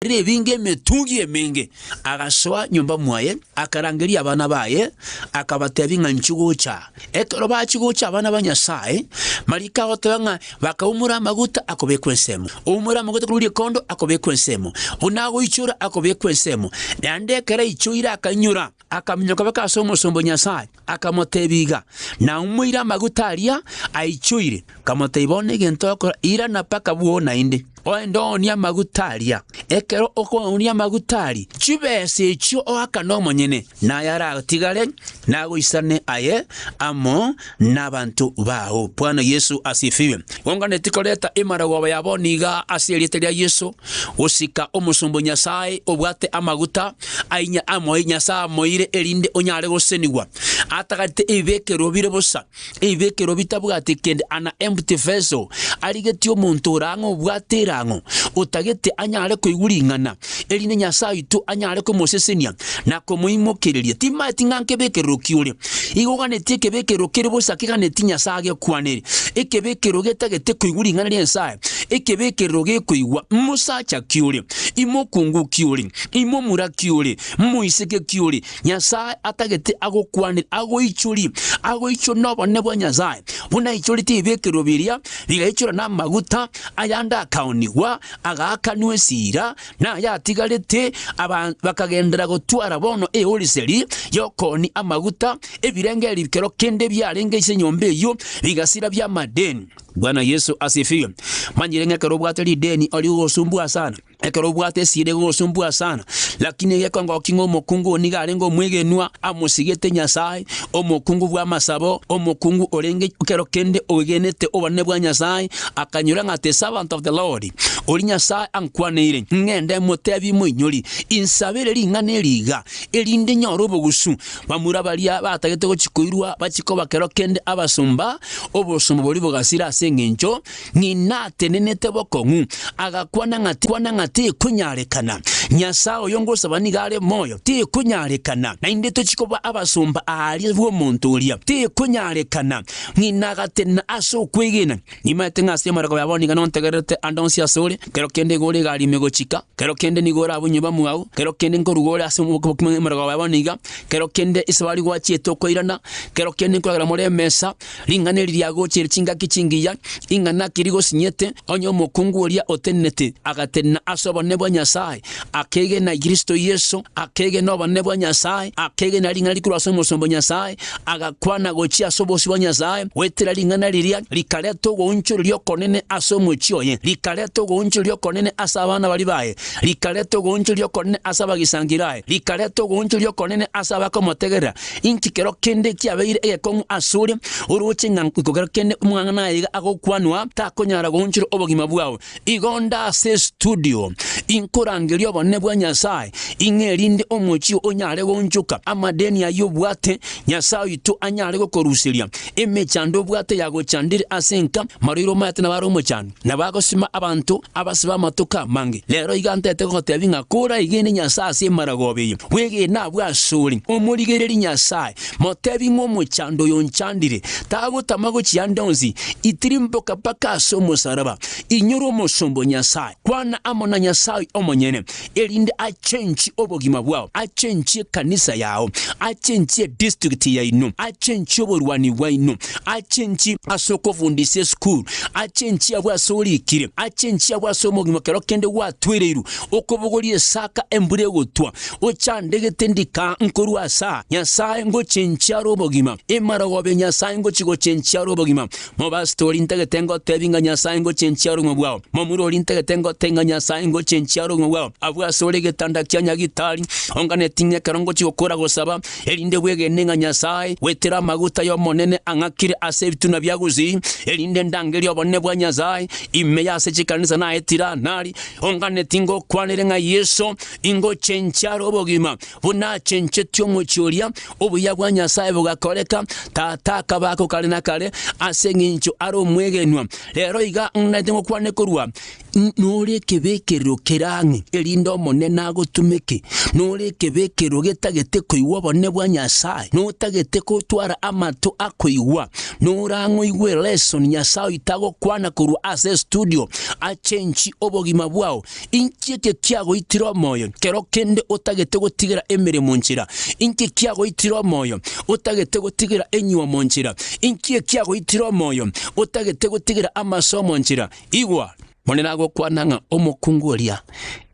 Rire ebinge emetungi emenge. Agasoa nyomba mwaye, akarangeria abana baye, akabatebia ng'a inchuo gocha. Ekero bachia gocha abana ba Nyasae, mariko agoteba ng'a bakaumora amaguta akobekwa ensemo, oumore amaguta korwa rikondo akobekwa ensemo, buna agoichora akobekwa ensemo. Naende ekero aichoire akainyora, akaminyoka baka ase omosomba o Nyasae, akamotebia iga, Naumoire amaguta aria aichoire. Akamotebia, Bono egento ogokora, irana mpaka bwoo naende, ogende oonie amaguta aria. Ekero okoonia amaguta aria, chibesa echio oakane omonyene, naye aratigare nagoisane aye amo nabanto bao. Bwana Yeso asifiwe. Onganeti koreta emaragoba ya bono iga ase erieta ria Yeso, gosika omosomba o Nyasae obwate amaguta ainya amoe Nyasae amoire erinde onyare gosenigwa. Atagete ebibekerero bire bosa, ebibekerero bitabwati kende, an empty vessel, arigetie omonto ore ang'e obwate erang'o, otagete anyare koigwa ring'ana, erinde Nyasae oito anyare komosesenia na komoimokereria. Timaeti ng'a nkebekerero ki ore. Igo oganetie ekebekerero kere bosa keganetie Nyasae agekwanere, ekebekerero getagete koigwa ring'ana ria Nyasae, ekebekerero gekoigwa mosacha ki ore, imokungu ki ore, imomura ki ore, moiseke ki ore, Nyasae atagete agokwanere, agoichorie, agoichorie nobonene bwa Nyasae, buna aichoretie ebibekerero biria, bigaichorwa namaguta, ayande akaonigwa, agaakanwa esiira, na ayatigarete aba bakagenderera gotwara bono eoriseri y'okoonia amaguta, ebirengererio kero kende biarenge ase enyomba eyio bigasira bi'amadeni. Bwana Yeso asifiwe. Manyire ng'a ekero obwate rideni ori gosumbua sana. Ekero obwate esiira egogosumbua sana. Lakini egekongoki ng'a omokungu oo nigo arenge omwegenwa, amosigete Nyasae, omokungu bw'amasabo, omokungu orenge kero kende oegenete obonene bwa Nyasae, akanyora ng'a the servant of the Lord, oria Nyasae ankwaneire, ng'ende motebie moinyori, insabere ring'ana eri iga, erinde nyore obogusu. Bamura baria batagete gochia koirwa bachie koba kero kende abasomba, obosomba boria bogasira ase engencho Ng'ina atenenete bokong'u, agakwana ng'a kwana ng'a tekonyarekana. Nyasae oyo ngosaba nigo are moyo, tekonyarekana. Naende tochie koba abasomba aaria bw'omonto oria, tekonyarekana. Ng'ina agatenena ase okwegena. Nimaete ng'a ase emereko ya bono nigo nontegererete ande onsi asore, kero kende igo ore egari ime gochika, kero kende nigo orabe nyomba mwao, kero kende nkoruga ore ase emereko ya bono iga, kero kende esabari gwachiete okoirana, kero kende nkoragera more emesa, Ring'ana eri riagocheire chingaki chingiya, ing'ana ki rigosinyete, onye omokungu oria otenenete agatenena ase obonene bwa Nyasae, akegena Kristo Yeso, akegena obonene bwa Nyasae, akegena ring'ana rikorwa ase omosomba o Nyasae, agakwana gochia ase obosio bwa Nyasae, goetera ring'ana riria rikareta ogoonchoreria okonene ase omochie oye, rikareta ogoonchoreria okonene ase abana baria baye, rikareta ogoonchoreria okonene ase abagisangio baye, rikareta ogoonchoreria okonene ase abakomotegerera. Inki kero kende kiabeire egekong'u asore, oroche ng'a nko kero kende omong'ang'ana aye iga agokwanwa, takonyara goonchora obogima bwao? Igo nde ase estudio, inkorangeria obonene bwa Nyasae, ing'e erinde omochie onyare goonchoka, amadeni ayio obwate, Nyasae oito anyare gokoruseria, emechando obwate yagochandire ase enka, marwaire omaete nabo are omochando, nabo agosima abanto abasibe amatuko amange. Rero iga ntete gogotebia ng'a koraegene Nyasae ase emaragoba eye, bwegene abwo asore, omorigererie Nyasae, motebie ng'a omochando oyo onchandire, tagotama gochia ande onsi, itirimboka mpaka ase omosaraba, inyora omosomba o Nyasae, kwana amo na Nyasae omonyene, erinde achenchie obogima bwao, achenchie ekanisa yao, achenchie edistrict yaino, achenchie oborwani bwaino, achenchie ase okofundisia esukuru, achenchie abwo ase orikire, achenchie abwo ase omogima kero kende gwatwereirwe, okobogoria esaka embura egotwa, ochandegete ndika nkorwa ase aa, Nyasae ngochenchia are obogima, emarogobe Nyasae ngochia gochenchia are obogima, Mobasito oria ntagete ngotebi ng'a Nyasae ngochenchia are obogima bwao, momura oria ntagete ngotebi ng'a Nyasae ngochenchia are obogima bwao, abwo ase ore egetanda kia nyagitari, onganeti ng'a ekero ngochia gokora gosaba, erinde bwegene ng'a Nyasae goetera amaguta y'Omonene ang'akire ase ebitunwa bia Gusii, erinde ndangerie obonene bwa Nyasae ime y'ase chikanisa naetire anari, onganeti ngokwanere ng'a Yeso ingochenchia are obogima, buna achenchetie omochie oria, obuya bwa Nyasae bogakoreka, Tata akabakwa kare na kare, ase engencho are omwegenwa. Rero iga ng'naete ngokwane korwa. Nore ekebekerero kere ang'e, erinde Omonene agotumeke. Nore ekebekerero getagete koigwa obonene bwa Nyasae, notagete gotwara amato akoigwa, nore ang'e oigwe elesson Nyasae oito agokwana korwa ase estudio, achenchi obogima bwao. Inki eke kiagoitire omoyo kero kende otagete gotigera emeremo nchera? Inki kiagoitire omoyo otagete gotigera enyuomo nchera? Inki ekiagoitire omoyo otagete gotigera amasomo nchera? Igwa! Monene agokwana ng'a omokungu oria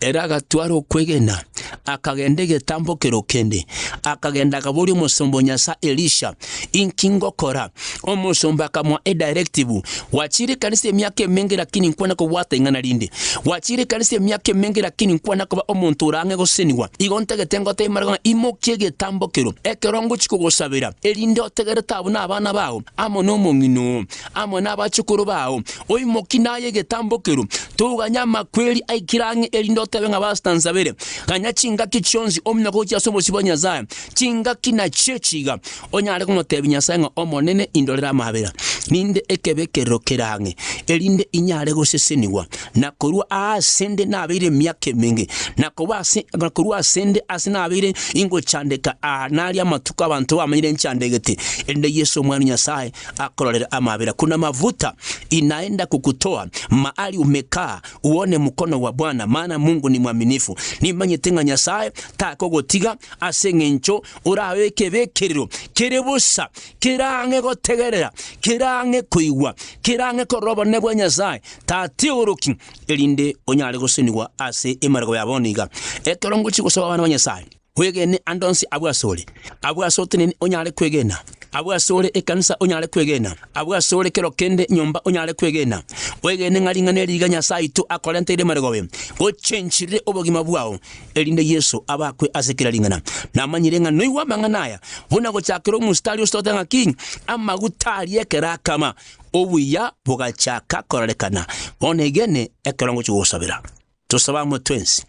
ere agatwara okwegena, akagenda egetambokero kende, akagenda akaboria omosomba o Nyasae Elisha, Inki ngokora? Omosomba akamoa edirective, Gwachire ekanisa emiaka emenge lakini nkwana kobwata ing'ana rinde. Gwachire ekanisa emiaka emenge lakini nkwana koba omonto ore ang'e gosenigwa. Igo ntagete ngotebie marega ng'a imokia egetambokero ekero ngochia kogosabera, erinde otegerete abwo na abana bao amo nomong'ina oo. amo nabachukuru bao, oimokie naye egetambokero, toganya amakweri aikire ang'e erinde otebe ng'a basta nsabere. Ganya chingaki chionsi ominyoke gochia ase obosio bwa Nyasae, chingaki nachio echi iga, onyare komotebia Nyasae ng'a Omonene indorere amabera, ninde ekebekerero kere ang'e, erinde inyare gosesenigwa, na korwa aase nde nabeire emiaka emenge, na koba ase na korwa ase nde ase nabeire ingochandeka aa naria amatuko abanto bamanyire nchandegete, erinde Yeso Omwana o Nyasae akororere amabera kuna mavuta inaenda kukutoa mahali umekaa uone mkono wa Bwana maana Mungu ni mwaminifu. Nimanyete ng'a Nyasae takogotiga ase eng'encho orabe ekebekerero kere bosa, kere ang'e gotegerera, kere ang'e koigwa, kere ang'e korora obonene bwa Nyasae, tatioroki, erinde onyare gosenigwa ase emerego ya bono iga. Ekero ngochia gosaba abana ba Nyasae. Kwegene ande onsi abwo asore, abwo ase otenene onyare kwegena, abwo asore ekanisa onyare kwegena, abwo asore kero kende nyomba onyare kwegena. Oegene ng'a ring'ana eri iga Nyasae oito akorenteire marogobe, gochenchire obogima bwao, erinde Yeso abakwe ase kera ring'ana. Namanyire ng'a noigwe amang'ana aya, buna gochakera omositari ositote ng'a ki? Amaguta aria ekero akama, obuya bogachaka kororekana. Bono egene ekero ngochia gogosabera. Tosabe amo twensi.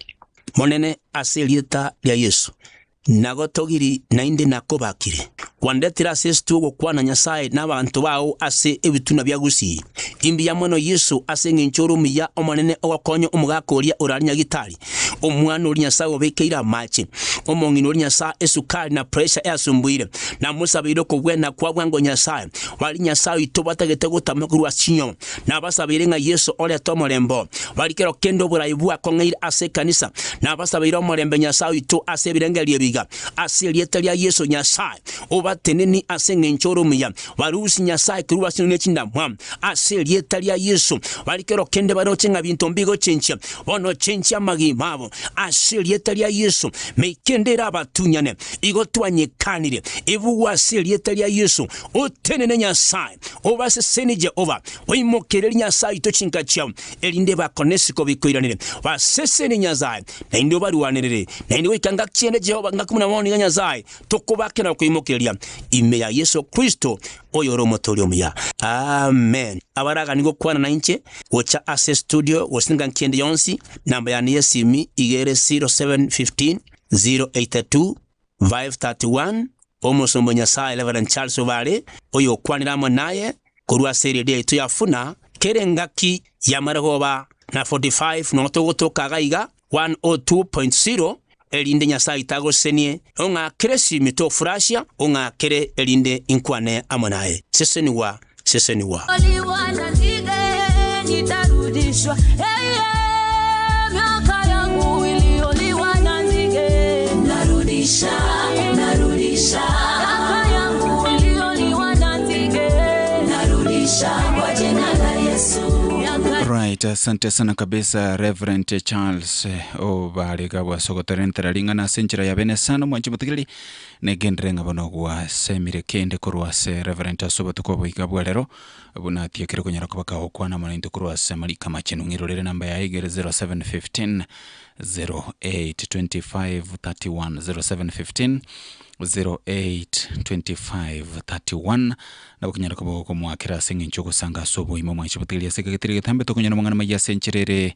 Monene, ase erieta ria Yeso, nagotogiri naende nakobakire. Kwandetire ase esitwe ogokwana Nyasae na abanto bao ase ebitunwa bia Gusii. Imbuya mono Yeso ase engencho ore omuya Omonene ogokonya omogaka oria orare nyagitari, omwana oria Nyasae obekeire amache, omong'ina oria Nyasae esukari na pressure easumbuire. Namosabeire okobwena kwa bwango Nyasae. Baria Nyasae oito batagete gotama korwa ase chinyongo. Nabasabeire ng'a Yeso orete omorembe oo. Bari kero kende oborai bwakong'eire ase ekanisa. Nabasabeire omorembe Nyasae oito ase ebirengererio ebi iga. Ase erieta ria Yeso Nyasae obateneni ase engencho ore omuya. Barusie Nyasae korwa ase ne chindamwamu. Ase erieta ria Yeso. Bari kero kende baroche ng'a binto mbigochenchia. Bono chenchia amagima abo. Ase erieta ria Yeso. Meika ende erabatunyane. Igo twanyekanire. Ebugwe ase erieta ria Yeso. Otenene Nyasae. Obasesenie Jehova, oimokererie Nyasae oito chinka chiao, erinde bakone isiko bikoiranere. Basesenie Nyasae, naende obarwanerere, naende goika ngaki ende Jehova, ngaki buna bono iga Nyasae, tokobake na gokoimokereria, ime ya Yeso Kristo, oyore Omotoori omuya. Amen. Abaraganie gokwana nainche, gocha ase estudio, gose ngaki ende yonsi, namba yane y'esimi iga ere 0715 082 5:31 Omosomba o Nyasae Reverend Charles Obare, oyokwanire amo naye korwa ase eredio yaito ya Funa, kera engaki y'amarogoba na 45 nonya togotoka iga iga 102.0, erinde Nyasae oito agosesenie, ong'akere esimi tofurashia, ong'akere erinde inkwane amo naye. Sesenigwa, sesenigwa. Right, asante sana kabisa Reverend Charles eh, obarega bwasogotorentera ring'ana ase enchera ya bene sana omwanchi motegereri Negenderere ng'a bono gwasemire kende korwa ase Reverend ase obotuko oboiga bwa rero, buna atiekire konyara koba kagokwana amo naintwe korwa ase amariko amachenu. Ng'irorere enamba yaye igere 0715 08 25 31, 0715 08 25 31. Nabo okonyara koba gokomoakera ase eng'encho ogosanga ase oboimo mwanche botigeria ase ekegetiri getambe tokonyora amang'ana maya ase enchera ere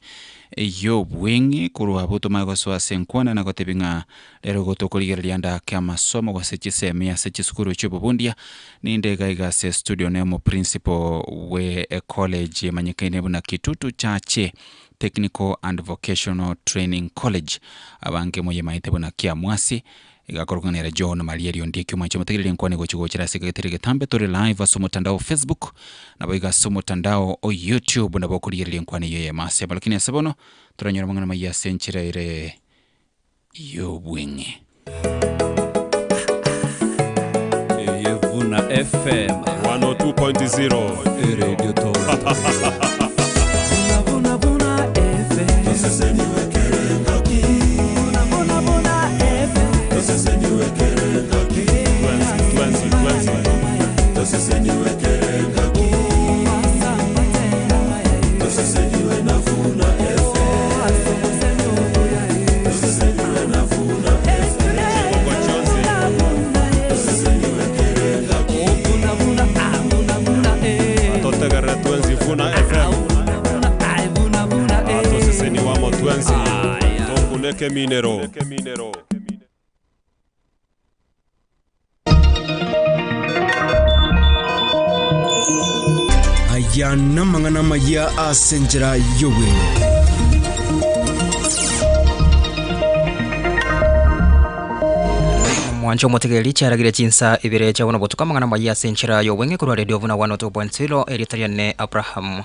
y'obweng'e korwa abwo tomanye gosoa ase enkwana na gotebia ng'a Rero igo tokorigereria ndake amasomo gose chisemi ase chisukuru chi'obobundia, ninde iga iga ase estudio ne omoprinciple bwe ecollege emanyekaine buna Kitutu Chache. Technical and Vocational Training College, abange moyemaete buna Kiamwasi, iga akorokwa ng'a nere John Maria Eriondi Ekiomwancho motegereri enkwane gochi gochera ase egetari egetambe tore live ase omotandao o Facebook, nabo iga ase omotandao o YouTube nabo okorigereria enkwana eyio eyemo ase amo. Lakini ase bono toranyore amang'ana amayia ase enchera ere y'obweng'e. Eye Vuna FM. 102.0 Eredio Toronto. Vuna, vuna, FM. Vuna, vuna, vuna FM. Twenzi, twenzi, twenzi. Chigogo chionsi. Vuna, vuna, ah, vuna, vuna, eh. Totegerere twenzi Vuna FM. Vuna, ah, vuna, vuna, eh. Atoseseni wamo twenzi. Tokuneke minero. Aya namang'ana amaya ase enchera y'obweng'e. Mwancho omotegereri chiaragire chinsa ibere chia bono botuko amang'ana amaya ase enchera y'obweng'e korwa Radio Vuna 102.0 erieta riane Abraham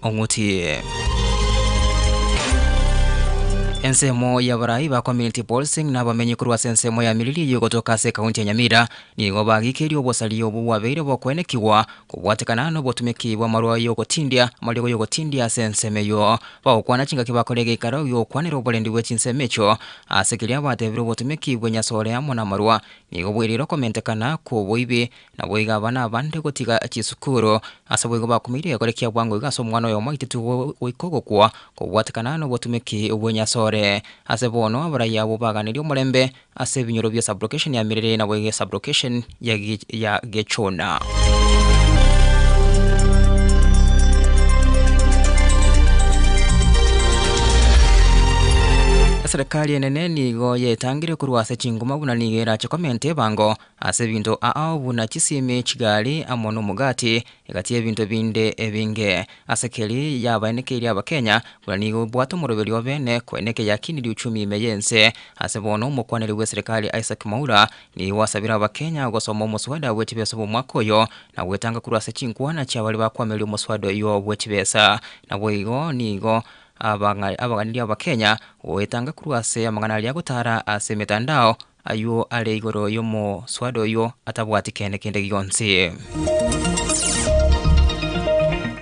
Ong'uti. Ensemo y'abarai ba community policing n'abamenyi korwa ase ensemo ya Miriri eyio gotoka ase ekaunti ya Nyamira nigo bagikeirie obosari obwo bwabeire bokwenekigwa kobwatekana n'obotumeki bw'amarwa y'ogotindia amariogo y'ogotindia ase ensemo eyio bagokwana chingaki bakora egeikaro giokwanera oborendi bwe chinsemo echio ase keria batebire obotumeki bwa enyasore amo na amarwa nigo bwerire okomentekana kwa oboibi nabo iga abana abande gotiga chisukuru ase boigo bakumirie egekore kia bwango iga ase omwana oyomo aitetu goika ogokwa kobwatekana na obotumeki bwa enyasore ase bono abarai abwo baganirie omorembe ase ebinyoro bia sublocation ya Miriri nabo iga esublocation ya ya Gechona. Eserekari enene nigo yetangire korwa ase chinguma buna nigo erache komenta ebango ase ebinto ao buna chisimi, chigari amo na omogati egati y'ebinto binde ebinge. Ase keri yabaenekeire abakenya buna nigo obwate omoroberi obene koeneke yakinirie uchumi ime y'ense. Ase bono omokwaneri bwa eserekari Isaac Mwaura nigo asabire abakenya gosoma omoswada bwe chibesa bwa omwaka oyo na gwetanga korwa ase chinkwana chia baria bakwameria omoswada oywo bwe chibesa. Naboigo nigo abaganirie abakenya goetanga korwa ase amang'ana aria agotara ase emetandao aywo are igoro y'omoswada oywo atabwati kende kende gionsi.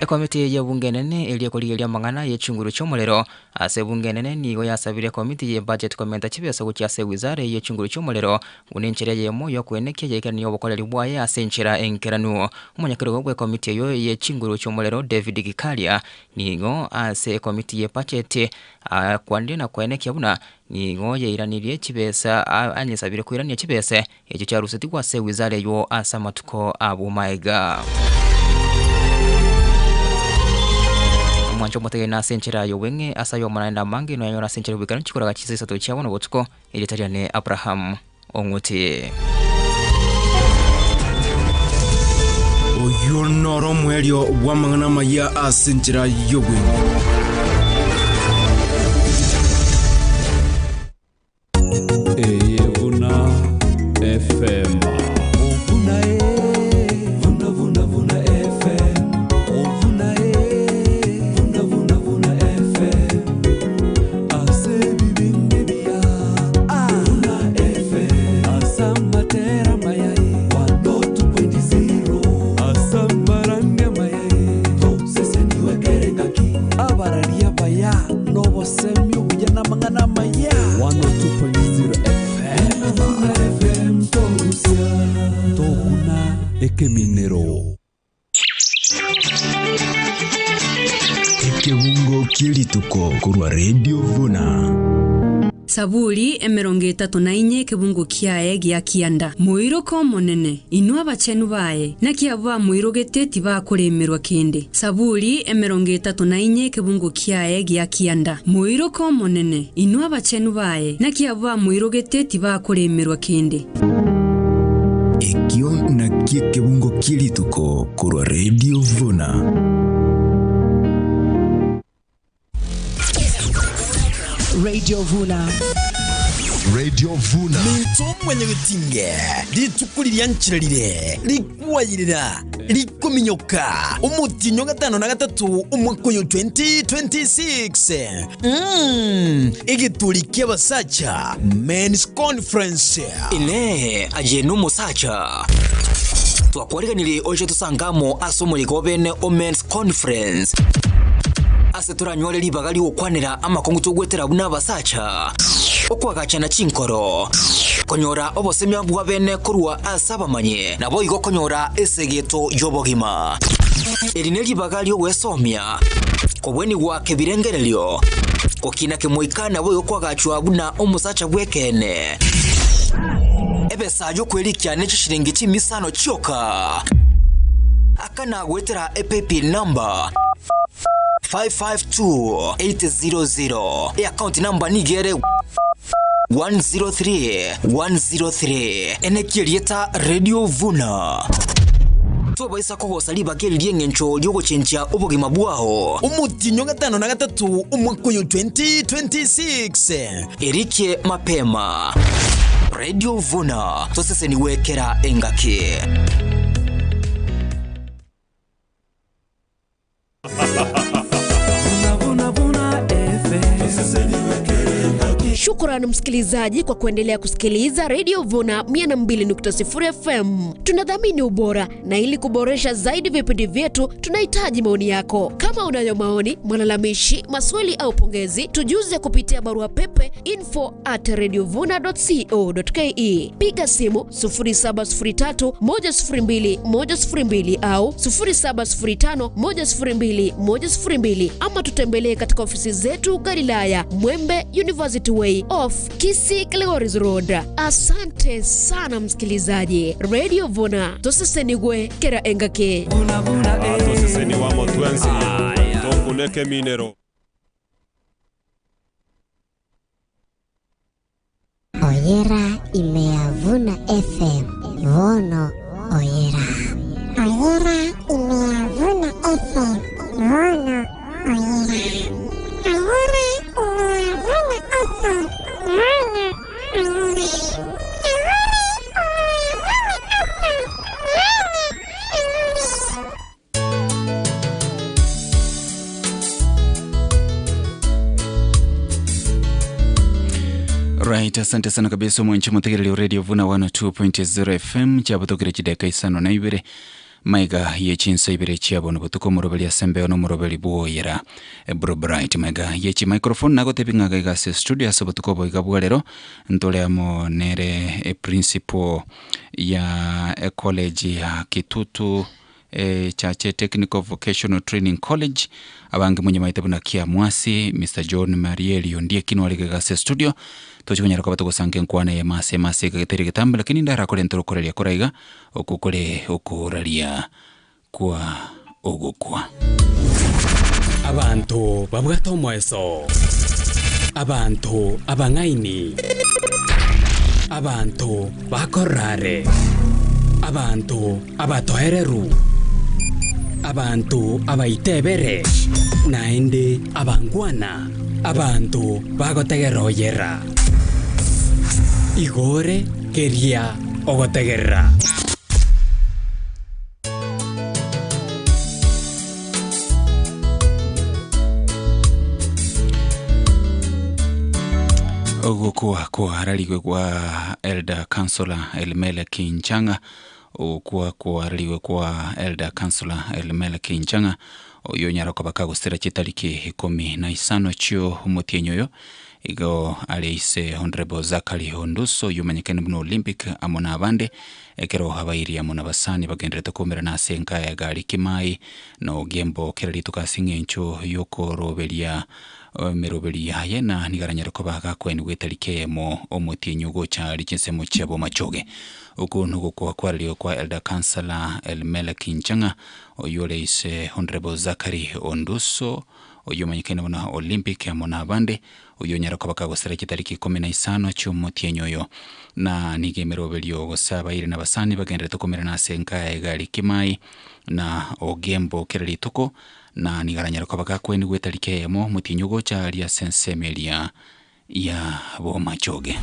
Ekomiti y'ebunge enene eria ekorigereria amang'ana y'echinguru chi'omorero ase ebunge enene nigo yasabire ekomiti ye budget komenta chibesa gochia ase ewizara eye y'echinguru chi'omorero buna enchera eyemo y'okoenekia yaikerania obokoreri bwaye ase enchera enkeranu. Omonyakerogo bw'ekomiti eyio y'echinguru chi'omorero David Gikaria nigo ase ekomiti ye budget akwanire na koenekia buna nigo yairanirie chibesa anyesabire koirania chibesa echio chiarusetigwe ase ewizara eyio ase amatuko abwo maega. Omwancho omotegeni ase enchera y'obweng'e ase aye omonene amange noyanyore ase enchera y'oboikeranu chikoraga chinsa isato chia bono botuko erieta riane Abraham Ong'uti. Oyio noro omoerio bw'amang'ana amayia ase enchera y'obweng'e. Eye Vuna FM. Vuna, eh. Vuna, vuna, vuna FM. Vuna, eh. Vuna, vuna, vuna FM. Ase bibinde bia. Ah. Vuna FM. Asamatera mayai. 102.0. Asamarania mayai. Toseseniwe kerengaki. Abararia baya. Nobosemi obuya n'amang'ana amaya. 102.0 FM. Vuna FM torusia. Tokuna ekeminero. Ekebungo ki'erituko korwa Radio Vuna. Saburi 34 ekebungo kiaye gia kianda. Moiroke Omonene, inwe abachenu baye, naki abwo bamoirogete tibakoremerwa kende. Saburi 34 ekebungo kiaye gia kianda. Moiroke Omonene, inwe abachenu baye, naki abwo bamoirogete tibakoremerwa kende. Ekio nakio ekebungo ki'erituko korwa Radio Vuna. Radio Vuna. Radio Vuna. Minto mwanyagetinge, rituko riria nchera rire rikwayerera rikominyoka omotienyi o gatano na gatato omwaka oyo 2026. Mm, egeturi ki'abasacha Men's Conference. Inee! Aye nomosacha? Twakwariganirie oche tosange amo ase omoyega o bene o Men's Conference, ase toranyore ribaga ri'ogokwanera amakong'u togwetera buna abasacha, okoagachana chinkoro, konyora obosemia bwa bene korwa ase abamanyi, naboigo konyora esegeto y'obogima. Eri neribaga ri'ogwesomia, kobwenigwa kebirengererio, gokina kemoika naboigo koagachwa buna omosacha bw'ekeene. Ebesa y'okwerikia ne chishilingi chimisano chioka. Akana goetera epaybill number 552800. Eaccount number nigo ere 103103. Enekia erieta Radio Vuna. Tobaisa kogosa ribaga eri ri'engencho ri'ogochenchia obogima bwao. Omotienyi o gatano na gatato omwaka oyo 2026. Erikie mapema. Radio Vuna, tosesenigwe kera engaki. Shukrani msikilizaji kwa kuendelea kusikiliza Radio Vuna 102.0 FM. Tunadhamini ubora na ili kuboresha zaidi vipindi vyetu tunahitaji maoni yako. Kama unayo maoni, malalamishi, maswali au pongezi, tujuze kupitia barua pepe info at radiovuna.co.ke. Piga simu 0703 102 102 au 0705 102 102 ama tutembelee katika ofisi zetu Galilaya, Mwembe University Way off Kisii Kilgoris Road. Asante sana msikilizaji. Radio Vuna tosesenigwe kera engake. Toseseni wamo twensi tokuneke minero. Oyera imeyavuna FM. Vono Oyera. Oyera imeyavuna FM. Vono Oyera. Oyera imeyavuna FM. Vono Oyera. Right, asante sana kabisa mwenche mutegereri Radio Vuna 102.0 FM chabutokire chideka isano na ibere maiga ye chinsa ibere chiabo butuko murobeli asembe ono murobeli bwoyera bro bright maiga ye chi microphone nagotebing'aga igase studio ase butuko boiga bwarero ntoreamo nere e principal ya e college ya Kitutu Chache Technical Vocational Training College abange munyamaite buna kia mwasi Mr John Marieli ondie kino arige gase studio tochikonyara koba togosanka enkwana ya mase mase gageteri getambe lakini ndarakore ntorokoreria koraiga okukore okoraria kwa ogokwa Abanto babwate omoeso, abanto abang'aini, abanto bakorare, abanto abatoereru, abanto abaitebere, naende abangwana, abanto bagotegerera oyera. Igore keria ogotegerera. Ogokwa kwararigwe kwa Elder Councilor Elimelek Nchang'a okwa kwararigwe kwa Elder Councilor Elimelek Nchang'a oyo nyara koba kagosera chitariki ikumi na isano chio omotienyi oyo igo areise Honorable Zachary Onduso yumanyekene buna Olympic amo na abande ekero abairi amo na basani bagenderete kumerana ase enka ya gari kimai na ogembo kera rituko ase eng'encho yokoroberia emeroberi yaye na nigaranyare koba gakwenigwa etariki eyemo omotienyi ogocha ari chinsemo chiabo machoge oko nogokwa kwarario kwa Elder Councilor Elimelek Nchang'a oyo oreise Honorable Zachary Onduso oyo omanyekene buna Olympic amo na abande oyo onyara koba kagosera chitariki ikumi na isano chiomotienyi oyo na nigo emeroberio gose abairi na abasani bagenderete komerana ase enka ya egari kimai na ogembo kera rituko na nigaranyare koba gakwenigwa etariki eyemo omotienyi ogocha aria ase ensemo eria Ya Bomachoge.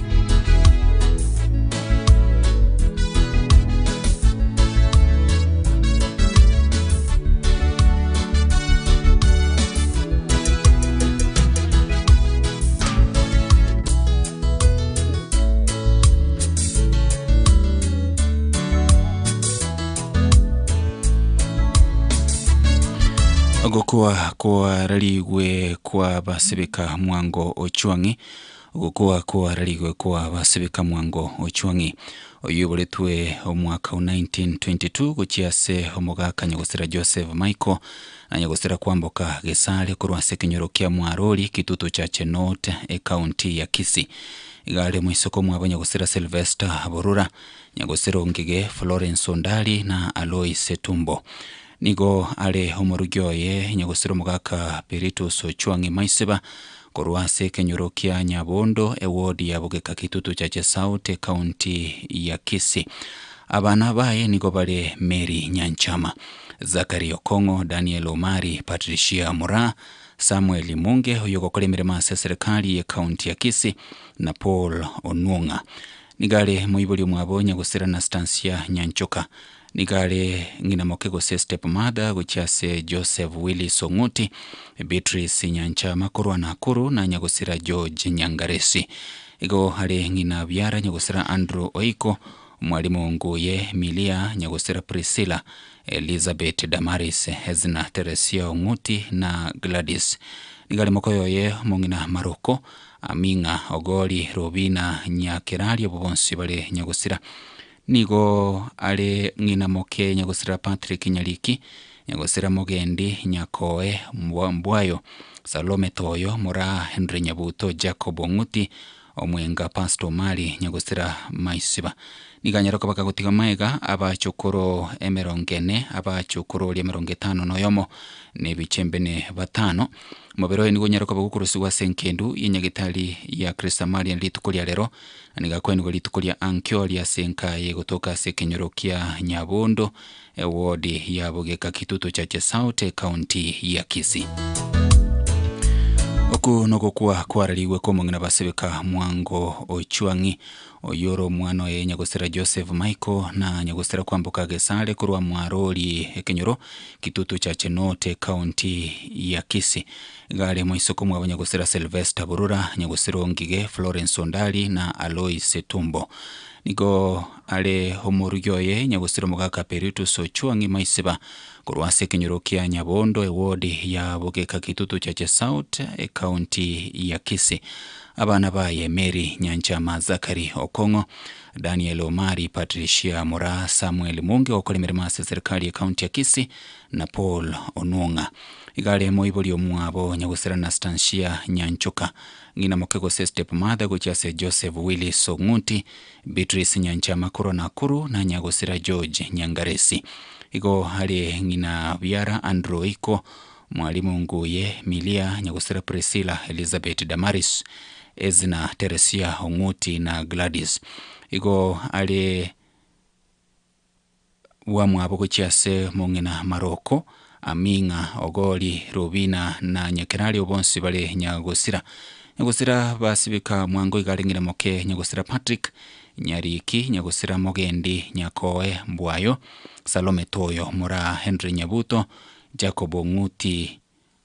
Ogokoa kwararigwe kwa basibeka mwango Ochwang'i Ogokoa kwararigwe kwa basibeka mwango Ochwang'i oyio oiboretwe omwaka o 1922 gochia ase omogaka nyagosira Joseph Michael na nyagosira kwamboka Gesare korwa ase ekenyoro kia Mwarori Kitutu Chache North ekaunti ya Kisii. Iga are moiseke omwabo nyagosira Sylvester Borura, nyagosira Ongige Florence Ondari na Alois Tumbo. Nigo are omorugi oye nyagosira omogaka Peritus Ochwang'i Maisiba korwa ase ekenyoro kia Nyabondo ewodi ya Bogeka Kitutu Chache South ekaunti ya Kisii. Abana baye nigo bare Mary Nyanchama, Zachary Okong'o, Daniel Omari, Patricia Moraa, Samuel Munge oyogokora emeremo ase eserekari y'ekaunti ya Kisii na Paul Onwong'a. Nigo are moibori omwabo nyagosira Nastancia Nyanchoka. Nigo are ng'ina moke gose step mother gochia ase Joseph Willis Ong'uti, Beatrice Nyanchama korwa Nakuru na nyagosira George Nyangaresi. Igo are ng'ina biara nyagosira Andrew Oiko, Mwalimu Nguye Milia, nyagosira Priscilla, Elizabeth Damaris, Hezna Teresia Ong'uti na Gladys. Nigo are mokoyo oye omong'ina Maroko, Aming'a, Ogori, Robina, Nyakerari abwo bonsi bare nyagosira. Nigo are ng'ina moke nyagosira Patrick Nyariki, nyagosira Mogendi, Nyakoe, Mbwayo, Salome Toyo, Moraa, Henry Nyabuto, Jacob Ong'uti, Omwenga Pastor Omari, nyagosira Maisiba. Nigo anyare koba kagotiga maega abachokoro emerongo ene, abachokoro oria emerongo etano na oyomo, na ebichembene batano. Omobere oye nigo onyare koba gokorusigwa ase enkendu ye nyagetari ya Christamarian rituko ria rero, na nigo akoenigwa rituko ria ankio ria ase enka aye gotoka ase ekenyoro kia Nyabondo, eward ya Bogeka Kitutu Chache South, ecounty ya Kisii. Oku nogokwa kwararigwe kw'omong'ina Basibeka Mwango Ochwang'i, oyio ore omwana oye nyagosira Joseph Michael na nyagosira kwamboka Gesare korwa Mwarori ekenyoro Kitutu Chache North ecounty ya Kisii. Iga are moiseke omwabo nyagosira Sylvester Burura, nyagosira Ongige Florence Ondari na Alois Tumbo. Nigo are omorugi oye nyagosira omogaka Peritus Ochwang'i Maisiba korwa ase ekenyoro kia Nyabondo eward ya Bogeka Kitutu Chache South ecounty ya Kisii. Abana baye Mary Nyanchama Zachary Okong'o, Daniel Omari, Patricia Moraa, Samuel Munge ogokora emeremo ase eserikari ecounty ya Kisii na Paul Onwong'a. Iga are moibori omwabo nyagosira Nastancia Nyanchoka, ng'ina moke gose step mother gochia ase Joseph Willis Ong'uti, Beatrice Nyanchama korwa Nakuru na nyagosira George Nyangaresi. Igo are ng'ina biara Andrew Oiko, Mwalimu Nguye Milia, nyagosira Priscilla Elizabeth Damaris, Ezna Teresia Ong'uti na Gladys. Igo are Bwamwabo gochia ase mong'ina Maroko, Aming'a, Ogori, Rubina, na Nyakerari bonsi bare nyagosira. Nyagosira basibeka mwango iga areng'ire moke nyagosira Patrick, Nyariki, nyagosira Mogendi, Nyakoe, Mbwayo, Salome Toyo, Moraa Henry Nyabuto, Jacob Ong'uti,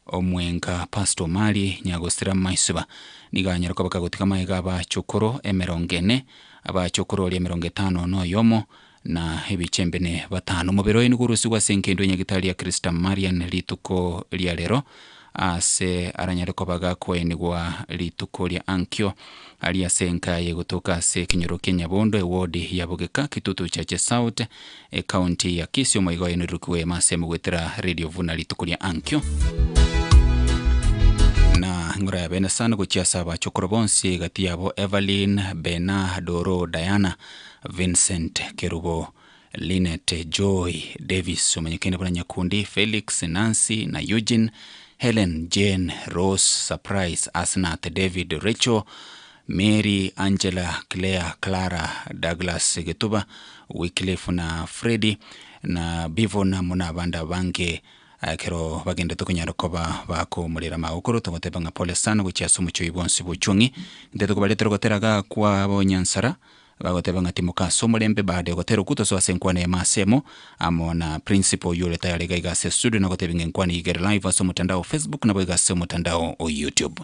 Omwenga Pastor Omari nyagosira maisuba nigo anyare koba kagotiga magega abachokoro emerongo ene, abachokoro oria emerongo etano na oyomo, na ebichembene batano. Omobere oye nigo orusigwe ase engendu ya Nyagitari ya Christa Marian rituko ria rero, aase aranyare koba gakoenigwa rituko ria ankio aria ase enka aye gotoka ase ekenyoro kia Nyabondo eward ya Bogeka, Kitutu Chache South, Ecounty ya Kisii. Omoigo oye norirukigwe ime ase emogwetera Radio Vuna rituko ria ankio. Na ng'ora ya bene sana gochia ase abachokoro bonsi gati yabo Evelyn, Bena, Doro, Diana, Vincent, Kerubo, Linet, Joy, Davis omanyekene buna Nyakundi, Felix, Nancy na Eugene, Helen, Jane, Rose, Surprise, Asnath, David, Rachel, Mary, Angela, Claire, Clara, Douglas Getuba, Wycliffe na Freddy, na Bivon amo nabande abange. Ekero bagenderete konyara koba bakomorera magokoro, togoteba ng'a pole sana gochia ase omochie oyio bwonsi bw'ochwang'i. Intete kobaretera ogotera igaa kwa bonyansara, bagoteba ng'a timoka ase omorembe baada ya gotera okwo tosoe ase enkwana emo ase emo, amo na principal oyio ore tayari iga iga ase estudio nagotebia ng'a enkwana eyio igere live ase omotandao o Facebook naboigo ase omotandao o YouTube.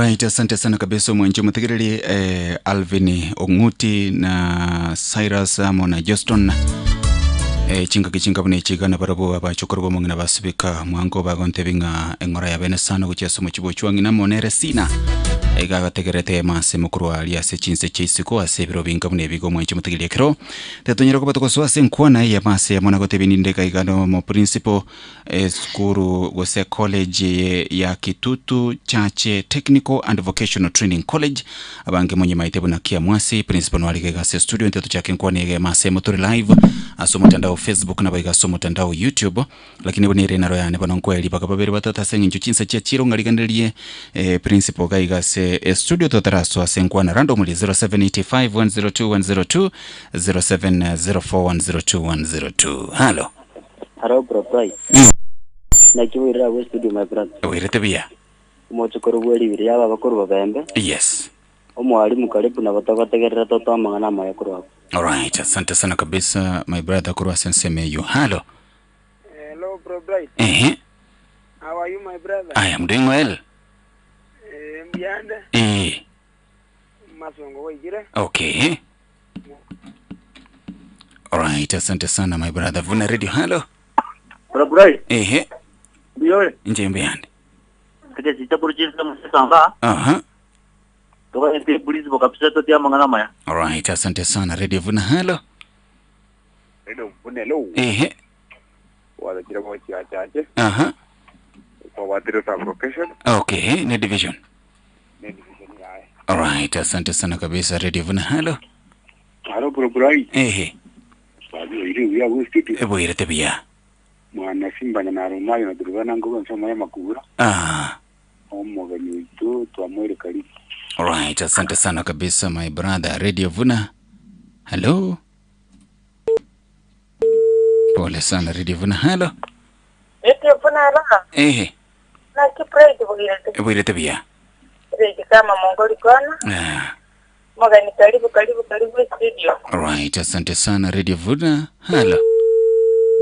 Alright, asante sana kabisa omwanchi omotegereri eh, Alvin Ong'uti na Cyrus amo na Johnston eh, chingaki chingabuna echiga na barabwo abachokoro bomong'ina basibika mwango bagontebi ng'a eng'ora ya bene sana gochia ase omochie bw'ochwang'i namo nere sina iga agategerete emase mokorwa aria ase chinse chia isiko ase ebiro binga buna ebigo omwanchi omotegereri ekero tetonyara koba togosoa ase enkwana eye emase amo nagotebi ninde iga iga nomo principal Esukuru gose college eye ya Kitutu Chache Technical and Vocational Training College abange monyimaete buna Kiamwasi principal noare iga ase studio intwe tochake nkwane iga ase motore live ase omotandao Facebook nabo iga ase omotandao YouTube lakini buna ere naro yane bono nkoe ribaga babere batato ase eng'encho chinsa chia chiro ng'ariganerie eh, principal iga iga ase estudio totarasoa ase nkwana randomly 0785 102 102 0704 102 102 halo Hello bro Bright. Naki boirire abwo studio my brother. Oirete buya. Omochokoro bwe ribiri ya baba korwa Babembe. Yes. Omwalimu karibu nabo togotegerera totoe amang'ana amaya korwa abwo. Alright, asante sana kabisa my brother korwa ase ensemo eyio. Halo. Hello bro Bright. Ehe. How are you my brother? I am doing well. Eh, mbuyande. Eh. Masongo waigire. Okay. Alright, asante sana my brother. Vuna Radio, halo. Bro Bright. Ehe. Mbuyore. Nje mbuyande. Kete sita purchase musamba. Aha. Toka ente police kabisa totia mangana maya. Alright, asante sana Radio Vuna, halo. Radio Vuna, hello. Ehe. Wadachira kwa chiachache. Aha. Kwa wadiro sub location. Okay, ni division. Ni division yae. Alright, asante sana kabisa Radio Vuna, halo. Halo bro Bright. Ehe. Sabi iri uya we studio. Ebo irete buya. Mwana simba na narumayo na durubana ngoba nsoma ya makubura. Ah. Omoganyi witu twamwere karibu. Alright, asante sana kabisa my brother Radio Vuna. Hello. Pole sana Radio Vuna. Halo. Radio Vuna ra. Ehe. Na kipride bwirete. Bwirete buya. Redi kama mongoli kona. Ah. Mogani karibu karibu karibu studio. Alright, asante sana Radio Vuna. Halo.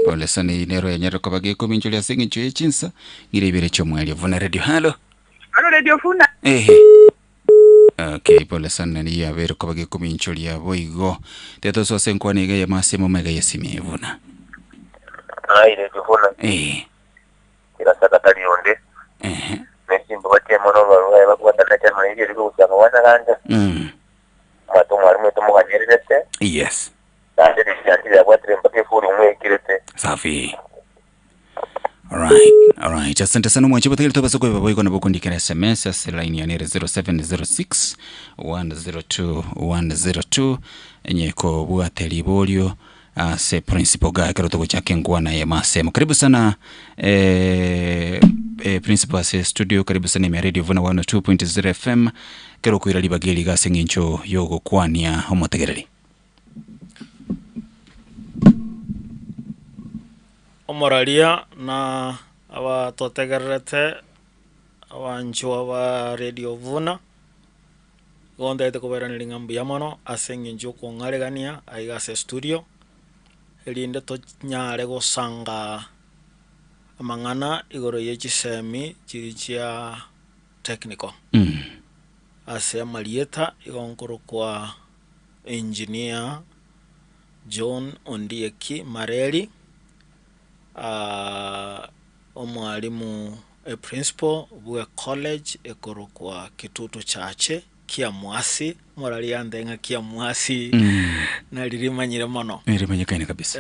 Pole sana inero ya nyaro kwa bageko minchuli ya singi chuye chinsa. Ngire ibere chomwelio Vuna Radio. Halo. Halo Radio Vuna. Ehe. Okay, pole sana ni ya bere kwa bageko minchuli ya boigo. Teto sose nkwane iga ya masemo mega ya simi Vuna. Ai Radio Vuna. Eh. Kila saka talionde. Eh. Nesimba batie mono baruha bakwata chama ili liko kusaka wana kanja. Mato mwalimu wetu mukanyererete. Yes. Nande nishatira kwatire mpaka ifuru mwekirete. Safi. Alright, alright. Asante sana mwachi bategeli toba soko babo iko na bokundikira SMS ase line ya nere 0706 102 102 enyeko bwate libolio ase principal ga kero togo chake ngwana ya masemo. Karibu sana principal ase studio, karibu sana ya Radio Vuna 102.0 FM kero kuira libageli gase ngincho yogo kwania omotegereri. Omoraria na abatotegererete abanchwa ba Radio Vuna igo ntaete kobairaneria ng'a mbuya mono ase eng'encho ya okong'aregania aiga ase estudio, erinde tonyare gosanga amang'ana igoro ya chisemi chiria chia technical. Ase amarieta igo nkorokwa engineer John Ondieki Mareri, omwalimu eprincipal bwe college ekorokwa Kitutu Chache Kiamwasi, morari ante ng'a Kiamwasi nari rimanyire mono. Rimanyekaine kabisa.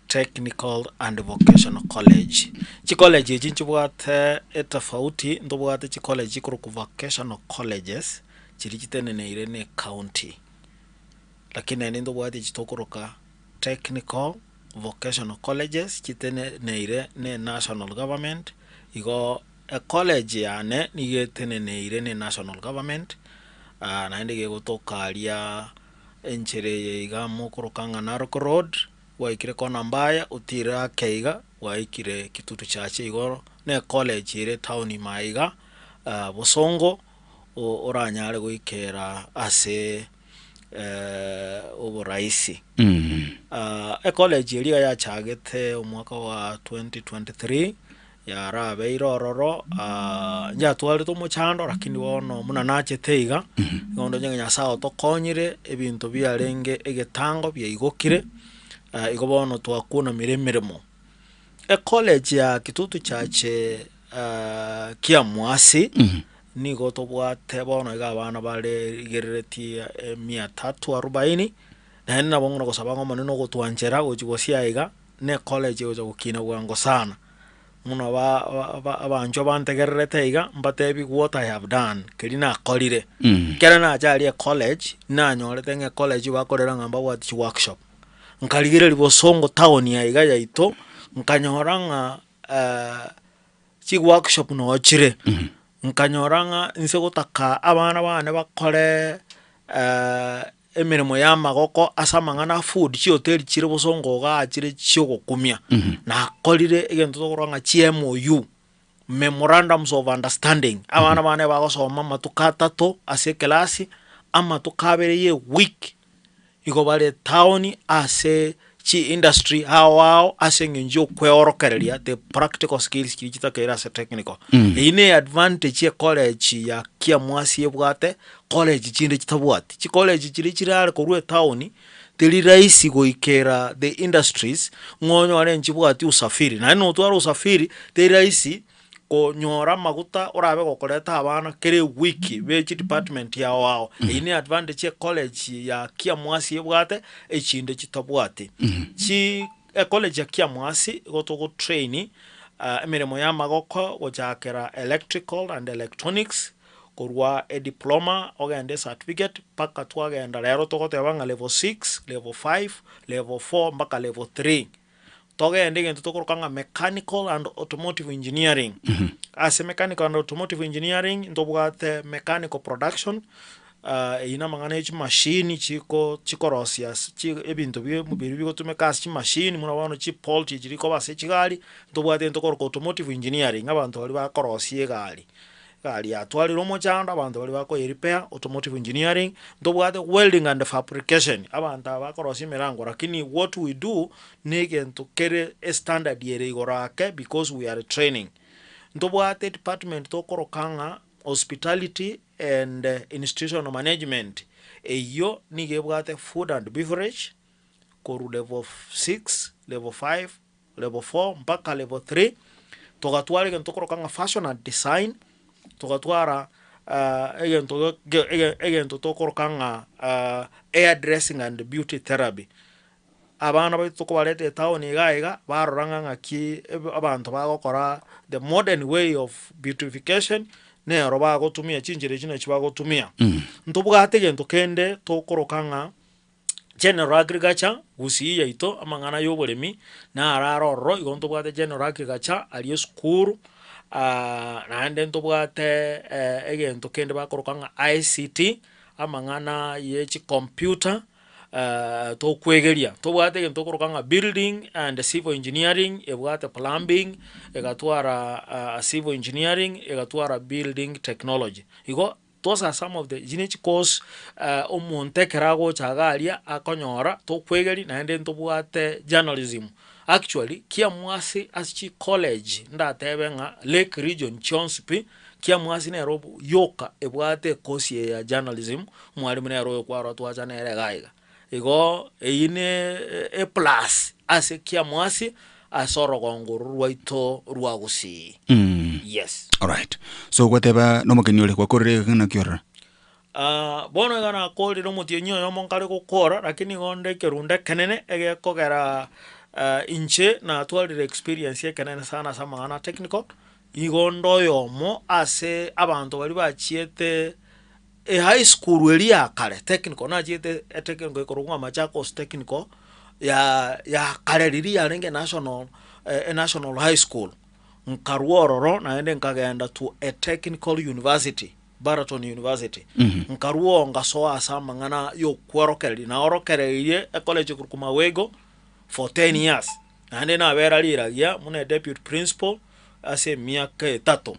Technical and Vocational College. Chicollege echi nchibwate etofauti, ntobwate chicollege chikorokwa vocational colleges chiria chiteneneire na ecounty, lakini naende ntobwate echi tokoroka technical vocational colleges chiteneneire na enational government. Igo ecollege yane nigo eteneneire na enational government, naende gegotoka aria enchera eye iga mokoroka ng'a Narok Road, gwaikire kona mbaya otire ake iga gwaikire Kitutu Chache igoro, na ecollege ere etown ime iga Bosongo oranyare goikera ase oboraisi. Ecollege eria yachagete omwaka wa 2023 Yarabeire ororo, njatwarete omochando lakini bono buna nachete iga, nigo ndoche ng'a Nyasaye otokonyire, ebinto biarenge egetango biaigokire, igo bono twakunamire emeremo. Ecollege ya Kitutu Church Kiamwasi, nigo tobwate bono iga abana bare rigereretie mia tatu arubaini, naende nabo ng'o nogosaba ng'a Omonene ogotwanchera gochia gosiaa iga, ne ecollege egocha gokina bwango sana. Buna abanchwa bantegererete iga, mbatebi what I have done, keria nakorire. Ekero nacha aria ecollege, nanyorete ng'a ecollege bakorera ng'a mbabwate chiworkshop. Nkarigereria bosongo town eye iga yaito, nkanyora ng'a chiworkshop noo chire. Nkanyora ng'a inse gotaka abana bane bakore emeremo ya amagoko ase amang'ana a food, chihoteli chire bosongo igaa chire chiogokumia. Nakorire egento tokorwa ng'a chi MOU, memorandums of understanding, abana bane bagosoma amatuko atato ase ekelasi, amatuko abere ya eweek, igo bare etown ase chi industry ao ao ase eng'encho ya okweorokereria the practical skills chiria chitakeire ase technical. Eyio ne advantage ecollege ya Kiamwasi ebwate, college chinde chitabwati. Chicollege chiria chire are korwa etown, teri rahisi goikera the industries, ng'a onyore nchibwati usafiri, naende notware usafiri, teri rahisi konyora amaguta orabe gokoreta abana kera ewiki be chidepartment ao ao. Eyio ne advantage ecollege ya Kiamwasi ebwate, echinde chitabwati. Chi ecollege ya Kiamwasi igo togotrain emeremo ya amagoko gochakera electrical and electronics, korwa ediploma ogende ecertificate mpaka twagenda rero togoteba ng'a level six, level five, level four mpaka level three. Togende egento tokoroka ng'a mechanical and automotive engineering. Ase mechanical and automotive engineering ntobwate mechanical production, eyio na amang'ana ya chimashini chiko chikorosia ase chi ebinto bia biria bigotumeka ase chimashini buna bono chipoultry chiria chikoba ase chigari, ntobwate egento tokoroka automotive engineering abanto baria bakorosia egari. Egari yatwarire omochando, abanto baria bakoyerepair, automotive engineering, ntobwate welding and fabrication, abanto aba bakorosia emerango lakini what we do, na egento kere estandard ere igoro ake because we are training. Ntobwate edepartment tokoroka ng'a hospitality and institutional management, eyio nigo ebwate food and beverage, korwa level six, level five, level four mpaka level three, togatwara egento tokoroka ng'a fashion and design, togatwara egento ge ege egento tokoroka ng'a hair dressing and beauty therapy. Abana baito tokobareta etown iga iga, barora ng'a ng'aki ebe abanto bagokora the modern way of beautification, nero bagotumia chinchera echio nachio bagotumia. Ntobwate egento kende tokoroka ng'a General agriculture, gusii yaito amang'ana ya oboremi naro are ororo, igo ntobwate general agriculture aria esukuru, naende ntobwate egento kende bakoroka ng'a ICT, amang'ana ya chicomputer tokwegeria. Ntobwate egento tokoroka ng'a building and civil engineering, ebwate plumbing, egatwara civil engineering, egatwara building technology. Igo. Those are some of the echi ne chicourse omonto ekero agocha iga aria akonyora tokwegeri naende ntobwate journalism. Actually kiamwase ase chicollege ndatebe ng'a lake region chionsi pi, kiamwasi nero yoka ebwate ecourse eye ya journalism, omwalimu nere oyo kwarora twacha nere iga iga. Igo eyio ne eplus ase kiamwasi ase orogongo oro rwaito rwa Gusii. Yes. Alright. So gwateba nomogeni ore gwakorire iga naki orora? Ah, bono iga nakorire omotienyi oyomo nkare gokora, lakini igo onde ekerundo ekenene egekogera inche natwarire experience ekenene sana ase amang'ana a technical, igo onde oyomo ase abanto baria bachiete Ehigh school eria ya kare technical nachiete etechnical ekorokwa ng'a Machakos Technical ya ya kare riria yarenge national enational high school, nkarwa ororo naende nkagenda to a technical university, Baraton University. Nkarwa oo ngasoa ase amang'ana ya okworokereria, naorokereirie ecollege ekorokwa Mawego for ten years, naende nabera riragia buna eduputy principal ase emiaka etato.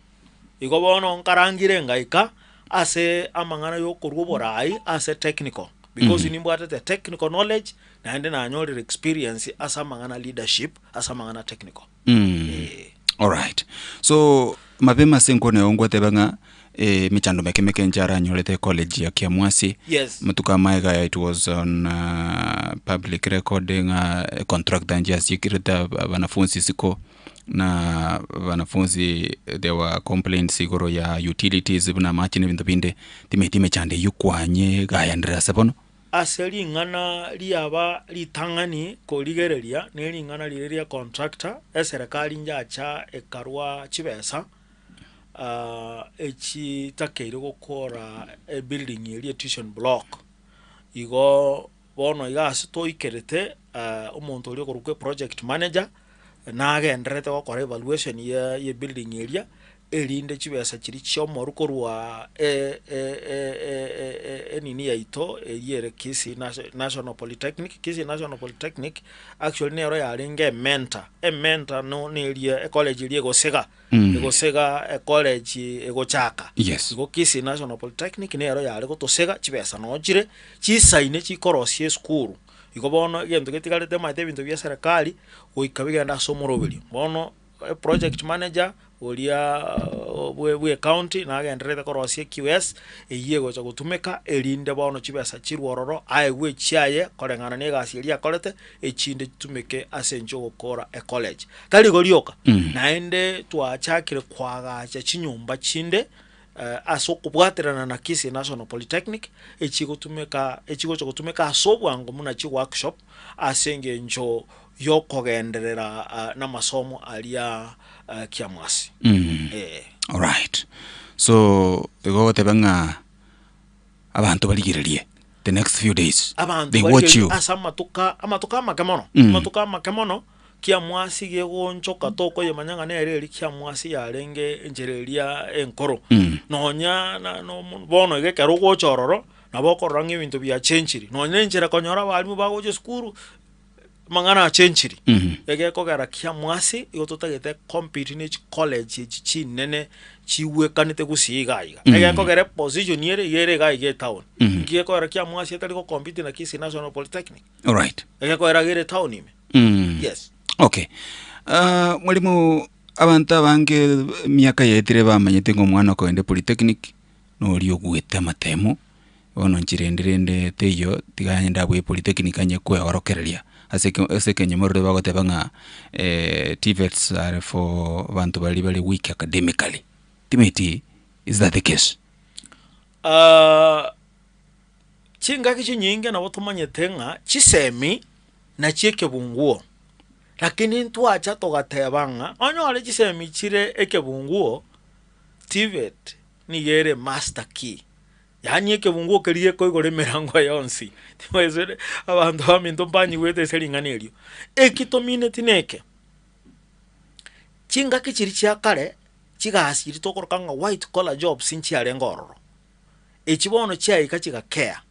Igo bono nkarangire ngaika ase amang'ana yokorwa oborai ase technical because nimbwatete technical knowledge naende nanyorire experience ase amang'ana leadership ase amang'ana technical. Alright. So mapema ase enkwana eye ngwateba ng'a eh, emechando meke meke inche aranyorete ecollege ya Kiamwasi. Yes. Amatuko amaye iga it was on public record ng'a econtractor inche yasiekirete abanafunzi isiko na abanafunzi there were complaints igoro ya utilities buna amache na ebinto binde, timanyeti emechando eywo kwanye gaenderera ase bono. Ase ring'ana riaba ritang'ani korigereria nering'ana riria ria contractor, eserekari njacha ekarwa chibesa echitakeire gokora ebuilding eria etuition block. Igo bono iga ase toikerete omonto oria okorokwa eproject manager, nagendererete gokora evaluation ya ebuilding eria, erinde chibesa chiria chi'omoru korwa enini yaito eyio ere Kisii National Polytechnic, Kisii National Polytechnic actually nero yarenge ementor, ementor no neria ecollege eria egosega, egosega ecollege egochaka. Yes. Igo Kisii National Polytechnic nero yare gotosega chibesa noo chire, chisaine chikorosia esukuru. Igo bono egento getigarete omanyete ebinto bia eserekari, goika bigende ase omoroberio. Bono Eproject manager oria bwe bwe ecounty nagendererete korosia eQS eywo egocha gotumeka erinde bono chibesa chirwe ororo aegwe echiaye koreng'ana na egasi eria akorete echinde chitumeke ase enchera ogokora ecollege. Tari igo rioka, naende twachakire koagacha chinyomba chinde ase okobwaterana na Kisii National Polytechnic echigotumeka echigocha gotumeka ase obwango buna chiworkshop ase engencho yokogenderera namasomo aria kiamwasi. Eh. Alright. So igo ogoteba ng'a abanto barigererie the next few days. Abanto They watch barigererie you. ase amatuko amatuko amake mono, amatuko amake mono, kiamwasi gegonchoka tokoyemanya ng'a nere eria kiamwasi yarenge enchera eria enkoro. Nonya na nomo bono iga ekero ogocha ororo, nabo okorora ng'a ebinto biachenchiri, nonya enchera konyora abalimu bagocha esukuru, amang'ana achenchiri. Egekogera kiamwasi igo totagete compete ne chicollege echi chinene chigwekanete gusii iga iga. Egekogera eposition ere iga ere iga iga etown. Nki gekogera kiamwasi etari gocompete na Kisii National Polytechnic? Alright. Egekogera iga ere etown ime. Yes. Okay. Ah, mwalimu abanto abange emiaka yaetire bamanyete ng'a omwana okogenda epolytechnic noria ogwete amatemo, Bono inche rende rende teiyo, tiga ngende abwo epolytechnic anye kweorokereria ase eke ase ekenyoro riria bagoteba ng'a TVETs are for abanto baria bare weak academically, timanyeti is that the case? Chingaki chinyinge nabo tomanyete ng'a chisemi nachio ekebunguo, lakini ntwacha togateba ng'a onyore chisemi chire ekebunguo, TVET nigo ere master key. Yaani ekebunguo keria gekoigora emerango yonsi. Timanyeti abanto baminto mbanyigwete ase ring'ana erio. Eki tomineti neke, chingaki chiria chia kare, chigasi chiria tokoroka ng'a white collar jobs nchiarenge ororo. Echi bono chiaika chigakea.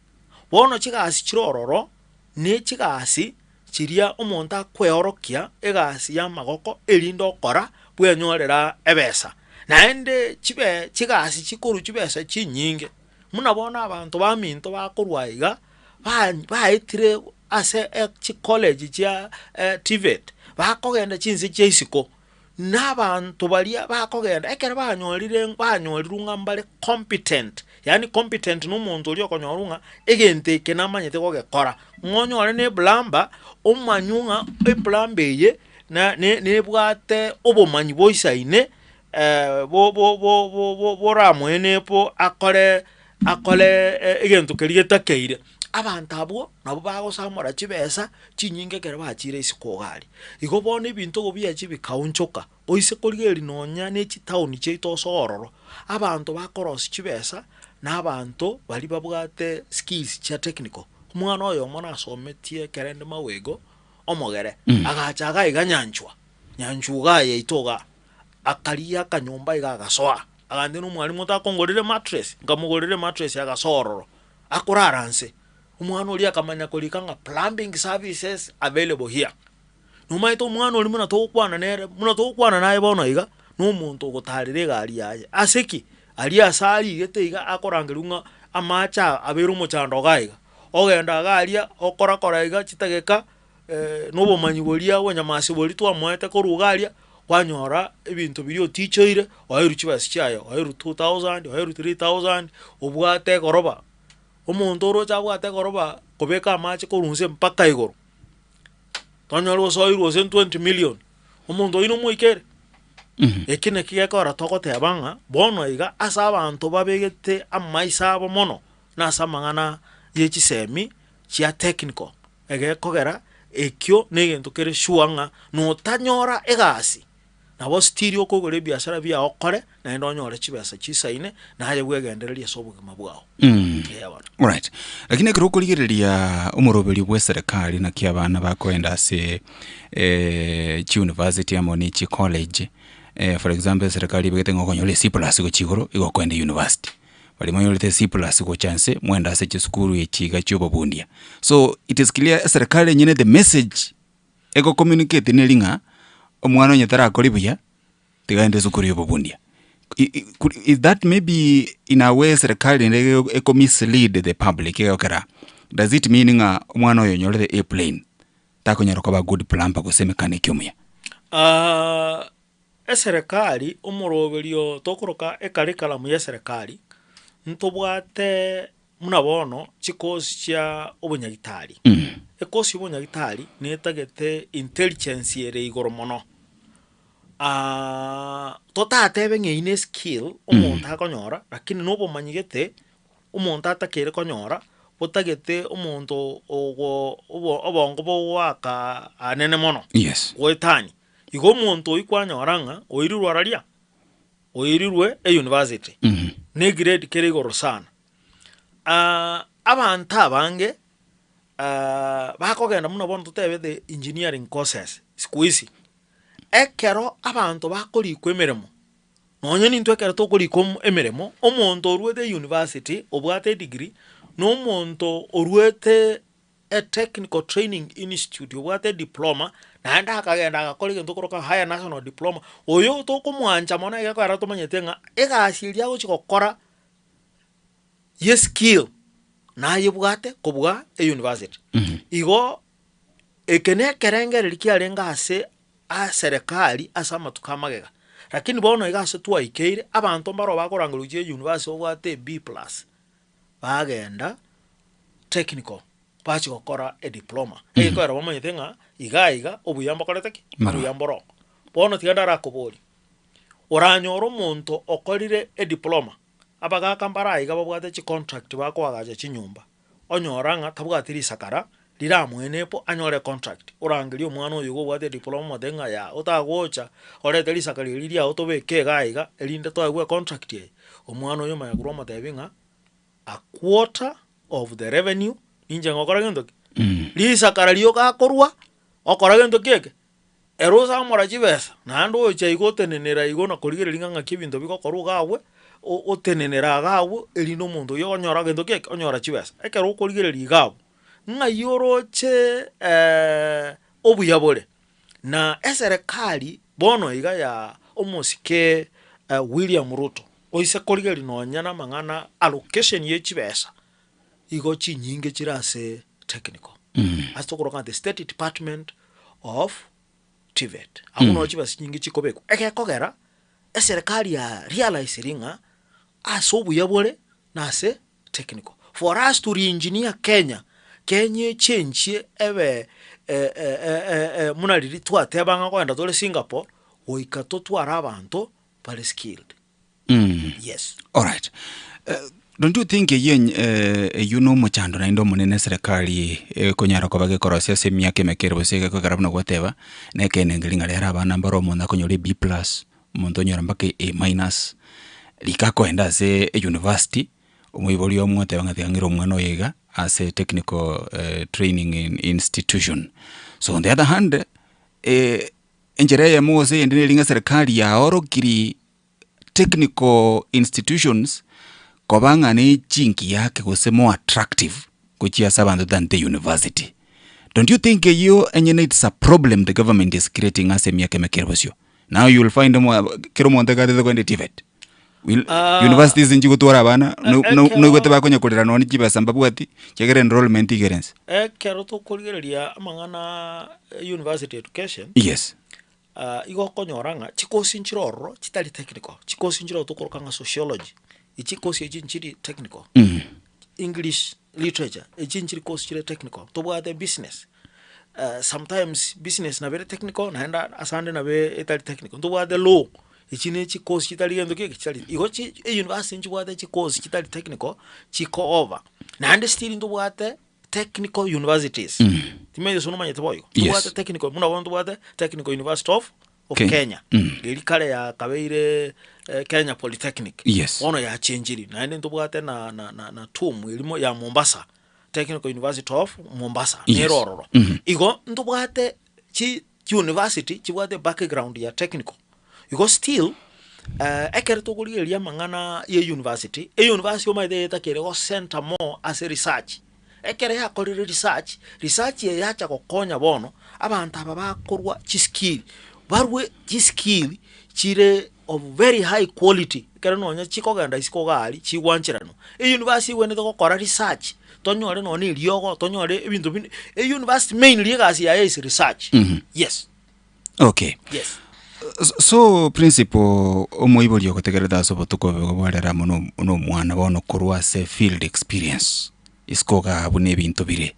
Bono chigasi chire ororo, ne chigasi chiria omonto akweorokia egasi y'amagoko erinde okora bwenyorera ebesa. Naende chibe chigasi chikorwa chibesa chinyinge, buna bono abanto baminto bakorwa aiga, ba baetire ase chicollege chia TVET, bakogenda chinse chia isiko. Na abanto baria bakogenda, ekero banyorire banyorirwe ng'a mbare competent, yaani competent na omonto oria okonyorwa ng'a egento eke namanyete gogekora, ng'a onyore na eplumber, omanywe ng'a eplumber eye na ne nebwate obomanyi boisaine bo bo bo bo bo boramoenepo akore akore egento keria getakeire. Abanto abwo nabwo bagosamora chibesa chinyinge ekero bachire isiko iga aria. Igo bono ebinto igo biachia bikaonchoka, oise korigereria nonya ne chitaoni chiaito ase ororo, abanto bakorosia chibesa na abanto baria babwate skills chia technical. Omwana oyomo nasometie ekerende mawego, omogere, agacha iga iga nyanchwa, nyanchwa igaa yaito igaa, akarigia akanyomba iga agasoa, agantebi na omwalimu otakongorera emattress, nkamogorera emattress agasoa ororo. Akorara nse, omwana oria akamanya korika ng'a plumbing services available here. Nomanyete omwana oria buna togokwana nere, buna togokwana naye bono iga, na omonto ogotarera egari yaye. Ase ki? Aria ase arigete iga akorangerigwa ng'a amache aa abeire omochando iga iga. Ogenda iga aria, okorakora iga chidageka na obomanyi boria obonyamasi boria twamoete korwa iga aria, kwanyora ebinto biria otichoire, oerwe chibesa chiaye, oerwe 2000, oerwe 3000, obwate egoroba. Omonto oroche abwate egoroba kobeka amache korwa inse mpaka igoro, tonyore gose oirwe gose 20 million, omonto oywo nomoikere? Eki naki gekogera togoteba ng'a bono iga ase abanto babegete amaiso abo mono, na ase amang'ana ye chisemi chia technical, egekogera ekio na egento kere sure ng'a notanyora egasi, nabo still okogora ebiasara biago okore, naende onyore chibesa chisaine, naye bwegendererie ase obogima bwao. Eeh bono. Alright. Lakini ekero okorigereria omoroberio bwa eserekari naki abana bakoenda ase chiuniversity amo ne chicollege, for example eserekari ebegete ng'a okonyora e C plus gochia igoro, igo okoenda university. Baria mwanyorete C plus gocha nse, mwende ase chisukuru echi iga chia obobundia. So it is clear eserekari enyene the message ego communicate neri ng'a, omwana onye tarakori buya, tiga aende esukuru ya obobundia. Is that maybe in a way serikali naende ego eko mislead the public egokera, does it mean ng'a omwana oyo onyorete A plain, takonyara koba good plumber gose mechanic omuya? Eserekari omoroberio tokoroka ecurriculum ya eserekari, ntobwate buna bono chikosi chia obonyagitari. Ekosi ya obonyagitari netagete intelligence ere igoro mono. Totatebe ng'a eyio ne eskill omonto akonyora, lakini na obomanyi gete omonto atakeire konyora, botagete omonto ogo obo obongo bogoaka anene mono, Yes. goetania. Igo omonto oyio kwanyora ng'a oirirwe araria, oirirwe euniversity, na egrade kere igoro sana. Abanto abange bakogenda buna bono totebe the engineering courses siku hizi, ekero abanto bakorikwa emeremo, nonye nintwe ekero tokorikwa omo emeremo, omonto oruete euniversity obwate edegree, na omonto oruete a technical training institute obwate ediploma, naende akagenda agakora egento okoroka higher national diploma, oyo tokomwancha mono egekogera tomanyete ng'a egasi eria agochi gokora ya eskill nayebwate kobua euniversity. Igo eke na ekerengereri kiarenge ase aserekari ase amatuko amagega, lakini bono iga ase twaikeire, abanto mbaro bakorangerwa gochia euniversity obwate e B plus, bagenda technical bachia gokora ediploma, egekogera bamanyete ng'a iga iga obuya mbokorete ki? Mara. Obuya mboro. Bono tiga ndarakoborie, oranyore omonto okorire ediploma, abagaka mbare aiga babwate chicontract bakoagacha chinyomba, onyora ng'a tabwati risakara riramoenepo anyore econtract, orangerie omwana oyo iga obwate ediploma omotebie ng'a yaa otagocha orete risakara eri riago tobeke iga iga erinde toegwe econtract eye, omwana oyo omanya korwa omotebie ng'a a quarter of the revenue ninche ngokora gento ki? Risakara rioka akorwa okora gento ki eke? Ere osamora chibesa, naende ocha iga otenenera igo na korigereria ng'a ng'aki ebinto bigokorwa iga abwe, otenenera iga abwo erinde omonto oyio onyora gento ki eke? Onyora chibesa. Ekero okorigereria iga abwo, ng'ai oroche obuya bore? Na eserekari bono iga ya omosike William Ruto, oise korigereria nonya na amang'ana allocation ye chibesa, igo chinyinge chire ase technical. Ase tokoroka ng'a the state department of TVET. Abwo noo chibesa chinyinge chikobekwa. Egekogera, eserekari ya realisiri ng'a ase obuya bore nase technical. For us to re-engineer Kenya, Kenya echenchie ebe buna riria twateba ng'a kogenda tore Singapore, goika totware abanto bare skilled. Yes. Alright. Don't you think eyio eny- eyio na omochando naende omonene eserekari ekonyara koba gekorosia ase emiaka emeke ere gose egekogera buna gwateba, na ekeene nkeri ng'a rero abana mbare omonto akonyora e B plus, omonto onyora mpaka A minus, rika akoenda ase euniversity, omoibori omoteba ng'a tiga ng'ire omwana oyo iga ase technical training institution. So on the other hand, enchera eyemo gose eyende neri ng'a eserekari yaorokiri technical institutions koba ng'a ne chingiya ake gose more attractive gochia ase abanto than the university. Don't you think eyio enyene it's a problem the government is creating ase emiaka emeke ere bosio? Now you will find omo kera omonto ekero atagete kogenda TVET, will universities nchigotwara abana no no noigwete bakonya korera nonye chibesa mbabwati, ekiagera enrollment iga ere inse. Ekero tokorigereria amang'ana ya university education. Yes. Igo okonyora ng'a chikosi nchire ororo chitari technical, chikosi nchire ororo tokoroka ng'a sociology, echi chikosi echi nchiri technical, English literature, echi nchiri kosi chire technical, tobwate business, sometimes business nabo ere technical naende ase ande nabo etari technical, ntobwate law, echi ne chikosi chitari gento ki eke chitari igo chi eyunivasiti nchibwate chikosi chitari technical chiko over, naende still ntobwate technical universities. Timanyeti gose nomanyete boigo. Yes. Tobwate technical buna bono tobwate Technical University of of Kenya. Kenya. Eri kare yakabeire eh, Kenya Polytechnic. Yes. Bono yachenchiri naende ntobwate na na na, na TUM erimo ya Mombasa. Technical University of Mombasa. Yes. Nero ororo. Igo ntobwate chi chiuniversity chibwate background ya technical. Igo still ekero tokorigereria amang'ana ya university, euniversity omanyete etakere go center more ase research. Ekero yakorire research, research eye yacha gokonya bono abanto aba bakorwa chiskill, barwe chiskill chire of very high quality, ekero nonye chikogenda isiko iga aria chigwancheranwa. Euniversity egwenerete gokora research, tonyore nonye na eriogo, tonyore ebinto binde, euniversity mainly egasi yaye is research, yes. Okay. Yes. So principal omoibori ogotegerete ase obotuko obe bwarera amo na omwana bono korwa ase field experience isiko igaa buna ebinto bire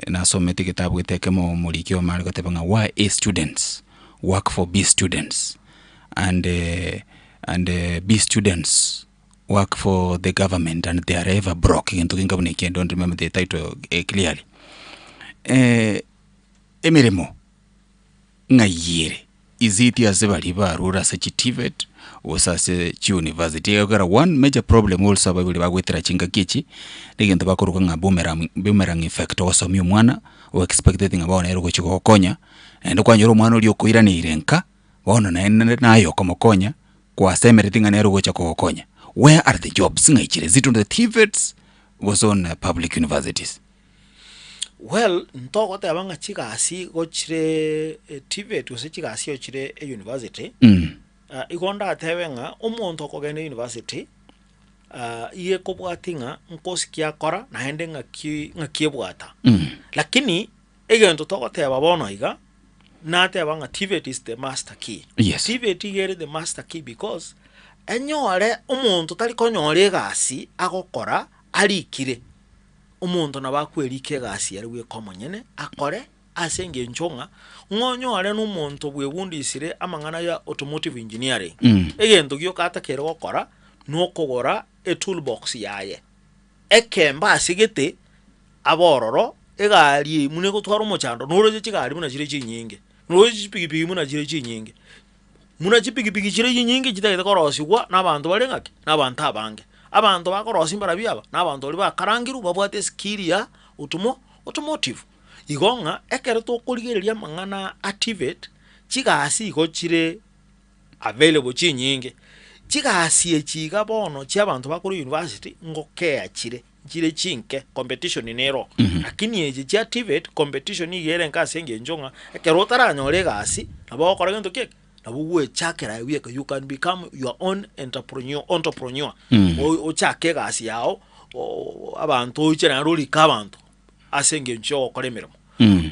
nasomete egetabu gete ekemo omoriki oyomo are goteba ng'a why A students work for B students and and B students work for the government and they are ever broke egento genka buna ekio I don't remember the title clearly. Emeremo ng'ai ere? Is it ase baria barure ase chi TVET gose ase chi university? Egekogera one major problem also abaibori bagoetera chingaki echi, na egento bakoroka ng'a boomerang boomerang effect ogosomia omwana o expecteti ng'a bono nere ogochi gogokonya, naende kwanyora omwana oria okoiraneire nka, bono naende naye okomokonya kwasemereti ng'a nere ogocha kogokonya. Where are the jobs? Ng'ai chire? Is it on the TVETs gose on public universities? Well, ntogoteba ng'a chigasi igo chire TVET gose chigasi igo chire eyunivasiti, igo ndatebe ng'a omonto okogenda eyunivasiti, iga ekobwatia ng'a nkosi ki akora naende ng'aki ng'aki ebwata. Lakini egento togoteba bono iga, nateba ng'a TVET is the master key. Yes. TVET iga ere the master key because, enyore omonto tari konyora egasi agokora arikire. Omonto nabo akwerika egasi ere bweka omonyene akore ase engencho ng'a ng'onyore nomonto bwebundisire amang'ana ya automotive engineering. Egento gioka atakeire gokora nokogora etoolbox yaye, ekemba ase gete abe ororo, egari eye buna egotwara omochando noroche chigari buna chire chinyinge, noroche chipigipigi buna chire chinyinge. Buna chipigipigi chire chinyinge chitagete korosigwa nabanto bare ng'aki? Nabanto abange. Abanto bakorosia mbarabwo aba, nabanto baria bakarangirwe babwate eskill ya otomo automotive. Igo ng'a ekero tokorigereria amang'ana a TVET, chigasi igo chire available chinyinge. Chigasi echi iga bono chia abanto bakorwa university, ngokea chire, nchire chinke, competition nero. Lakini echi chia TVET, competition iga ere enke ase eng'encho ng'a, ekero otaranyora egasi, nabo ogokora gento ki eke, nabo ogwechakera aye bweka, you can become your own entrepreneur entrepreneur. O- ochake egasi yago, o- abanto oiche naende orike abanto, ase eng'encho ya ogokora emeremo.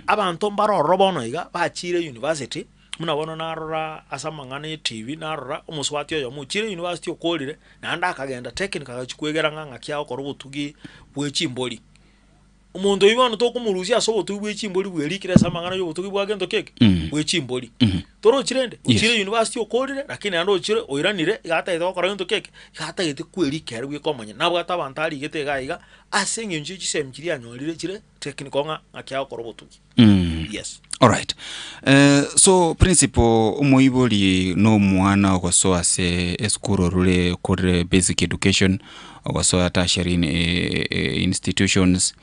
Abanto mbare ororo bono iga, bachire university, buna bono narora ase amang'ana ya etv, narora omosubati oyomo ochire university okorire, naende akagenda technical agachia kwegera ng'a ng'aki agokora obotugi bwe chimbori. Omonto oyio bono tokomorusia ase obotugi bwe chimbori bwerikire ase amang'ana ya obotugi bwa gento ki eke? Bwe chimbori. Torochi rende? Yes. Ochire university okorire, lakini naende ochire oiranire, iga atagete gokora gento ki eke? Iga atagete kwerika ere bweka omonyene. Nabwate abanto arigete iga iga, ase eng'encho ye chisemi chiria anyorire chire technical ng'a ng'aki agokora obotugi. Yes. Alright. So principal omoibori na omwana ogosoa ase esukuru orure okorire basic education ogosoa tertiary institutions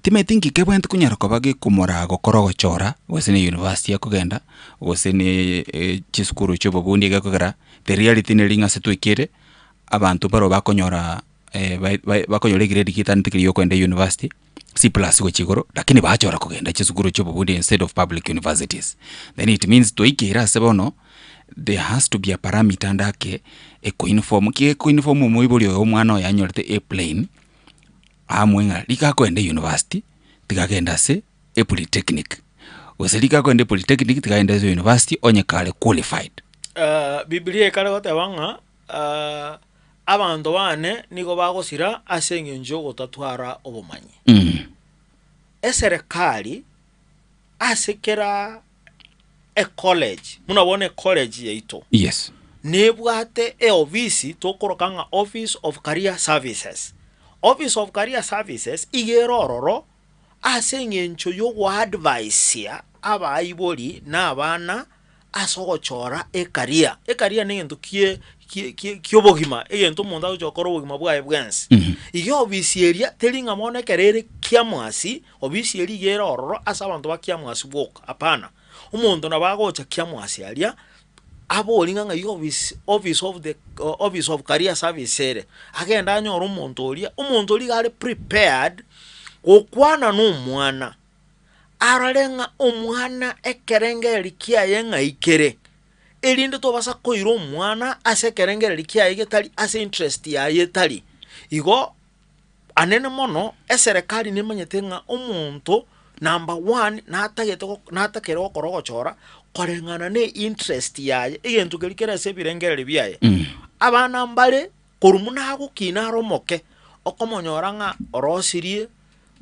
timanyeti nki kebwenerete konyara koba gekomoraa gokora ogochora gose ne university akogenda gose ne chisukuru chia obobundi egekogera the reality neri ng'a ase twaikire abanto barobwo bakonyora bakonyora egrade getaneti keria giokogenda university. C plus gochia igoro, lakini bachora kogenda chisukuru chia obobundi instead of public universities. Then it means twaikeire ase bono, there has to be a parameter ande ake ekoinform, ki ekoinform omoibori oyo omwana oye anyorete A plain, amwe ng'a rika akoenda university, tiga agende ase epolytechnic. Gose rika akoenda epolytechnic tiga aende ase university onye kare qualified. Bibilia ekare goteba ng'a abanto bane nigo bagosira ase eng'encho y'ogotatwara obomanyi. Eserekari ase kera ecollege, buna bono ecollege yaito, Yes. nebwate eofisi tokoroka ng'a office of career services. Office of career services iga ere ororo ase eng'encho y'ogoadvisia abaibori na abana ase ogochora ecareer. Ecareer na egento kie kie kie ki'obogima, egento omonto agocha gokora obogima bwaye bwensi. Iga ofisi eria teri ng'a bono ekero ere kiamwasi, ofisi eria iga ere ororo ase abanto ba kiamwasi boka, hapana. Omonto nabo agocha kiamwasi aria, abori ng'a ng'ai office office of the office of career service ere, agende anyore omonto oria, omonto oria iga are prepared gokwana na omwana, arore ng'a omwana ekerengereri kiaye ng'ai kere, erinde tobasa koira omwana ase ekerengereri kiaye getari ase interest yaye etari. Igo anene mono eserekari nemanyete ng'a omonto number one natagete natakere gokora ogochora koreng'ana ne interest yaye, egento keria kere ase ebirengererio biaye. Abana mbare korwa buna agokina are omoke, okomonyora ng'a orosirie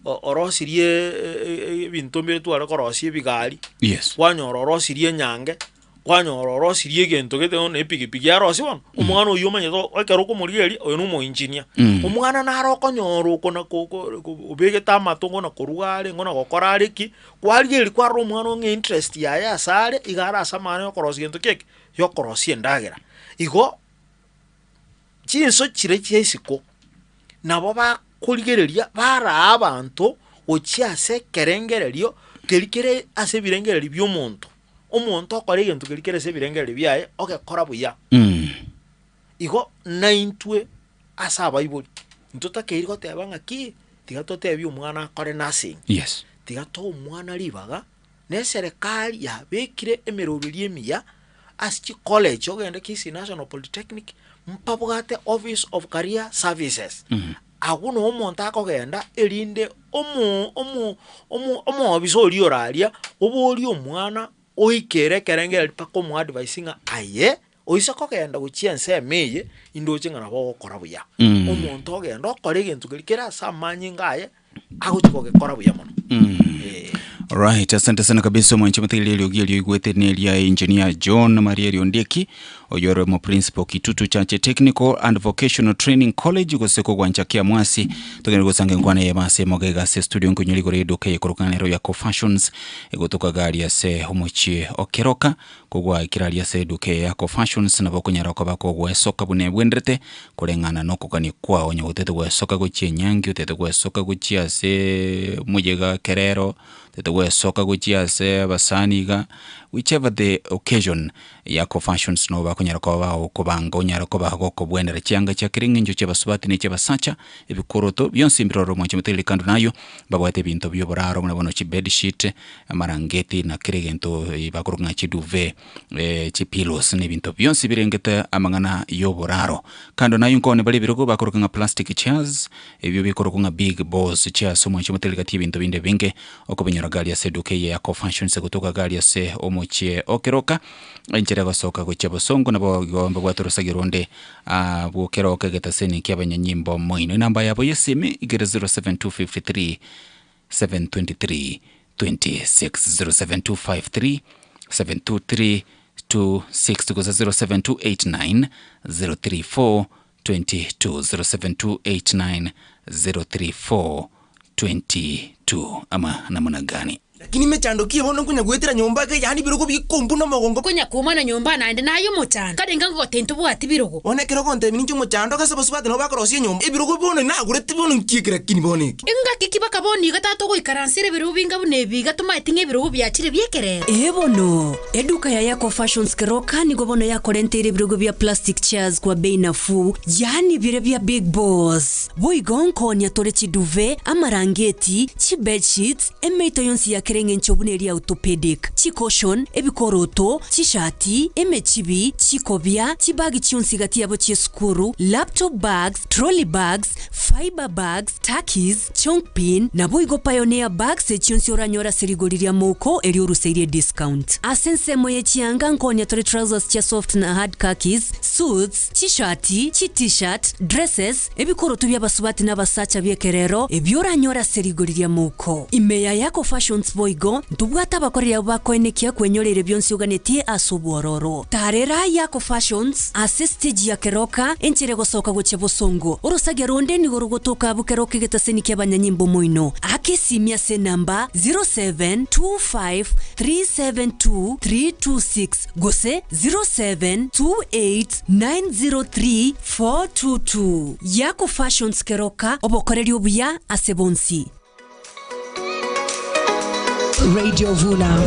orosirie ebinto mbire tware korosia ebigari, Yes. kwanyora orosirie enyange, kwanyora orosirie egento gete bono epikipiki arosie bono, omwana oywo omanyete ekero okomorigereria oyo na omoengineer. Omwana naro okonyora oko na ko- ko obegete amato ng'o na koruga are ng'o na gokora are ki, kwarigereria kwarora omwana oo ng'a interest yaye ase are, iga are ase amang'ana ya okorosia gento ki eke, ya okorosia endagera. Igo, chinso chiria chia isiko, nabo bakorigereria baraa abanto gochia ase ekerengererio keria kere ase ebirengererio bia omonto. Omonto okora egento keria kere ase ebirengererio biaye, ogekora buya. Igo naintwe ase abaibori, ntotakeiri goteba ng'aki, tiga totebie omwana akore nursing, Yes. tiga toe omwana ribaga, na eserekari yabekire emeroberi emiya ase chicollege, ogende Kisii National Polytechnic, mpabwate office of career services. Agwo noo omonto akogenda erinde omo omo omo omoofisa oria ore aria, oborie omwana oikere ekerengererio mpaka omoadvise ng'a aye, oise kogenda gochia ensemo eye, indoche ng'a nabo ogokora buya. Omonto ogenda okora egento keria kere ase amanyinga aye, agochia kogekora buya mono. Eh. Alright, asante sana kabisa omwanchi motegereria eriogi erio oigwete neria engineer John Maria Riondeki oyo ore omo principal Kitutu Church Technical and Vocational Training College gose kogwancha Kiamwasi togende gosanga enkwana eyemo ase emogega ase studio nkonyora igoro y'eduka eye korokana nero ya Fashions egotoka gari ase omochie o Keroka Kogwaikera aria ase eduka eye ya Fashions nabo okonyara koba kogwesoka buna ebwenderete koreng'ana nokogania kwao onye otagete gwesoka gochia enyangi, otagete gwesoka gochia ase omoyega ekerero, otagete gwesoka gochia ase abasani iga, whichever the occasion, Yako Fashions nabo bakonyara koba bagokobanga onyare koba gokobwenera chianga chia kera eng'encho chia abasubati na echi'abasacha, ebikoroto, bionsi mbirore omwanche motegereri kando na ayio, mbabwate ebinto bioboraro buna bono chibedsheet, amarangeti na kera egento bakoroka ng'a chiduvet, chipillows na ebinto bionsi birengete amang'ana y'oboraro. Kando na ayio nkone bare ebirogo bakoroka ng'a plastic chairs, ebio bikorokwa ng'a big boss chairs omwanche motegereri gati y'ebinto binde ebinge okobinyora gari ase eduka eye ya Cofashions egotoka gari ase omochie o Keroka, enchera egosoka gochia Bosongo nabo igo mbabwate orosagi ronde abwo Keroka egetaseni ki'abanyanyimbo moino. Enamba yabo y'esimi igere 07253 723 26 07253 723 26 gose 07289 034 22 07289 034 22 ama namuna gani? Lakini mechando ki bono nkonya goetera nyomba iga yaani ebirogo bikombuna omogongo. Konya koumana nyomba naende naye omochando. Kare inga ngogote ntobwati birogo. Bono ekero ogontebia ninche omochando gose abasubati nabo bakorosia enyomba ebirogo bono nagorete bono nki eke lakini bono eke. Engaki ki baka bono iga tata ogoikaransera ebirogo binga buna ebi iga tomaeti ng'a ebirogo biachire bi'ekerero. Ee bono, eduka ya Yako Fashions Keroka nigo bono yakorenteire ebirogo bia plastic chairs kwa bei nafuu, yaani biria bia big boss. Boigo nkoonia tore chiduve, amarangeti, chibedsheets, emeito yonsi ya kera. kera eng'encho buna eria orthopedic, chicushion, ebikoroto, chishati, emechibi, chikobia, chibagi chionsi gati yabo chi'esukuru, laptop bags, trolley bags, fibre bags, Takis, Chongpin, naboigo Pioneer Bags echionsi oranyore ase rigori ria mouko erio oruseirie discount. Ase ensemo ye chianga nkonya tore trousers chia soft na hard khakis, suits, chishati, chi t-shirt, dresses, ebikoroto bi'abasubati na abasacha bi'ekerero ebio oranyore ase rigori ria mouko. Ime ya Yako Fashions boigo ntobwate abakoreri abwo bakoenekia kwenyoreire bionsi oganetie ase obwororo. Tarera Yako Fashions ase stage ya Keroka, enchera egosoka gochia bosongo. Orosagia ronde nigo rogotoka abwo Keroka egetaseni ki'abanyanyimbo moino. Aka esimi ase enamba 0725372326 gose 0728903422. Yako Fashions Keroka, obokoreri obuya ase bonsi. Radio Vuna.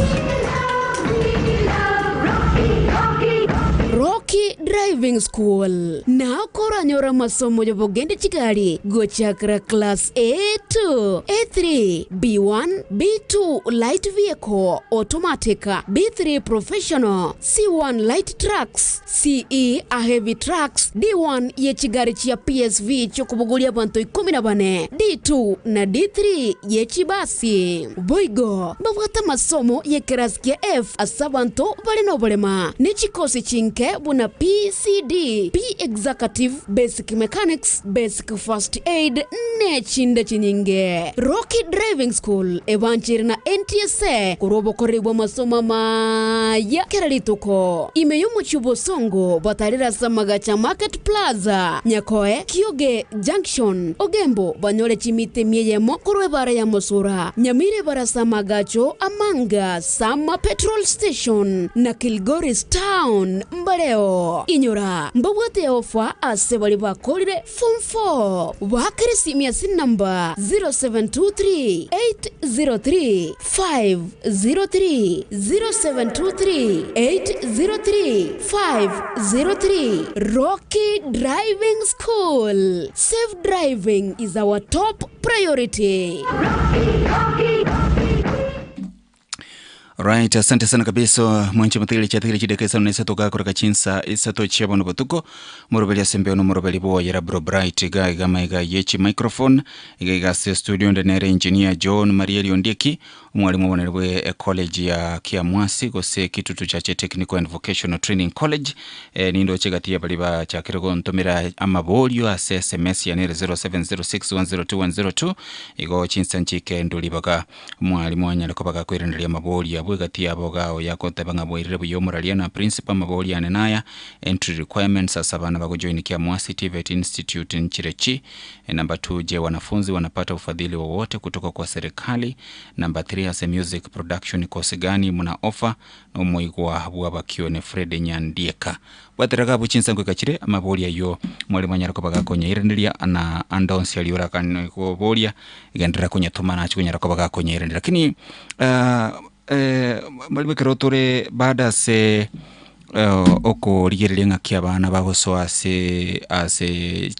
Rocky Driving School nao koranyore amasomo y'obogende chigari gochakera class A2, A3, B1, B2 light vehicle, automatic, B3 professional, C1 light trucks, CE a heavy trucks, D1 ye chigari chia PSV chi'okobogoria abanto 14, D2 na D3 ye chibasi. Boigo mbabwate amasomo y'ekerasi kia F ase abanto bare noborema, ne chikosi chinke buna PCD, P-Executive, Basic Mechanics, Basic First Aid nechinde chinyinge. Rocky Driving School ebancheire na NTSA korwa obokoreri bw'amasomo amaya kera rituko. Ime y'omochie o Bosongo batarire ase amagacho a Market Plaza, Nyakoe, Kioge Junction, Ogembo banyore chimita emia eyemo korwa ebara ya Mosura, Nyamira ebara ase amagacho a Manga, Sama Petrol Station na Kilgoris Town mbareo. Inyora, mbabwate eofa ase baria bakorire Form 4. Baakere esimi ase enamba 0723 803 503, 0723 803 503. Rocky Driving School. Safe driving is our top priority. Right, asante sana kabisa mwanche mutigere chatigere chideka isano na isato gakoreka chinsa isato chia bono botuko moroberi ase embeo nomoroberi bwoyera bro bright iga iga maiga yechi microphone iga iga ase studio nde nere engineer John Marieli Ondieki omwalimu obonere bwe ecollege ya Kiamwasi gose Kitutu Chache Technical and Vocational Training College eh, nindoche gati ya baria bachakire gontomera amaborio ase sms yane ere 0706102102 igo chinsa nchike ndori baga Omwalimu anyare koba gakoiraneria amaborio abwo egati yabo iga oyo agoteba ng'a bwairire buya omoraria na principal amaborio ane naya, Entry requirements ase abana bagojoin Kiamwasi TVET Institute nchire chi? Number two, je wanafunzi wanapata ufadhili wowote kutoka kwa serikali? Number three, ase music production course gani muna offer? Na omoigwa bw'abakione Fred Nyandieka. Bwatera iga abwo chinsa ngoika chire amaborio ayio mwalimu anyare koba gakonyairaneria na ande onsi aria orakane koboria genderera konyatoma nache konyara koba gakonyairaneria. Lakini mwalimu ekero tore bado ase okorigereria ng'aki abana bagosoa ase ase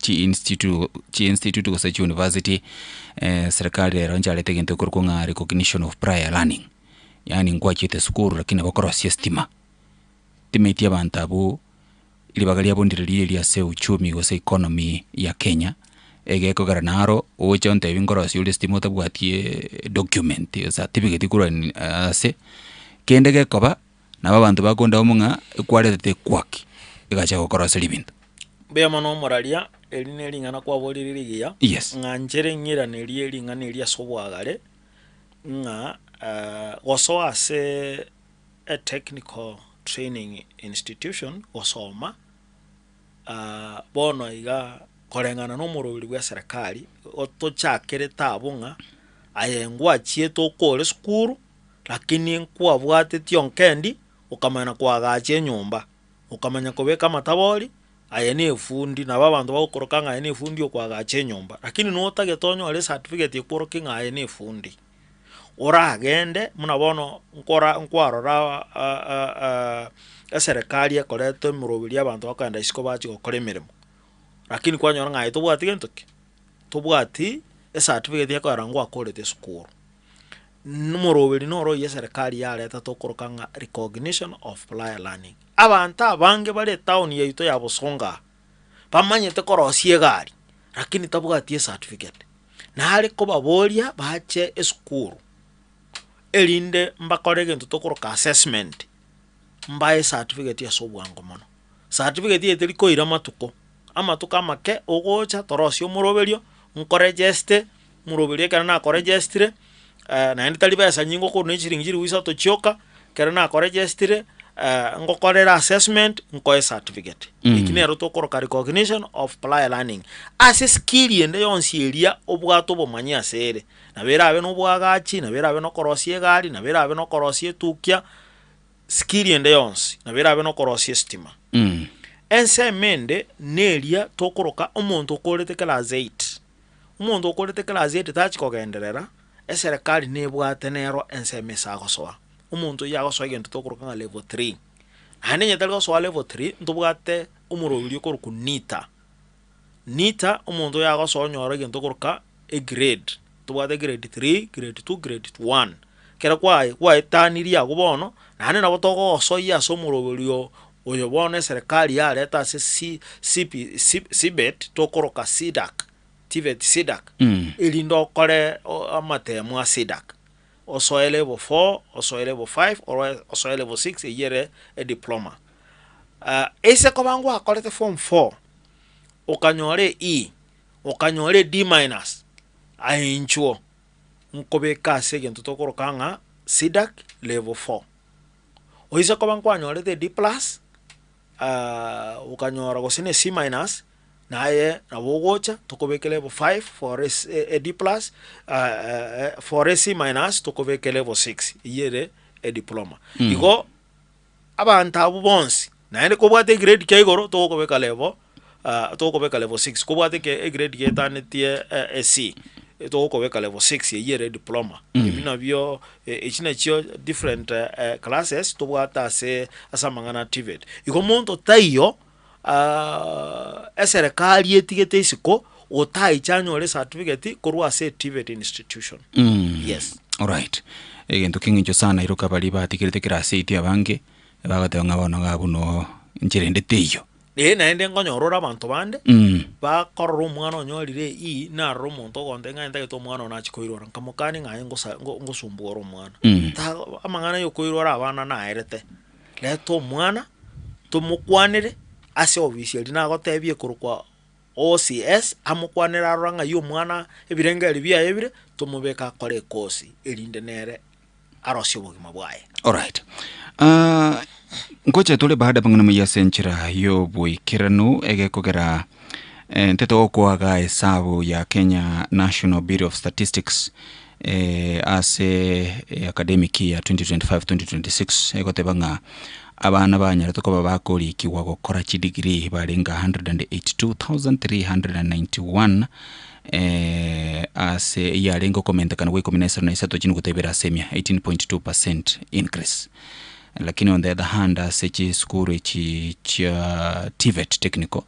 chi institute chi institute gose chi university serikali rero ncharete egento ekorokwa ng'a recognition of prior learning, yaani nkwachete esukuru lakini nabo okorosia estima. Timeti abanto abwo ribaga riabo ndire riria ria ase uchumi gose economy ya Kenya, egekogera naro oche ontebi nkorosia ore estima otabwati document certificate korwa ase, kende gekoba nabo abanto bakonda amo ng'a ekwaretete ekwaki egacha gokoroseria ebinto. Mbuya mono omoraria, eri ne ring'ana kwaborire rigiya, Yes. ng'a nchere ng'iranerie ring'ana eri ase obwagare, ng'a gosoa ase a technical training institution gosoma, bono iga koreng'ana na omoroberi bwa eserekari, otochakerete abwo ng'a aye ngwachiete okore esukuru, lakini nkwabwatetie onkendi, okamanya koagacha enyomba, okamanya kobeka amatabori, aye na efundi, nabo abanto bagokoroka ng'a aye na efundi okoagacha enyomba, lakini notagete onyore ecertificate ekworokia ng'a aye na efundi. Oragende buna bono nkora nkwarora eserekari ekoreta emeroberi abanto bakogenda isiko bachia gokora emeremo, lakini kwanyora ng'a aye tobwati gento ki? Tobwati ecertificate ekogera ngwakorete esukuru. Nomoroberi noro oyio eserekari yareta tokoroka ng'a recognition of prior learning. Abanto abange bare etown yaito ya Bosongo aa, bamanyete korosia egari, lakini tabwati ecertificate. Nare kobaboria bache esukuru, erinde mbakore egento tokoroka assessment, mbae ecertificate ase obwango mono. Certificate eye teri koira amatuko, amatuko amake ogocha torosie omoroberio, nkoregeste, omoroberio ekero nakoregestire, naende tari besa nyinge okorwa na chiringi chilifu isato chioka, ekero nakoregestire, ngokorere assessment, nkoe ecertificate. Eki nero tokoroka recognition of prior learning. Ase eskill ende yonsi eria obwate obomanyi ase ere, nabo erabe na oboagachi, nabo erabe na okorosia egari, nabo erabe na okorosia etukia, Skill ende yonsi nabo erabe nokorosia esitima. Ensemo ende neria tokoroka omonto okorete class eight. Omonto okorete class eight tachi kogenderera, eserekari nebwate nero ensemo ase agosoa. Omonto oyio agosoa egento tokoroka ng'a level three. Naende onye tari gosoa level three, ntobwate omorobiri okorokwa NITA. NITA omonto oyo agosoa onyore egento okoroka egrade, tobwate grade three, grade two, grade one. Ekero kwaye gwaetanirie agwo bono, naende nabo togogosoyia ase omoroberio oyo bono eserekari yareta ase C CP C CBET tokoroka CDACC, TVET CDACC, erinde okore amatemo a CDACC. Osoe level four, osoe level five, oroe osoe level six eyio ere ediploma. Ase koba ngwakorete form four, okanyora e E, okanyora e D minus, aye inchuo nkobeka ase egento tokoroka ng'a CDACC level four. Oise koba nkwanyorete e D plus, okanyora gose na e C minus, naye nabo ogocha tokobeke level five for a a D plus, for a C minus tokobeke level six, eyio ere ediploma. Igo. Abanto abwo bonsi, naende kobwate egrade kia igoro togokobeka level togokobeka level six, kobwate eke egrade getanetie e C, togokobeka level six eywo ere ediploma. Ebi nabio echi nachio different classes tobwate ase ase amang'ana a TVET. Igo monto taiyo eserekari etigete isiko otaiche anyore ecertificate korwa ase eTVET institution. Yes. Alright. Egento keng'encho sana iroka baria batigerete class eight abange, bagoteba ng'a bono iga abwo noo enchera ende teiyo. Ee naende nkonyora ore abanto bande, bakorora omwana onyorire E, narora omonto ogontebia ng'a ntagete omwana one achie koirora, nkamokania ng'a aye ngosa ngo ngosumbua ore omwana. Ta amang'ana ya okoirora abana naerete, reta omwana, tomokwanere ase ofisi eria nagotebia ekorokwa OCS, amokwanere arore ng'ai omwana ebirengererio biaye bire, tomobeke akore ekosi erinde nere arosie obogima bwaye. Alright. Ngocha tore baada bang'ana maiyo ase enchera y'oboikeranu egekogera eh, ntete gokwaga esabu ya Kenya National Bureau of Statistics eh, ase eh, academic year 2025-2026 egoteba ng'a abana banyarete koba bakorikigwa gokora chidegree barenge 182,391 eh, ase eyarenge okomentekana gwa ikomi na isano na isato chinuguta ibere ase emia, 18.2 percent increase. Lakini on the other hand ase chisukuru echi chia TVET technical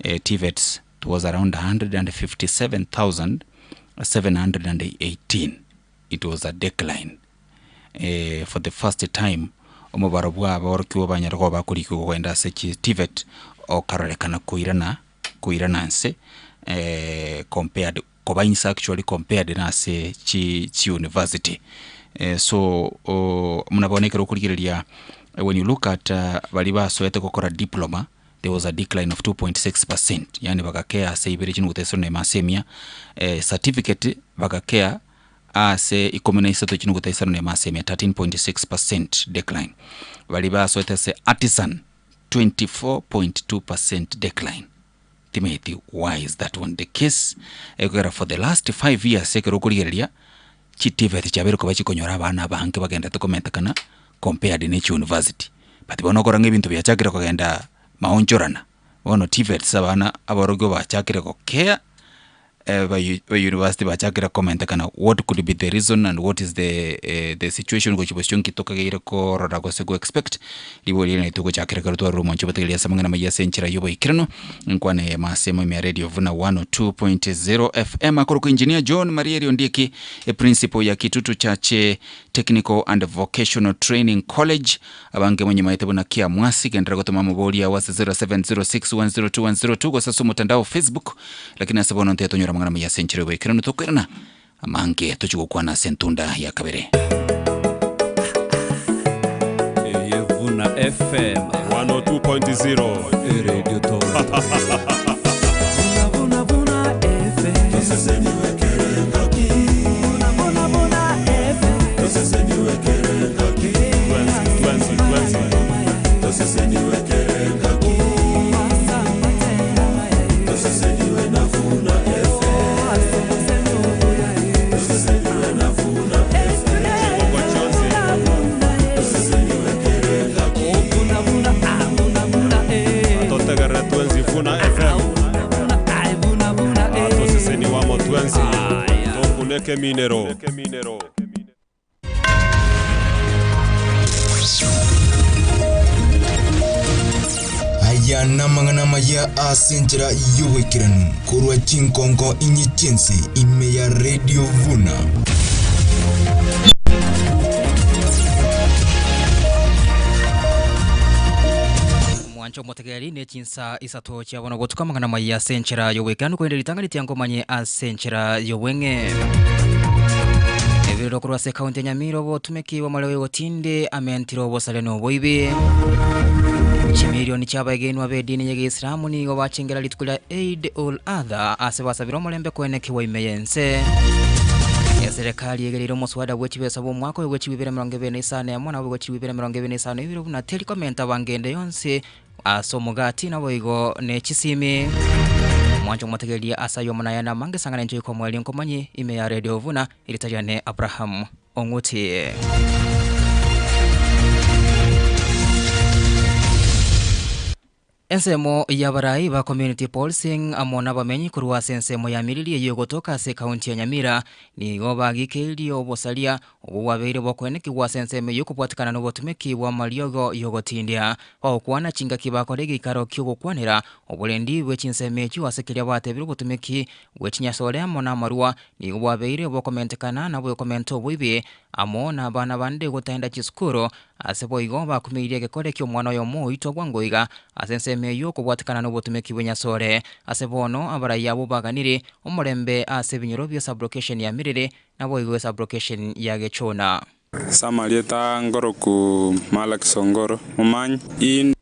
eh, TVETs it was around 157,718 it was a decline eh, for the first time omobaro bwa aborokigwa banyare koba bakorikigwa kogenda ase chi TVET okarorekana koirana koirana nse eh, compared koba inse actually compared na ase chi chi university eh, so oh, muna bono ekero okorigereria when you look at baria basoete gokora diploma there was a decline of 2.6 percent yaani bagakea ase ibere chinuguta isano na ime ase emia eh, certificate bagakea ase ikomi na isato chinuguta isano na ime ase emia 13.6 percent decline baria basoete ase artisan 24.2 percent decline timanyeti why is that one the case ekogera for the last 5 years ekero okorigereria chiTVET chiabeire koba chikonyora abana abange bagenderete komentekana compared ne chiuniversity but bono okora ng'a ebinto biachakire kogenda maonchorana, bono TVETs abana aborokigwa bachakire gokea. Ba university bachakire komentekana what could be the reason and what is the the situation gochia bosio nki tokageire korora gose go expect ribori eri naitwe gochakera ekero twarure omonche obotegereria ase amang'ana amaya ase enchera ya oboikeranu nkwane eyemo ase emo ime ya radio vuna 102.0 FM akorokwa engineer John Maria Ondieki eprinciple ya Kitutu Church Technical and Vocational Training College Abange monyimaete buna Kiamwasi, genderera gotoma amabori ao ase 0706102102 gose ase omotandao Facebook. Lakini ase bono ntiga tonyore amang'ana amaya ase enchera y'oboikeranu tokoirana amange tochie gokwana ase entunda ya kabere. Eye Vuna FM 102.0 Radio Totegerere twensi Vuna FM. Atoseseniwa amo twensi tokuneke minero. Aya namang'ana amaya ase enchera y'oboikeranu korwa chinkonko inye chi'ense ime ya Radio Vuna. Omwancho omotegereri ne chinsa isato chia bono botuko amang'ana amaya ase enchera y'oboikeranu korende ritang'ani tiangomanye ase enchera y'obweng'e. Ebirero korwa ase ekaunti ya Nyamira obotumeki bw'amariogo y'ogotindi amentire obosare na oboibi. Chimilioni chi'abaegenwa b'edini y'Egeisilamu nigo bachengera rituko ria Eid ul Adha ase basabire omorembe koenekiwa ime y'ense. Eserekari egereire omoswada bwe chibesa bw'omwaka oyo bwe chilifu ibere emerongo ebere na isano emo naboigo chilifu ibere emerongo ebere na isano ibere buna teri komenta bango ende yonsi ase omogati naboigo ne chisimi. Mwanche omotegererie ase ayio omonaya namange sang'ana inche oika omoerio nkomanyie ime ya Radio Vuna erieta riane Abraham Ong'uti. Ensemo y'abarai ba Community Policing amo nabamenyi korwa ase ensemo ya Miriri eyio egotoka ase ekaunti ya Nyamira nigo bagikeirie obosaria obwo bwabeire bokoenekigwa ase ensemo eyio kobwatekana nobotumeki bw'amariogo y'ogotindia. Bagokwana chingaki bakora egeikaro ki'ogokwanera oborendi bwe chinsemo echio ase keria batebire obotumeki bwe chinyasore amo namarwa nigo bwabeire bokomentekana na bokomenta oboibi amo nabana bande gotaenda chisukuru Ase boigo bakumeirie egekore ki'omwana oyomo oitwa bwango iga ase ensemo eyio okobwatekana nobotumeki bw'enyasore. Ase bono abarai abwo baganire omorembe ase ebinyoro bie sublocation ya Miriri naboigo esublocation ya Gechona. Ase amarieta ngoroku Malaki Songoro, Momanyi. In.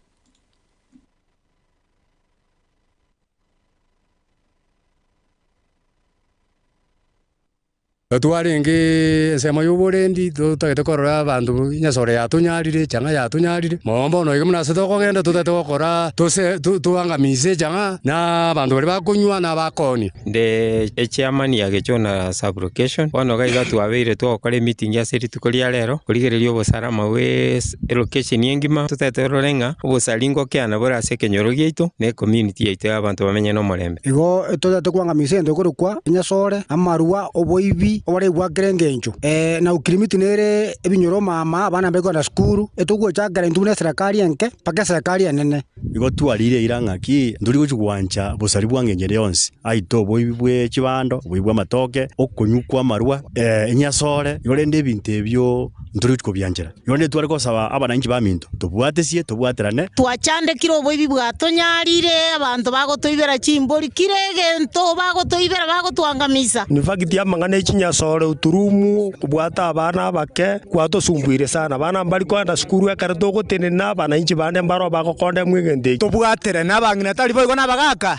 Twarenge ensemo y'oborendi totagete korora abanto enyasore yatonyarire, echang'a yatonyarire, mono bono iga buna ase tokogenda totagete gokora tose toangamise echang'a na abanto baria bakonywa na abakoonia. Inde echairman ya Gechona sub-location, bono iga iga twabeire twagokora emeeting ase rituko ria rero, korigereria obosalama bwe elocation engima, totagete torore ng'a obosari ngokeana bore ase ekenyoro giaito na ecommunity yaito ya abanto bamenye nomorembe. Igo totagete koangamisa egento gekorokwa enyasore, amarwa, oboibi, oboraigwa kera engencho. Na ukirimiti nere ebinyoro omama, abana mbaria kogenda sukuru, etogochakera intwe buna eserekari enke mpaka eserekari enene. Igo twarire eira ng'aki ntori gochia gwancha bosari bwa ng'encho ende yonsi, aite oboibi bwe chibando, oboibi bw'amatoke, okonywa kw'amarwa, enyasore, igo rende ebinto ebio ntori gochia kobianchera. Igo rende tware gosaba abananchi baminto, tobwatesie, tobwaterane. Twachandekire oboibi bwatonyarire, abanto bagotoibera chimbori, kera egento bagotoibera bagotwangamisa. In fact amang'ana e chinyasore uturumu kobwata abana abake gwatosumbuire sana. Abana mbari kogenda sukuru ekero togotenena abananchi bande mbaro bagokondemwa egento eki. Tobwaterane abang'ina tari boigo nabagaaka?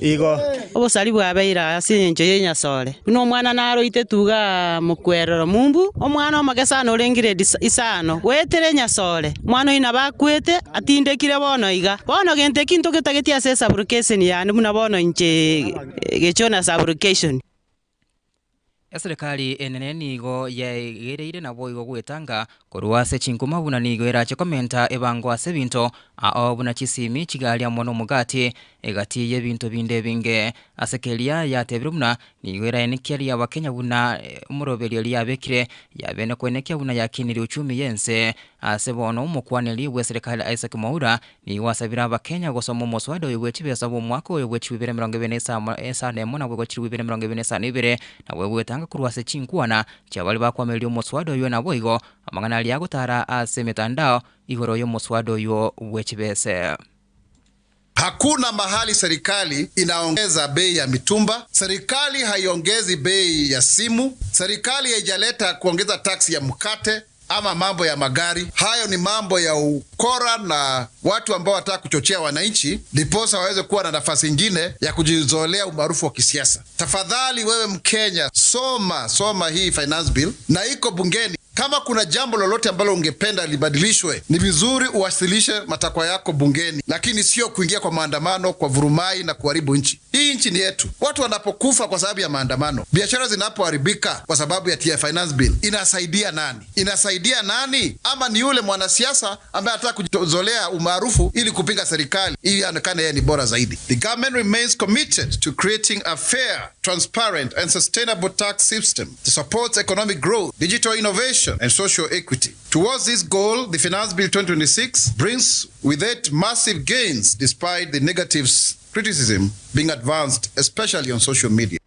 Igo. Obosari bwabeire ase engencho y'enyasore, buna omwana naroite tuga mokwerero mumbu, omwana omoke sana ore ngiredi isano, goetera enyasore, omwana oyio nabo akwete, atindekire bono iga. Bono gento eki ntogetagetie ase esabulocation yane buna bono inche Gechona Sublocation. Eserekari enene nigo yaegereire naboigo gwetanga korwa ase chinkuma buna nigo erache komenta ebango ase ebinto ao buna chisimi, chigari amo na omogati egati y'ebinto binde ebinge. Ase keria yatebire buna nigo eraenekia riabakenya buna omoroberio riabekire yabene koenekia buna yakinirie uchumi y'ense. Ase bono omokwaneri bw'eserekari Isaac Mwaura Nigo asabire Abakenya gosoma omoswada oyo bwe chibesa bw'omwaka oyo bwe chibibere emerongo ebere na esano emo na bwego chilifu ibere emerongo ebere na esano ibere, na bwegwetanga korwa ase chinkwana chia baria bakwamereria omoswada oyio naboigo amang'ana aria agotara ase emetandao igoro y'omoswada oyio bwe chibese. Hakuna mahali serikali inaongeza bei ya mitumba, serikali haiongezi bei ya simu, serikali haijaleta kuongeza taksi ya mkate ama mambo ya magari. Hayo ni mambo ya ukora na watu ambao wanataka kuchochea wananchi ndiposa waweze kuwa na nafasi ingine ya kujizolea umaarufu wa kisiasa. Tafadhali wewe Mkenya, soma soma hii finance bill na iko bungeni. Kama kuna jambo lolote ambalo ungependa libadilishwe, ni vizuri uwasilishe matakwa yako bungeni, lakini sio kuingia kwa maandamano, kwa vurumai na kuharibu nchi. Hii nchi ni yetu. Watu wanapokufa kwa sababu ya maandamano, biashara zinapoharibika kwa sababu ya TI finance bill, inasaidia nani? Inasaidia nani? Ama ni yule mwanasiasa ambaye anataka kujizolea umaarufu ili kupinga serikali ili aonekane yeye ni bora zaidi. The government remains committed to creating a fair, transparent and sustainable tax system to support economic growth, digital innovation and social equity. Towards this goal, the Finance Bill 2026 brings with it massive gains despite the negative criticism being advanced, especially on social media.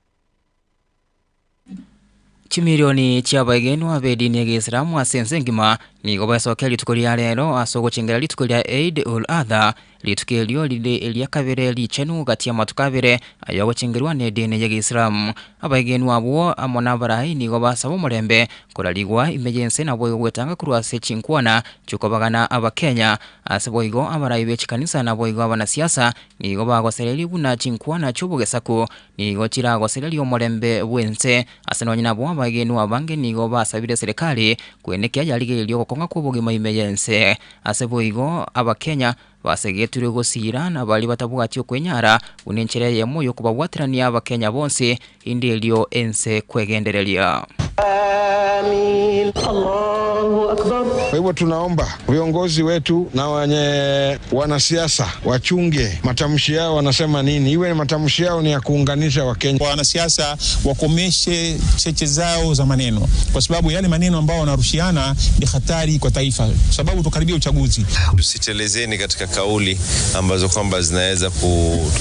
Chimilioni chi'abaegenwa b'edini y'Egeisiramu ase ense engima nigo baesokia rituko ria rero ase ogochengera rituko ria Eid ul Adha, rituko erio rire eria kabere richenu gati y'amatuko abere ay'ogochengerwa n'edini y'Egeisiramu. Abaegenwa abwo amo n'abarai nigo basaba omorembe korarigwa ime y'ense naboigo gwetanga korwa ase chinkwana chi'okobagana Abakenya. Ase boigo abarai be chikanisa naboigo abanasiasa nigo bagosereria buna chinkwana chi'obogesaku Nigo chiragosererie omorembe bw'ense. Ase nonya nabwo abaegenwa abange nigo basabire eserekari kwenekia yarigereria ogokong'a kw'obogima ime y'ense. Ase boigo Abakenya basegetirwe gosiira na baria batabwati okwenyara buna enchera eyemo y'okobabwaterania Abakenya bonsi inde erio ense kwegendereria. Ameen. Allahu Akbar. Kwa hivyo tunaomba viongozi wetu na wenye wanasiasa wachunge matamshi yao, wanasema nini, iwe matamshi yao ni ya kuunganisha Wakenya. Wanasiasa wakomeshe cheche zao za maneno, kwa sababu yale maneno ambao wanarushiana ni hatari kwa taifa, kwa sababu tukaribia uchaguzi. Tusitelezeni katika kauli ambazo kwamba zinaweza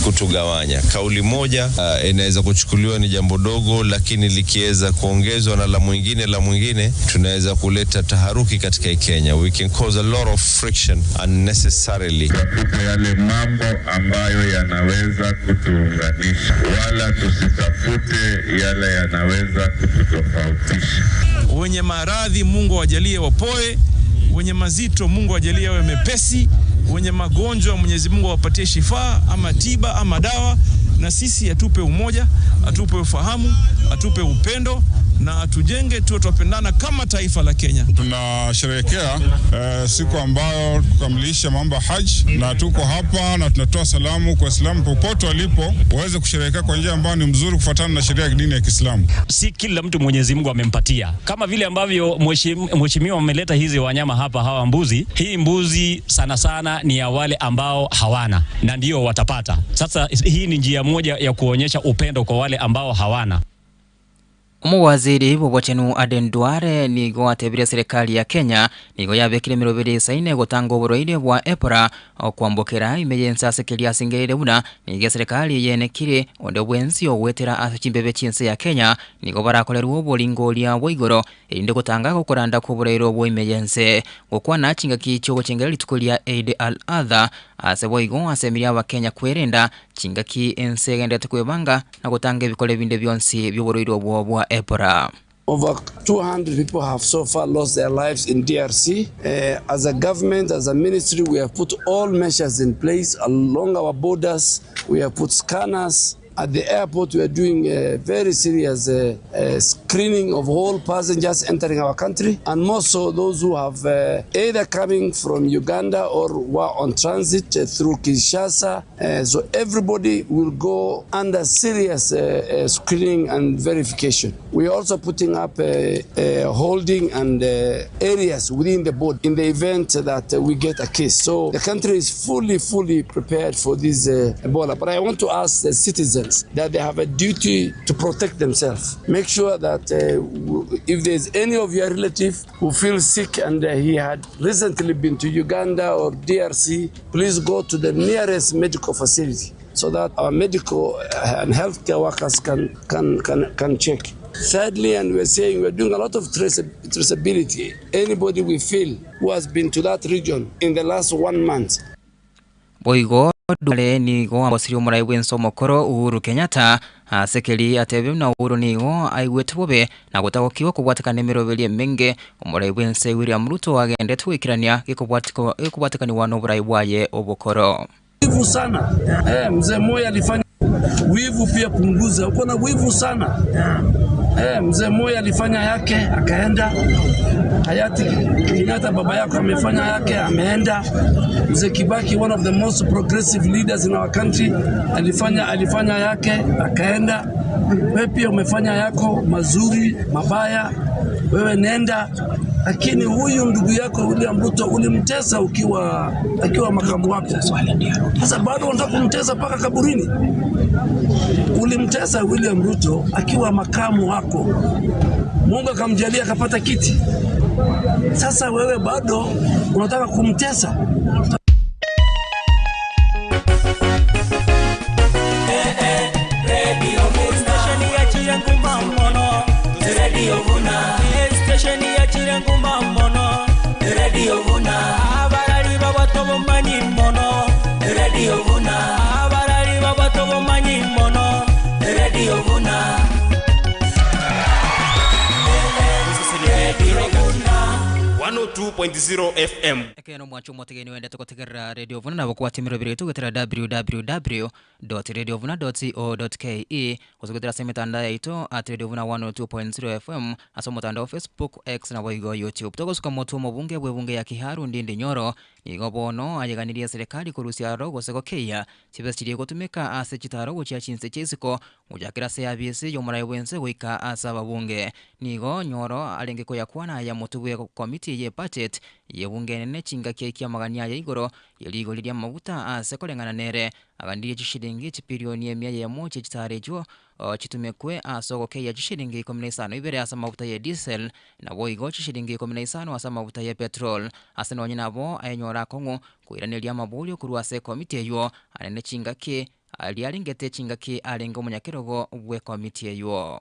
kutugawanya. Kauli moja inaweza kuchukuliwa ni jambo dogo, lakini likiweza kuongezwa na la mwingine la mwingine, tunaweza kuleta taharuki katika hii Kenya. We can cause a lot of friction unnecessarily. Tutafute yale mambo ambayo yanaweza kutuunganisha, wala tusitafute yale yanaweza kututofautisha. Wenye maradhi Mungu awajalie wapoe, wenye mazito Mungu awajalie wawe mepesi, wenye magonjwa Mwenyezi Mungu awapatie shifaa ama tiba ama dawa, na sisi atupe umoja, atupe ufahamu, atupe upendo na atujenge tuwe twapendana kama taifa la Kenya. Tunasherehekea siku ambayo kukamilisha mambo ya Hajj, na tuko hapa na tunatoa salamu kwa Waislamu popote walipo waweze kusherehekea kwa njia ambayo ni mzuri kufuatana na sheria ya dini ya Kiislamu. Si kila mtu Mwenyezi Mungu amempatia, kama vile ambavyo mheshimiwa ameleta hizi wanyama hapa, hawa mbuzi. Hii mbuzi sana sana ni ya wale ambao hawana na ndio watapata. Sasa hii ni njia moja ya kuonyesha upendo kwa wale ambao hawana. Omowaziri bw'obochenu Aden Duale nigo atebirie serikali ya Kenya nigo yabekire emeroberi esaine gotanga oborwaire bwa Ebola okwambokera ime y'ense ase keria asengereire buna nigo eserekari yenekire onde bwensi ogwetera ase chimbebe chi'ense ya Kenya nigo barakorerwe oboringoria bwa igoro erinde gotanga gokoranda kw'oboraire obwo ime y'ense. Gokwana chingaki chi'ogochengera rituko ria Eid al-Adha ase boigo asemirie abakenya kwerenda chingaki ense egenderete kwebanga na gotanga ebikore binde bionsi bi'oborwaire obwo bwa Ebola. Over 200 people have so far lost their lives in DRC. As a government, as a ministry, we have put all measures in place along our borders. We have put scanners. At the airport we are doing a very serious screening of all passengers entering our country and more so those who have either coming from Uganda or were on transit through Kinshasa. So everybody will go under serious screening and verification. We are also putting up holding and areas within the board in the event that we get a case. So the country is fully, fully prepared for this Ebola. But I want to ask the citizens that they have a duty to protect themselves. Make sure that if there's any of your relative who feels sick and he had recently been to Uganda or DRC, please go to the nearest medical facility so that our medical and healthcare workers can check. Thirdly, and we're saying we're doing a lot of traceability. Anybody we feel who has been to that region in the last 1 month. Boigo Duale nigo ambosirie omorai bw'ense omokoro Uhuru Kenyatta ase keri atebire buna Uhuru nigo aigwete bobe na gotagokiwa kobwatekana nemeroberi emenge omorai bw'ense William Ruto agendete goikerania gekobwatekaniwa noborai bwaye obokoro. Wivu sana. Mzee Moi alifanya wivu pia punguza. Uko na wivu sana. Mzee Moi alifanya yake akaenda. Hayati Kenyatta baba yako amefanya yake ameenda. Mzee Kibaki, one of the most progressive leaders in our country, alifanya yake akaenda. Wewe pia umefanya yako mazuri, mabaya, wewe nenda. Lakini huyu ndugu yako William Ruto ulimtesa akiwa makamu wako. Sasa bado unataka kumtesa mpaka kaburini? Ulimtesa William Ruto akiwa makamu wako, Mungu akamjalia akapata kiti. Sasa wewe bado unataka kumtesa? 102.0 FM. Ekero mwancho omotegeni wendete gotegerera Radio Vuna nabo kwata emeroberi yaito goetera www.radiovuna.co.ke gose goetera ase emetandao yaito at Radio Vuna 102.0 FM ase omotandao wa Facebook, X nabo igo YouTube. Togosuka motwe omobunge bwe ebunge ya Kiharu Ndindi Nyoro nigo bono ayeganirie eserekari korusia aro gose gokeia chibesa chiria egotumeka ase chitaro gochia chinse chia isiko gochakera ase eabisi y'omorai bwense goika ase ababunge. Nigo Nyoro arenge koyakwana aya motwe bwe ekomiti ye budget y'ebunge enene chingaki ekia amagani aya igoro ye rigori ri'amaguta ase koreng'ana nere aganirie chishilingi chipirioni emia eyemo chie chitaro echio chitumekwe ase ogokeia chishilingi ikomi na isano ibere ase amaguta ye diesel naboigo chishilingi ikomi na isano ase amaguta ye petrol. Ase nonye nabo ayenyore akong'u koiraneria amaborio korwa ase ekomiti eywo anene chingaki aria arengete chingaki arenge omonyakerogo bw'ekomiti eywo.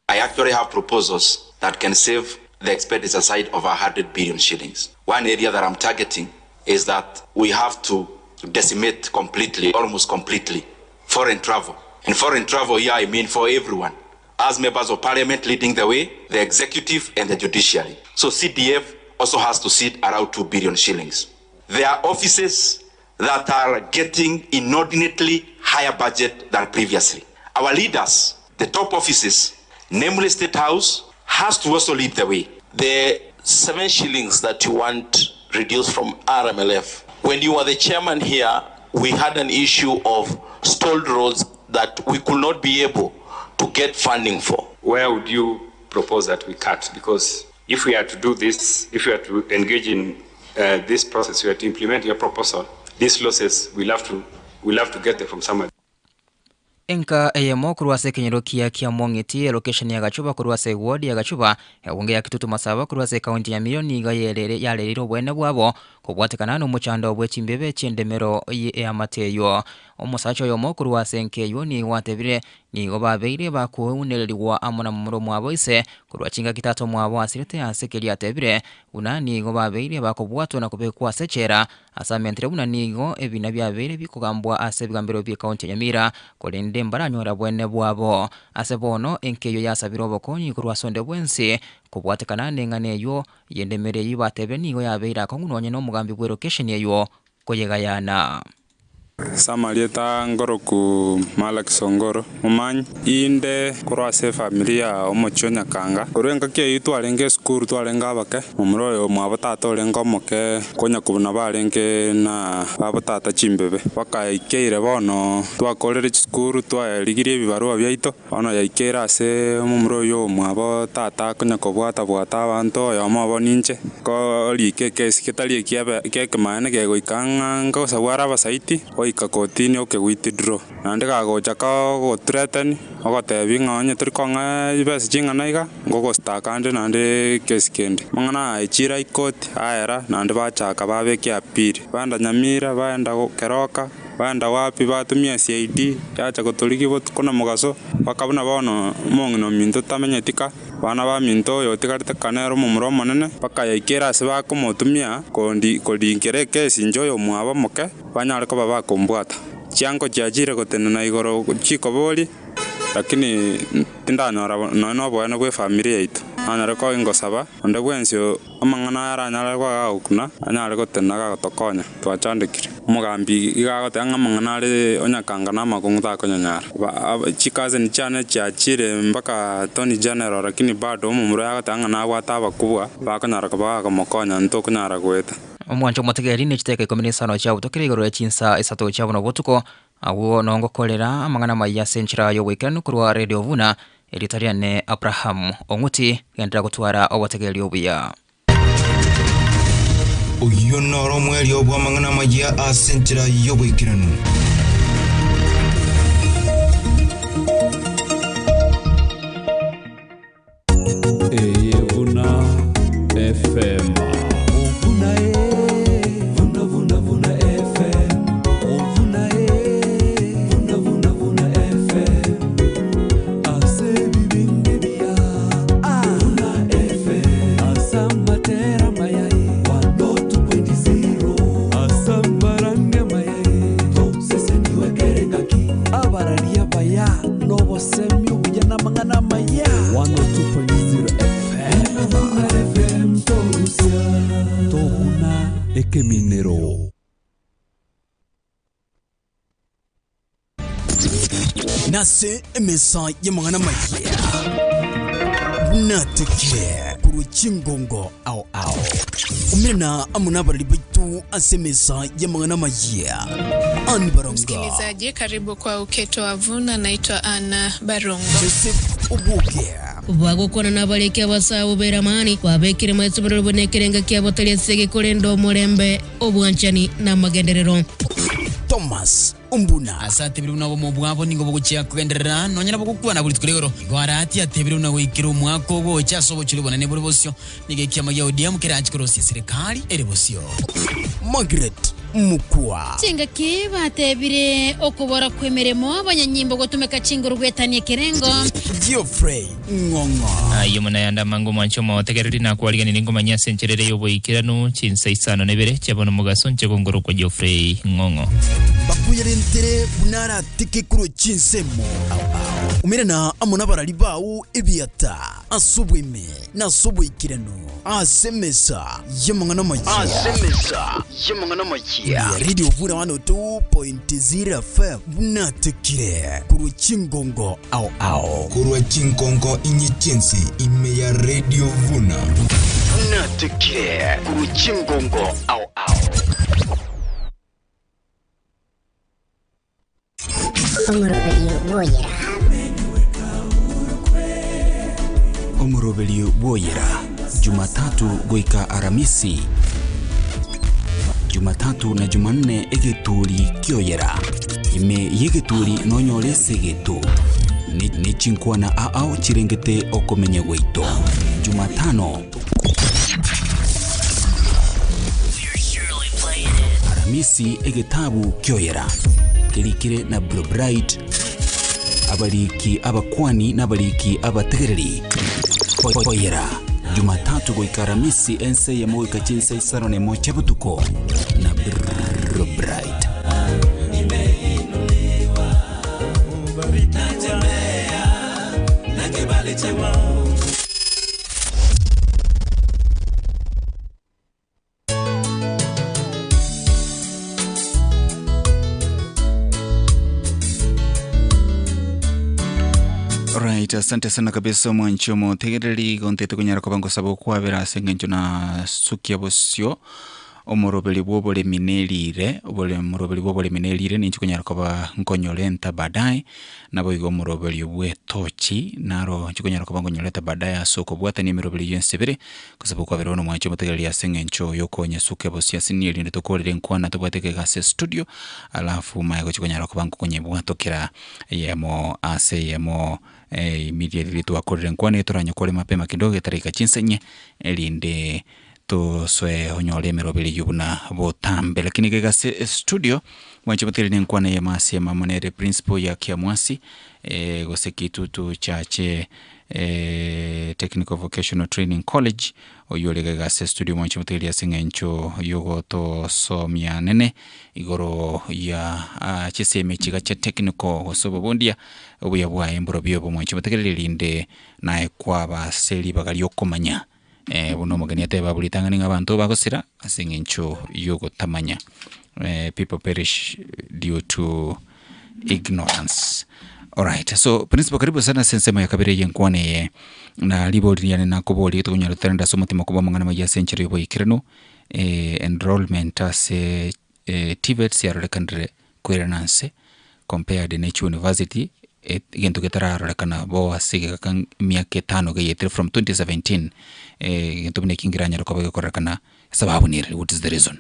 I actually have proposals that can save the expenditure side of 100 billion shillings. One area that I'm targeting is that we have to decimate completely, almost completely, foreign travel. And foreign travel here, I mean for everyone. As members of parliament leading the way, the executive and the judiciary. So CDF also has to sit around 2 billion shillings. There are offices that are getting inordinately higher budget than previously. Our leaders, the top offices, namely State House, has to also lead the way. The 7 shillings that you want reduced from RMLF, when you were the chairman here, we had an issue of stalled roads that we could not be able to get funding for. Where would you propose that we cut? Because if we are to do this, if we are to engage in this process, we are to implement your proposal, these losses, we'll have to get them from somewhere. Enka eyemo korwa ase ekenyoro kia kiamong'iti elocation ya Gachuba korwa ase eward ya Gachuba ebunge ya Kitutu Masaba korwa ase ekaunti ya Nyamira nigo yerere yarereire obwene bwabo kobwatekana na omochando bwe chimbebe chi'endemero ye eamate eywo. Omosacha oyomo korwa ase enka eywo nigo atebire nigo babeire bakounererigwa amo na momura omwabo ise korwa chingaki tata omwabo asirete ase keria atebire buna nigo babeire bakobwatwa na kobekwa ase echela ase amentire buna nigo ebina biabeire bikogambwa ase ebigambero bie ekaunti ya Nyamira korende mbaranyora bwene bwabo. Ase bono enka eywo yasabire obokonyi korwa ase onde bwensi kobwatekana neng'ana eywo yendemere eywo batebire nigo yabeire akong'u nonye na omogambi bwe location eywo koyegayana. Ase amarieta ngoroku Malaki Songoro, Momanyi, inde korwa ase efamiri ya omochie o Nyakanga. Korwa engaki eyio twarenge esukuru twarenge abake, momura oyo omwabo tata orenge omoke konya kobuna barenge na babo tata chimbebe. Mpaka yaikeire bono twakorire chisukuru twarigirie ebibarua biaito, bono yaikeire ase omomura oyio omwabo tata akonya kobwata bwata abanto oyomo obo ninche. Korika ekesi getari ekiabe gekemaene kegoika ng'a ngosabwa are abasaiti, goika kotini oke withdraw. Naende kagocha kogothreaten, ogotebia ng'a onye tori kong'a chibesa ching'ana iga, ngogostaka ande naende ekesi kende. Amang'ana aya echire high court, aera, naende bachaka babeka eappeal. Baenda Nyamira, baenda Keroka, baenda wapi, batumia CID, yacha gotorigia botuko na mogaso, mpaka buna bono omong'ina ominto tamenyeti ka. Abana baminto, oyo otigarete ka nere omomura omonene, bakayaikera ase bakomotumia korinkera ekesi inche oyomwabo omoke, banyare koba bakombwata. Chiango chiachire gotenena igoro chikoboria, lakini tindanyora nonya noboene bw'efamiri yaito. Nanyare koba ingosaba onde bwensi amang'ana aya aranyare koba gagokuna, anyare gotenena gagotokonya. Twachandekire. Omogambi iga agoteba ng'a amang'ana are onyakanga na amakong'u takonyanyara. Chicousin chiane chiachire mpaka Attorney General lakini bado omomura oye agoteba ng'a nabwate abakubwa bakonyara koba bakomokonya ntokonyara goeta. Omwancho omotegereri ne chidakika ikomi na isano chiabutokire igoro ye chinsa isato chia bono botuko, agwo nongokorera amang'ana amaya ase enchera y'oboikeranu korwa Radio Vuna, erieta riane Abraham Ong'uti, genderera gotwara obotegereri obuya. Oyio noro omwerio bw'amang'ana amayia ase enchera y'oboikeranu. Eye buna FM. Buna e, buna buna buna FM. Buna e, buna buna buna FM. Ase ebibindi bia Buna FM. Ase amatera amaya e, 102.0. Ase amarandia amaya e, toseseniwe kere ngaki. Abararia abaya nobosemi obuya namang'ana amaya. 102.0 FM. Buna FM torusia tokuna ekeminero. Nase emesa y'amang'ana amayia buna tekire korwa chingongo ao ao. Umerana amo nabarari baito ase emesa y'amang'ana amayia. Ann Barongo. Msikilizaji, karibu kwa Uketo wa Vuna. Naitwa Anna Barongo. Joseph Obuke. Bagokwana nabariki abasaabo b'eramani, babekire maiso buna ekerenga kiabo tari ase egekorenda omorembe, obwanchani, na amagenderero. Thomas Ombuna. Ase atebire buna obomo bwabo nigo bogochia kogenderera nonya nabo gokwana buna rituko rigoro. Igo Arati atebire buna goikera omwaka ogocha ase obochori obonene bore bosio, nigo ekiama gia ODM kerache korosia eserekari ere bosio. Margaret Mukua. Chingaki batebire okobora kw'emeremo abanyanyimbo gotumeka chinguru gwetania ekerengo. Geoffrey Ng'ong'o. Ayio buna ayande amange omwanche omotegereri nakwariganirie ngomanye ase enchera ere y'oboikeranu chinsa isano na ibere chia bono mogaso inche gongorokwa Geoffrey Ng'ong'o. Mbakuyerentere buna arateke korwa chinsemo ao ao. Umerana amo nabarari bao ebiata ase obweme na ase oboikeranu ase emesa y'amang'ana amaya. Ase emesa y'amang'ana amaya. Ya Radio Vura 102.0 FM buna atekire korwa chingongo ao ao. Korwa chingongo inye chi'ense ime ya Radio Vuna. Buna atekire korwa chingongo ao ao. Omoroberio bw'oyera. Omoroberio bw'oyera, Jumatatu goika Aramisi, Jumatatu na Jumanne egeturi ki'oyera. Ime y'egeturi nonyore esegeto, ne chinkwana ao chirengete okomenya gwaito. Jumatano, Aramisi egetabu kioyera kerikire na Blue Bright, abariki abakwani na abariki abategereri. Oyera Jumatatu goika Aramisi ense eyemo goika chinsa isano na emo chia botuko na Blue Bright. Alright, asante sana kabisa omwanchi omotegereri igo ntete konyara koba ngosaba okwabera ase eng'encho nasukia bosio omoroberi bwa oboremi nerire obore omoroberi bwa oboremi nerire ninche konyara koba nkonyorenta baadaye Naboigo omoroberio bw'etochi naro chikonyara koba nkonyorete baadaye ase okobwatania emeroberio y'ense ebere, gose bokwaberwa nomwanchi omotegereri ase eng'encho y'okonyesuka ebosia ase niye erinde tokorere enkwana tobwate egega ase estudio, alafu omanye gochia konyara koba nkokonyebwatokera eyemo ase eyemo immediately twakorire enkwana eye toranyekore mapema kidogo etaraika chinsa inye, erinde Tosoe onyore emeroberi eyio buna botambe. Lakini iga ase estudio, mwanche motigere nenkwana eyemo ase emamo nere principal ya Kiamwasi eh, gose Kitutu Chache eh, Technical Vocational Training College oyio ore iga ase estudio mwanche motigerie ase eng'encho yogotosomia nene igoro ya ah, chisemi echi iga chia technical gose obobundia obuya bwaye mborobio obo mwanche motegereri erinde naye kwaba ase ribaga riokomanya. Eh, buna omogeni ateba abwo ritang'ani ng'a abanto bagosira ase eng'encho y'ogotamanya. Eh, people perish due to ignorance. Alright, so principal karibu sana ase ensemo ya kabere y'enkwana eye na ribori riane nakoboria tokonyora totarenda ase omotima koba amang'ana amaya ase enchera y'oboikeranu eh, enrollment ase eh, TVETs yarorekanire koirana nse compared ne chiuniversity egento getararorekana bo ase egeka emiaka etano iga eyetire from 2017 egento buna eki nkeranyare koba gekorekana esababu nere what is the reason?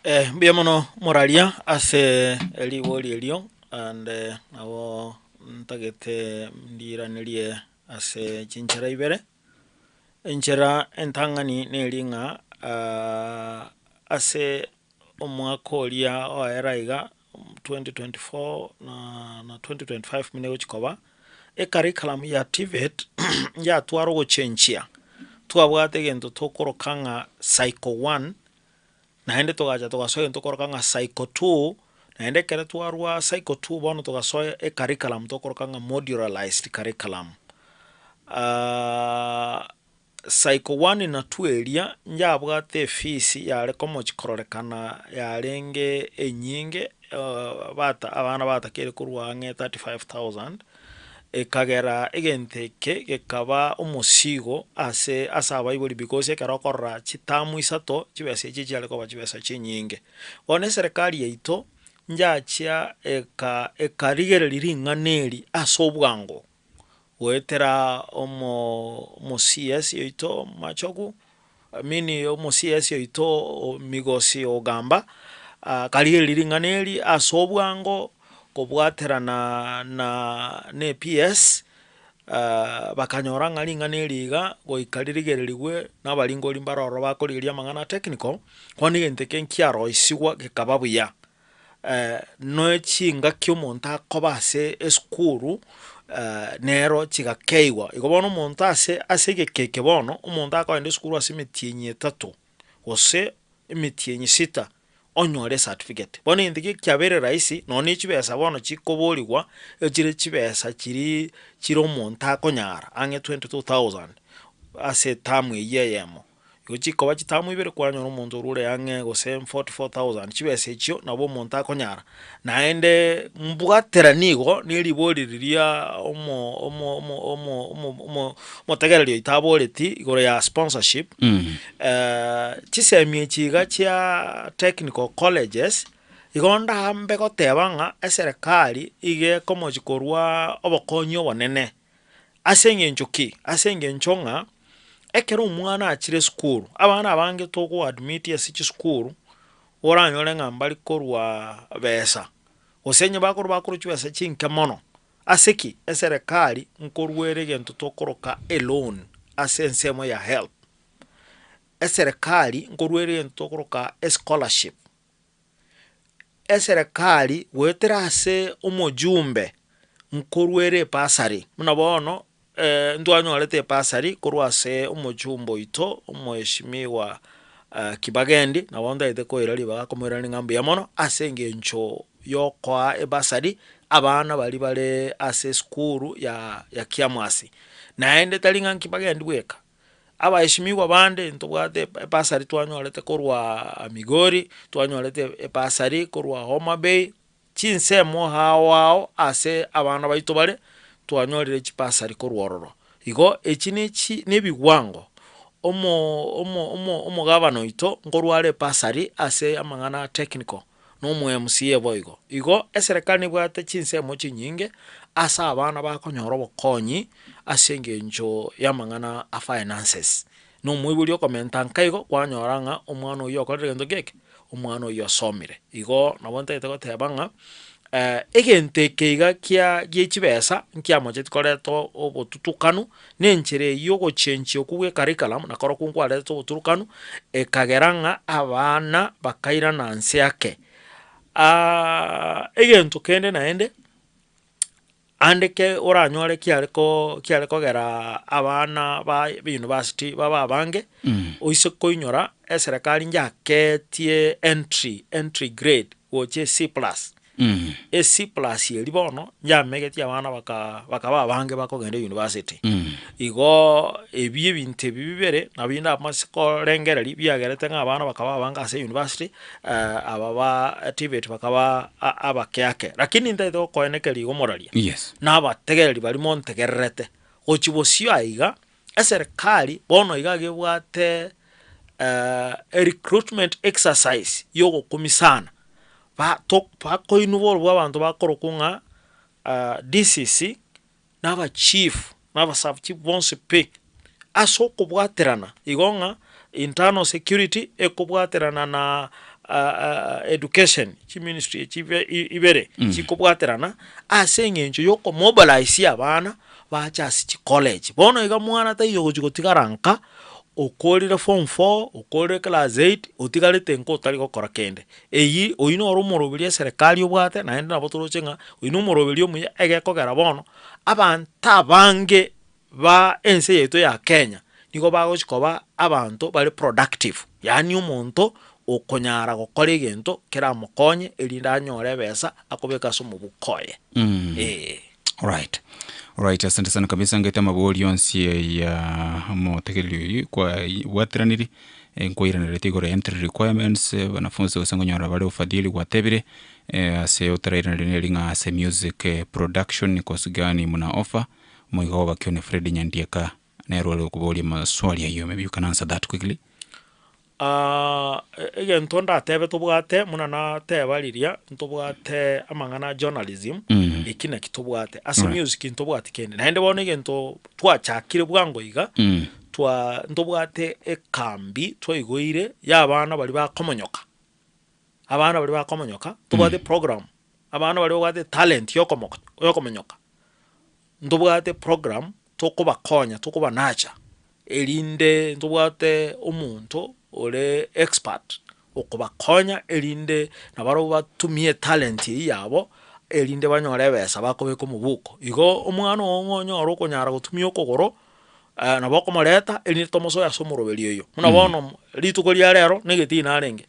Eh, mbuya mono moraria ase eribori erio and nabo ntagete ndiranerie ase chinchera ibere. Enchera entang'ani neri ng'a ase omwaka oria oera iga 2024 na na 2025 buna egochi koba, ecurriculum ya TVET yatwara ogochenchia, twabwate egento tokoroka ng'a cycle one, naende togacha togasoa egento tokoroka ng'a cycle two, naende ekero twarwa cycle two bono togasoa ecurriculum tokoroka ng'a modularized curriculum. Cycle one na two eria, njabwate efees yare komochi kororekana yarenge enyinge bata abana batakeire korwa ang'e 35,000, ekagera egento eke gekaba omosigo ase ase abaibori because ekero okorora chiterm isato, chibesa echi chiare koba chibesa chinyinge. Bono eserekari yaito, njachia eka ekarigereria ring'ana eri ase obwango. Goetera omo omo CS oito Machogu, I mean omo CS oito Migosi Ogamba, akarigereria ring'ana eri ase obwango kobwaterana na na ePS, bakanyora ng'a ring'ana eri iga goika ririgererigwe na abaringori mbare ororo bakorigereria amang'ana a technical, bono egento eke nkiaroisigwa gekaba buya. Noe chingaki omonto akoba ase esukuru nero chigakeigwa. Igo bono omonto ase ase egeka eke bono, omonto akogenda esukuru ase emetienyi etato, gose emetienyi sita, onyore ecertificate. Bono egento ekia kiabeire rahisi, nonye na chibesa bono chikoborigwa, echire chibesa chiria chire omonto akonyara ang'e 22,000 ase eterm eywo eyemo. Igo chikoba chitamu ibere kwanyora omonto orure ang'e gose 44,000 chibesa echio nabo omonto akonyara. Naende mbwaterani igo na eribori riria omo omo omo omo omo omo omotegereri oito aboreti igoro ya sponsorship, chisemi echi iga chia technical colleges, igo ndambe goteba ng'a eserekari iga ekomochi korwa obokonyi obonene. Ase eng'encho ki? Ase eng'encho ng'a, ekero omwana achire esukuru, abana abange togo admit ase chisukuru, oranyore ng'a mbari korwa besa, gose onye bakorwa bakorwa chibesa chinke mono. Ase ki? Eserekari nkorwa ere egento tokoroka eloan ase ensemo ya helb, eserekari nkorwa ere egento tokoroka escholarship. Eserekari goetera ase omojumbe nkorwere ebasari, buna bono ntwanyorete ebasari korwa ase omochumbe oito omweshimiwa Kibagendi, nabo ntagete koira ribaga komoiraneria ng'a mbuya mono ase eng'encho yokoa ebasari abana baria bare ase esukuru ya ya Kiamwasi. Naende tari ng'a Kibagendi bweka. Abaeshimiwa bande ntobwate ebasari twanyorete korwa Migori, twanyorete ebasari korwa Homa Bay, chinsemo ao ao ase abana baito bare, twanyorire chibasari korwa ororo. Igo echi ne chi na ebigwango, omo omo omo omogabana oito nkorwa are ebasari ase amang'ana a technical, na omo MCA boigo. Igo eserekari nebwate chinsemo chinyinge ase abana bakonyora obokonyi ase eng'encho ya amang'ana a finances. Na omoibori okomenta nka igo, kwanyora ng'a omwana oyio okorire gento ki eke? Omwana oyio osomire. Igo nabo ntagete goteba ng'a egento eke iga kia gie chibesa nkiamocheti koreta obotutukanu, na enchera eywo ogochenchia okwo gwa ecurriculum nakorokwo nkwarete oboturukanu, ekagera ng'a abana bakairana nse ake. Egento kende naende. Ande ke oranyore kiare ko kiare kogera abana ba university babe abange, oise koinyora eserekari njaketie entry entry grade gocha ec plus. Ec plus eria bono njamegetie abana baka bakaba abange bakogenda university. Igoo ebi ebinto ebi bibere nabio ndamase korengereria biagerete ng'a abana bakaba abange ase university. aba ba TVET bakaba abake ake, lakini ntagete gokoenekeria iga omoraria, Yes. na abategereri baria montegererete, gochia bosio aiga, eserikari bono iga gebwate erecruitment exercise ya ogokumia sana, ba to bakoinwa borobwo abanto bakorokwa ng'a DCC, na abachief, na abasub chief bonsi pi, ase okobwaterana igo ng'a internal security ekobwaterana na education, chiministry echi ibe ibere chikobwaterana ase eng'encho ya okomobilise abana bache ase chicollege. Bono iga mwana taiyo ogochi gotigara nka, okorire form four, okorire class eight, otigarete nka otari gokora kende. Eyio oyio noro omoroberi eserekari obwate naende nabo toroche ng'a oyio na omoroberi omuya egekogera bono, abanto abange ba ense yaito ya Kenya, nigo bagochi koba abanto bare productive, yaani omonto okonyara gokora egento keramokonye erinde anyore ebesa akobeka ase omobuko oye, eeh. Alright. Alright, asante sana kabisa ngete amabori onsi ya omotegereri oyio kwa bwatiraniri nkoiranerete igoro ya entry requirements wanafunzi gose nkonyora bare ufadhili gwatebire ase otarairaneria neri ng'a ase music production ni course gani muna offer omoiga obakione Fred Nyandieka nere ore okoboria maswali ayio maybe you can answer that quickly. Egento ndatebe tobwate buna nateba riria, ntobwate amang'ana a journalism, eki naki tobwate. Ase music ntobwati kende. Naende bono egento twachakire bwango iga, twa ntobwate ekambi twaigoire ya abana baria bakomonyoka, abana baria bakomonyoka, ntobwate program, abana baria babwate etalent yokomoka yokomonyoka. Ntobwate program tokobakonya tokobanacha erinde ntobwate omonto ore expert okobakonya erinde nabarobwo batumie etalent eywo yabo erinde banyore ebesa bakobeka omobuko. Igo omwana oo ng'a onyore okonyara gotumia okogoro nabo okomoreta erinde tomosoe ase omoroberi oywo. Buna bono rituko ria rero na egetii narenge,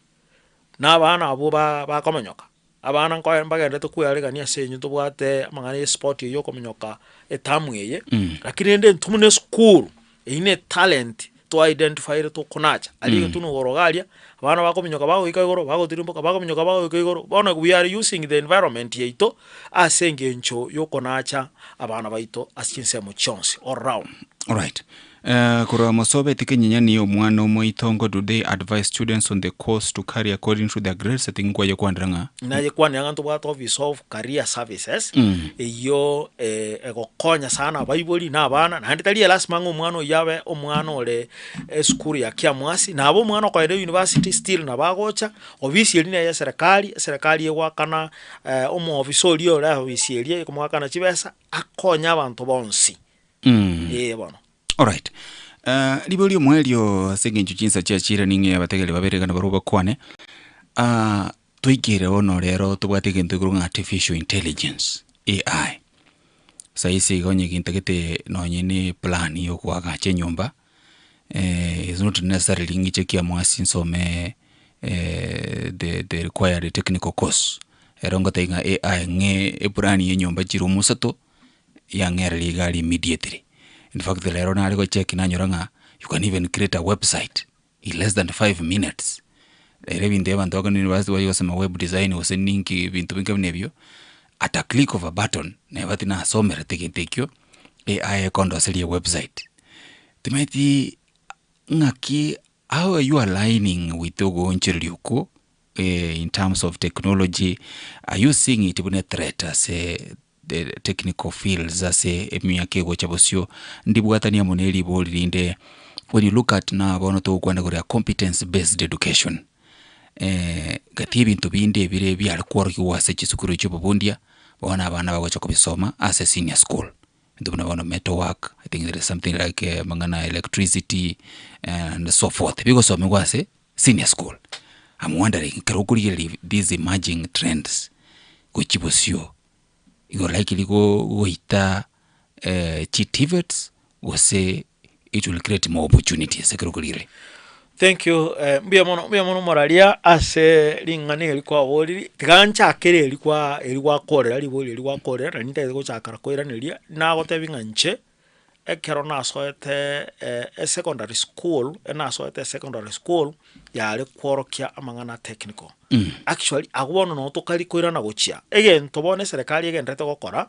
na abana abwo ba bakomonyoka. Abana nkoe mbagenderete kwearegania ase enywe ntobwate amang'ana ya esport eywo okominyoka etamu eye, lakini rende intwe buna esukuru, eywo na etalent twaidentifaire tokonacha. Aria egetunu igoro iga aria, abana bakominyoka bagoika igoro, bagotirimboka, bakominyoka bagoika igoro, bono we are using the environment yaito ase eng'encho ya okonacha abana baito ase chinsemo chionsi all round. Alright. Eh, korwa mosobeti kenyinyani omwana omoitongo do they advise students on the course to carry according to their grades ati nkwaye kwandera ng'a Nayekwanera ng'a ntobwate office of career services Mm. eyio eh, egokonya sana abaibori na abana naende tari elasima ng'a omwana oyio abe omwana ore esukuru ya Kiamwasi, nabo omwana okoenda university still nabo agocha, ofisi eria neye eserekari, eserekari egoakana omoofisa oria ore ofisi eria ekomoakana chibesa akonye abanto bonsi. Mm. Ee bono. Alright. Uh, riborio omoerio ase eng'encho chinsa chiachire ning'e abategereri babere gana barobwo bakwane. Uh, toikere bono rero tobwate egento igoro ng'a artificial intelligence, AI. Saisi iga onye gintagete nonye ne plan ya okoagacha enyomba, eh, is not necessarily ng'iche kiamwasi nsome the the required technical course. Ero ngotebi ng'a AI ng'e eplan ya enyomba chiroom isato, yang'ereria iga aria immediately. In fact rero nare gocheck nanyora ng'a you can even create a website in less than 5 minutes. Rero ebinto ebi abanto bakogenda university baye gosoma web design gose ninki ebinto binga buna ebio. At a click of a button, neba tinasomerete egento ekio, AI ekondoseria ewebsite. Timaeti ng'aki how are you aligning with ogoonchoreria okwo in terms of technology, are you seeing it buna ethreat ase the technical fields ase emiaka egocha bosio, ndibwatani amo ne ribori rinde when you look at now bono togokwana igoro ya competence based education gati ebinto binde ebire biare kworokigwa ase chisukuru chia obobundia, bono abana bagocha kobisoma ase senior school. Ebinto buna bono metal work, I think there is something like amang'ana ya electricity and so forth, bigosomigwa ase senior school. I'm wondering ekero okorigereria these emerging trends gochia bosio, igo likely goita chi TVETs gose it will create more opportunities ekero okorigereria? Thank you eh, mbuya mono mbuya mono moraria ase ring'ana eri kwaboriri, tiga nchakere eri kwa eri gwakorera ribori eri gwakorera nari ntagete gochakera koiraneria, nagotebi ng'a inche, ekero nasoete esecondary school, enasoete esecondary school, yare kworokia amang'ana a technical. Actually, agwo bono noo tokari koirana gochia, egento bono eserekari egenderete gokora,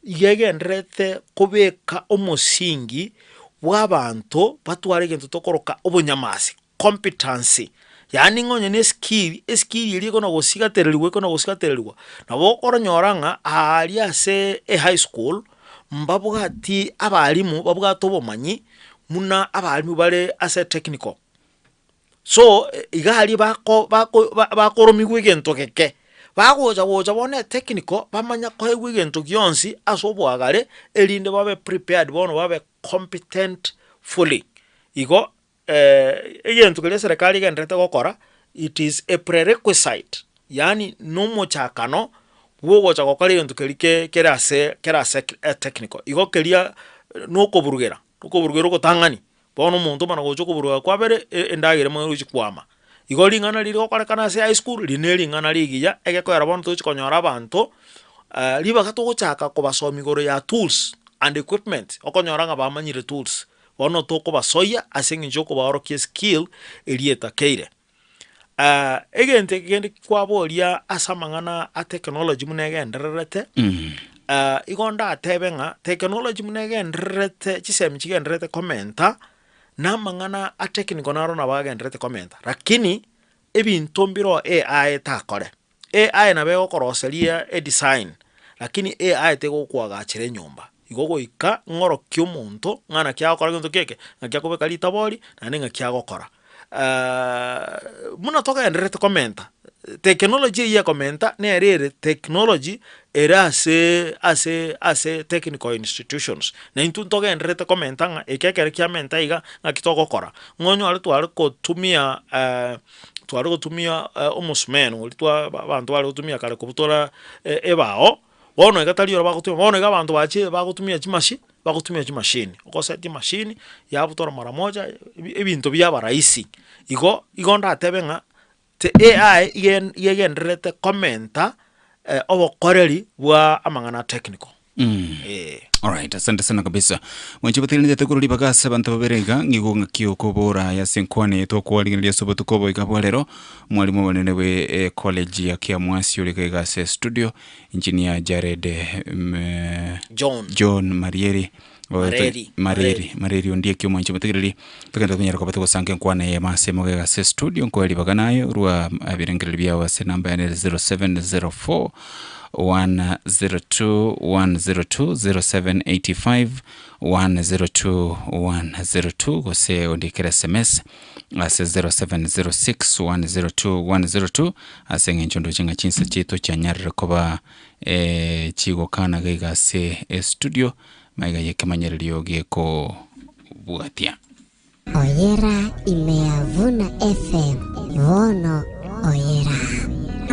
iga egenderete kobeka omosingi bwa abanto batware egento tokoroka obonyamasi, competency, yaani ng'a onye na eskill, eskill eria ekona gosigatereriwa ekona gosigatereriwa, nabo okoronyora ng'a aaria ase ehigh school, mbabwati abalimu babwate obomanyi buna abalimu bare ase technical. So, iga aria bako bako bakoromiwa egento geke, bagocha gocha bono etechnical bamanya koegwa egento gionsi ase oboagare erinde babe prepared bono babe competent fully. Igo egento keria eserekari egendererete gokora, it is a prerequisite yaani na omochakano bwa ogocha gokora egento keria ke kere ase kere ase etechnical. Igo keria na okoburugera, okoburugera ogotang'ani, bono omonto omana gocha okoburugera kwabere endagera emanye gochi kwama. Igo ring'ana riria rigokorekana ase high school, riria na ering'ana rigiya, egekoera bono togochi konyora abanto, ribaga togochaka kobasomia igoro ya tools and equipment, okonyora ng'a bamanyire tools. Bono tokobasoyia ase eng'encho yokobaorokia eskill eria etakeire. Egento eke kende kwaboria ase amang'ana a technology buna egendererete, igo ndatebe ng'a technology buna egendererete chisemi chigendererete komenta, na amang'ana a technical naro nabo agendererete komenta, lakini ebinto mbiroo AI etakore. AI nabo egokoroseria edesign, lakini AI tegokoagachera enyomba. Igo goika ng'orokie omonto ng'a naki agokora gento keke, ng'aki akobeka ritabori, naende ng'aki agokora. Buna togendererete komenta, technology eywo ekomenta nere ere technology ere aseee ase ase technical institutions. Na intwe ntogendererete komenta ng'a eke ekere kiamenta iga, ng'aki togokora. Ng'a onyore tware kotumia. Tware gotumia omosumeno oria twa abanto bare gotumia kare kobutora ebao, bono iga tari oro bagotumia, bono iga abanto bachire bagotumia chimashi bagotumia chimashini, ogosetia emashini yabutora mara moja ebinto biaba rahisi. Igo, igo ndatebe ng'a te AI iga iga egendererete komenta obokoreri bwa amang'ana a technical. Eh. Alright, asante sana kabisa. Mwanche batiganete korwa ribaga ase abanto babere iga, ng'igo ng'aki okobora aya ase enkwana eye tokwarigania ase obotuko obo iga bwa rero. Mwalimu omonene bwe eh, college ya Kiamwasi ore iga iga ase studio, Engineer Jared mm, John. John Marieri. Mareri. Mareri, Mareri Ondieki omwanche motegereri. Togende tonyare koba togosanga enkwana eye ase moga ase studio nkoe ribaga naye rwa ebirengererio biao ase namba yane 0704 102 102 0785 102 102 gose ondikere sms ase 0706 102 102 ase eng'encho ndoche ng'a chinsa chiaito chianyarire koba eh, chigokana iga ase estudio Maiga y'ekemanyererio gekobwatia. Oyera ime ya Vuna FM bono oyera.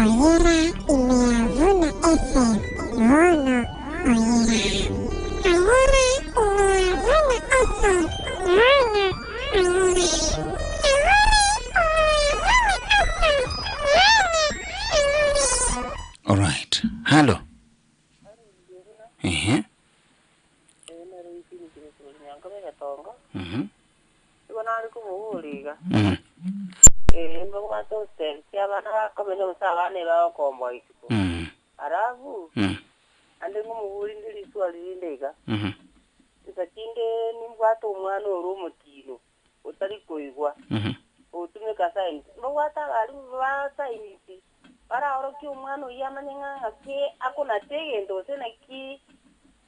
Oyera ime ya Vuna FM bono oyera. Oyera ime ya Vuna FM bono oyera. Oyera ime ya Vuna FM bono oyera. Alright. Halo. Ehe. Igo nare koboboria iga, Ee, mbabwate hostel chi'abana bakomenya gose abana ebagokomboa isiko? Alafu ande ng'omobori nde riswali rinde iga. Insa chinde nimbwate omwana ore omotino otari koigwa, ogotumeka signs. Mbabwate abalimu ba signs baraorokie omwana oyio amanye ng'a ng'aki akonacha egento gose naki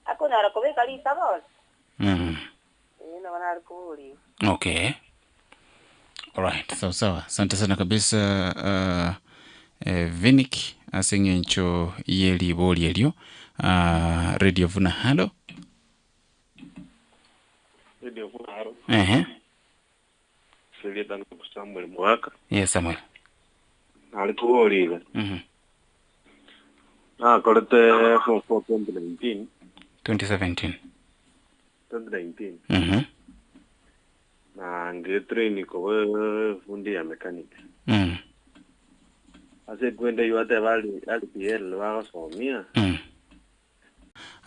akonyara kobeka ritabo onsi. Ee, nabo nare koboria igo. Okay. Alright, sawa sawa. Asante sana kabisa eh, Vinic ase eng'encho ye ribori erio. Radio Vuna halo. Radio Vuna halo. Ehe. Serieta na Samuel Mwaka. Yes Samuel. Nare koboria iga. Nakorete form 4 2019. 2017. 2019. Na ngetrain koba efundi ya mechanics. Ase ekwenda eywo ateba RPL bagosomia.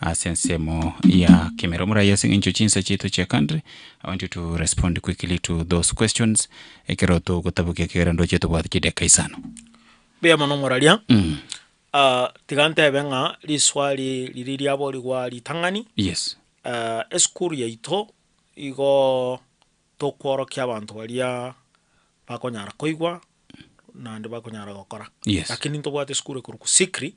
Ase ensemo ya kemera omorai ase eng'encho chinsa chiaito chia country I want you to respond quickly to those questions ekero togotabokia ekegera ndoche tobwate chidakika isano. Mbuya mono omoraria. Tiga ntebe ng'a riswali riria riaborigwa ritang'ani, Yes. esukuru yaito igo tokworokia abanto baria bakonyara koigwa naende bakonyara gokora. Yes. Lakini ntobwate esukuru ekorokwa Sikri,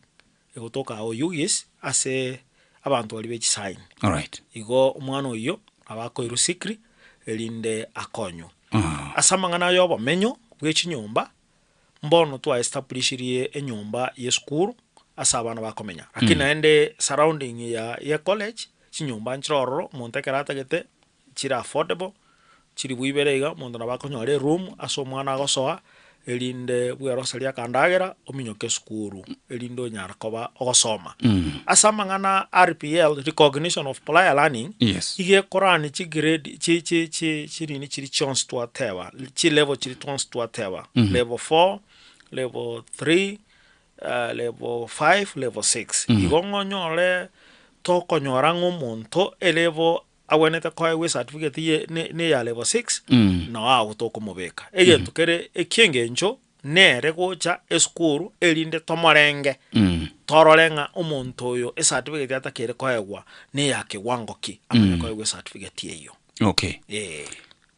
egotoka agwo Ugis, ase abanto baria be chisaini. Alright. Igo omwana oyio nabo akoirwa Sikri erinde akonywe. Ase amang'ana aya obomenyo bwe chinyomba, Mbono twa establishirie enyomba y'esukuru ase abana bakomenya, lakini naende surrounding ya ye college chinyomba nchire ororo, omonto ekero atagete chire affordable, chilifu ibere iga omonto nabo akonyora eroom ase omwana agosoa erinde bweroserie akandagera ominyoke esukuru erinde onyare koba ogosoma. Ase amang'ana RPL, recognition of prior learning, Yes. iga ekorani chigrade chi chi chi chinini chiria chionsi twateba, chilevel chiria twonsi twateba, level four, level three, level five, level six. Igo ng'onyore tokonyora ng'a omonto elevel agwenerete koegwa ecertificate ye ne ne ya level six, noo agwo tokomobeka. Egento kere eki'engencho nere gocha esukuru erinde tomorenge, torore ng'a omonto oyo ecertificate atakeire koegwa neya kewango ki, amanye koegwa ecertificate eyio. Okay. Eeh.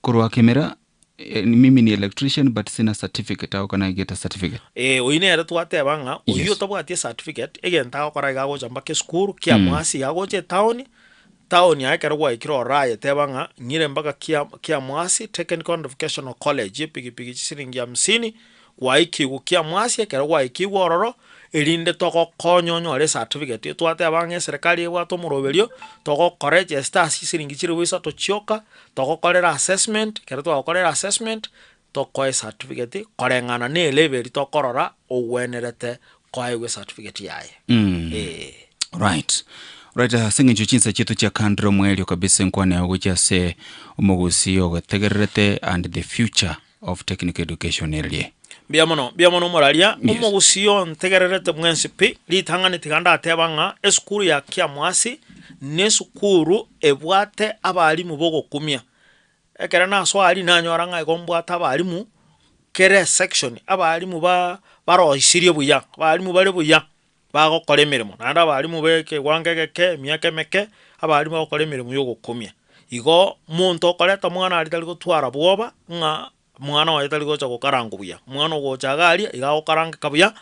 Korwa Kemera, eh, mimi ni electrician but sina certificate, how can I get a certificate? Ee, oyio nere twateba ng'a oyio Yes. otabwati ecertificate, egento agokora iga agocha mpaka esukuru, kiamwasi iga agocha etown, town aye ekero gwaikire ororo aye teba ng'a ng'ire mpaka kia kiamwasi Technical and Vocational College, epikipiki chisiringi hamsini, gwaikigwa kiamwasi, ekero gwaikigwa ororo, erinde togokonye onyore ecertificate. Twateba ng'a eserekari ebwate omoroberio, togokoregesta ase chisiringi chilifu isato chioka, togokorera assessment, ekero twagokorera assessment, tokoe ecertificate koreng'ana na elevel tokorora ogwenerete koegwa ecertificate yaye. Eeh. Right. Right, ase eng'encho chinsa chiaito chiakandire omoerio kabisa enkwana yao gochia ase omogusii ogotegererete and the future of technical education erie. Mbuya mono, mbuya mono omoraria. Yes. Omogusii ontegererete mwensi pi, ritang'ani tiga ndateba ng'a esukuru ya Kiamwasi nesukuru ebwate abalimu bogokumia. Ekero nasoa aria nanyora ng'a igo mbwate abalimu kera esection, abalimu ba baroisirie buya, abalimu bare buya bagokora emeremo, naende abalimu ba ekewango egeke, emiaka emeke, abalimu bagokora emeremo ya ogokumia. Igo monto okoreta omwana aria tari gotwara bwoba ng'a mwana oye tari gocha gokarangwa buya, omwana ogocha iga aria, iga agokarangeka buya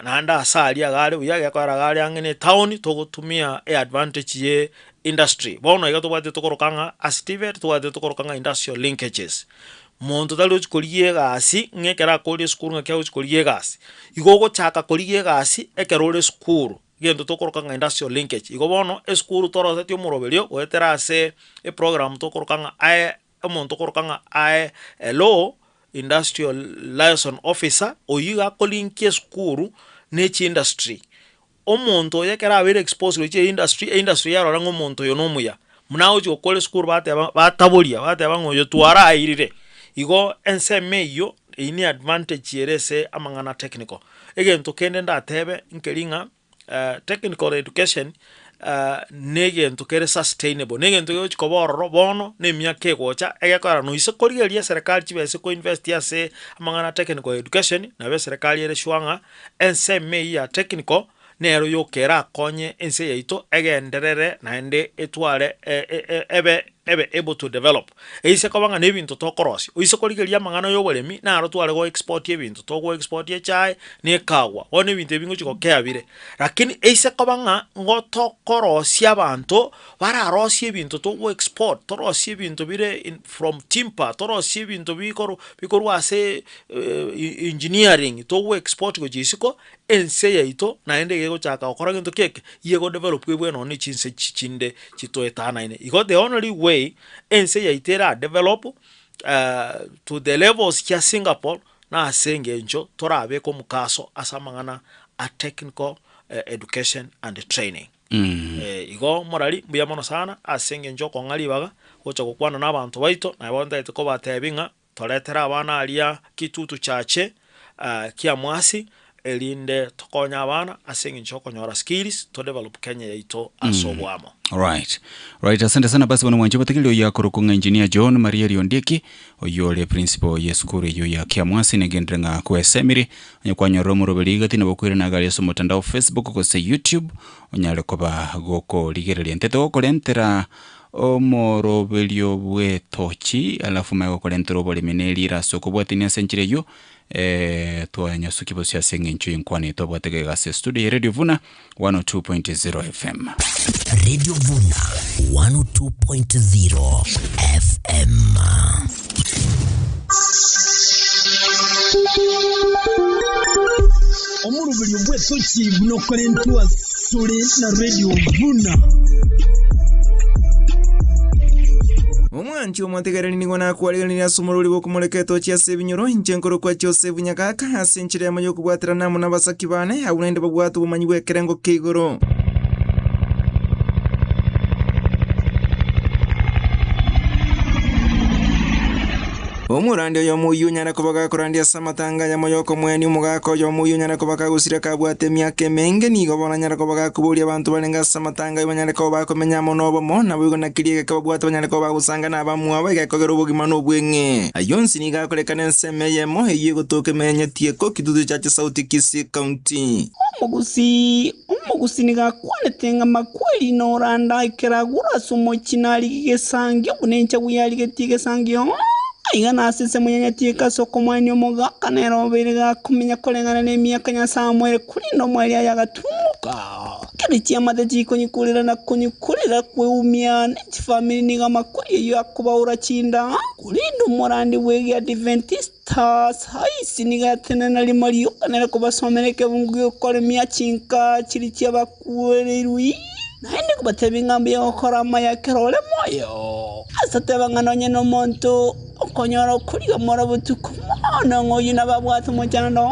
naende ase aria iga are buya, gekoera iga are ang'e na etown, togotumia eadvantage ye industry. Bono iga tobwate tokoroka ng'a ase TVET tobwate tokoroka ng'a industrial linkages. Monto tari gochi korigia egasi ng'a ekero akorire esukuru ng'aki agochi korigia egasi. Igo ogochaka korigia egasi ekero ore esukuru, egento tokoroka ng'a industrial linkage. Igo bono esukuru torosetie omoroberio goetera ase eprogram tokoroka ng'a aye omonto okoroka ng'a aye ILO, industrial liaison officer, oyio iga akolinkia esukuru ne chiindustry. Omonto oyo ekero abeire exposed gochia eindustry, eindustry yarora ng'a omonto oyo nomuya, buna agochia gokora esukuru bateba bataboria bateba ng'a oyo twarairire. Igo ensemo eyio, eyio ne advantage ere ase amang'ana technical. Egento kende ndatebe nkeri ng'a technical education na egento kere sustainable, na egento kegochi koba ororo bono na emiaka egocha, egekora noise korigereria eserekari chibesa ekoinvest ase amang'ana technical education, nabo eserekari ere sure ng'a ensemo eyio ya technical. nero yoka erakonye ense yaito egenderere naende etware ebe ebe able to develop. Eise koba ng'a na ebinto tokorosia, oise korigereria amang'ana ya oboremi, naro tware go export ebinto, togo export echae na ekagwa, bono ebinto ebi ngochi gokea bire. Lakini eise koba ng'a ngo tokorosia abanto, bararosie ebinto togo export, torosie ebinto bire in from timber, torosie ebinto bikoru bikorwa ase engineering, togo export gochia isiko, ense yaito naende iga egochaka gokora gento ki eke, iga egodevelop ebwe nonye na chinse chi chinde chitoetanaine. Igo the only way ense yaito era develop to the levels chia Singapore nase engencho torabeke omokaso ase amang'ana a technical education and training. Igo morari mbuya mono sana ase engencho okong'a ribaga gocha gokwana na abanto baito, naye bono ntagete kobatebia ng'a Toretere abana aria kitutu chache kiamwasi, erinde tokonye abana ase engencho y'okonyora skills to develop Kenya yaito ase oboamo. Right. Right, asante sana basi bono mwanche botegereri oyo akorokwa ng'a Engineer John Maria Riondieki, oyio ore principal y'esukuru eyio ya Kiamwasi negenderere ng'a kwesemiri, onye kwanyorire omoroberi igati nabo okoirana iga aria ase omotandao Facebook gose YouTube, onyare koba gokorigereria. Intwe togokorentera Omoroberio bw'etochi, alafu omanye gokorentera oboremi ne riira ase okobwatania ase enchera eyio, twanyasukia bosio ase eng'encho y'enkwana eye twabwate gaiga ase estudio ya Radio Vuna 102.0 FM. Radio Vuna 102.0 FM. Omoroberio bw'etochi buna okorentwa asore na Radio Vuna. Omwanchi omotegereri nigo nakwariganirie ase omorwori bw'okomoreka etochi ase ebinyoro, inche nkorokwa Joseph Nyagaka, ase enchera yamo y'okobwaterana amo nabasaki bane, abwo naende babwate obomanyi bw'ekerengo kia igoro. Omorandi oyomo oyio onyare koba gakorandia ase amatanga ayamo y'okomoenia omogaka oyomo oyio onyare koba kagosira kabwate emiaka emenge, nigo bono anyare koba gakoboria abanto barenge ase amatanga ayio banyare koba bakomenya amo nobomo, naboigo na keria egeka babwate banyare koba bagosanga nabamwabo, egekogera obogima nobweng'e. Ayio onsi nigo akorekana ensemo eyemo eyio egotoka emenyetie eko Kitutu Chache South Kisii County. Omogusii, omogusii nigo akwanete ng'a makweri noranda ekero agure ase omochie narigie egesangio buna enchagu yarigetie egesangio. Aiga nase ensemo nyanyatie ase okomoenia omogaka nere obeire gakomenya koreng'ana nemiaka Nyasae amoeire korende omoerio aye agatumboka. Kera chiamate chikonyikurera na konyikurera kweumia ne chifamiri nigo amakweri ayio akobaura chinda. Korende omorandi bw'Egeadventista Tahaisi nigo atenena rimo rioka nere kobasomera ekebungo gi'okoremia chinka chiria chiabakuereirwe, naende kobatebia ng'a mbuya gokora amaya ekero ore moyo. Ase ateba ng'a nonye nomonto okonyora okoriga more botuko mono ng'a oyio nababwate omochando,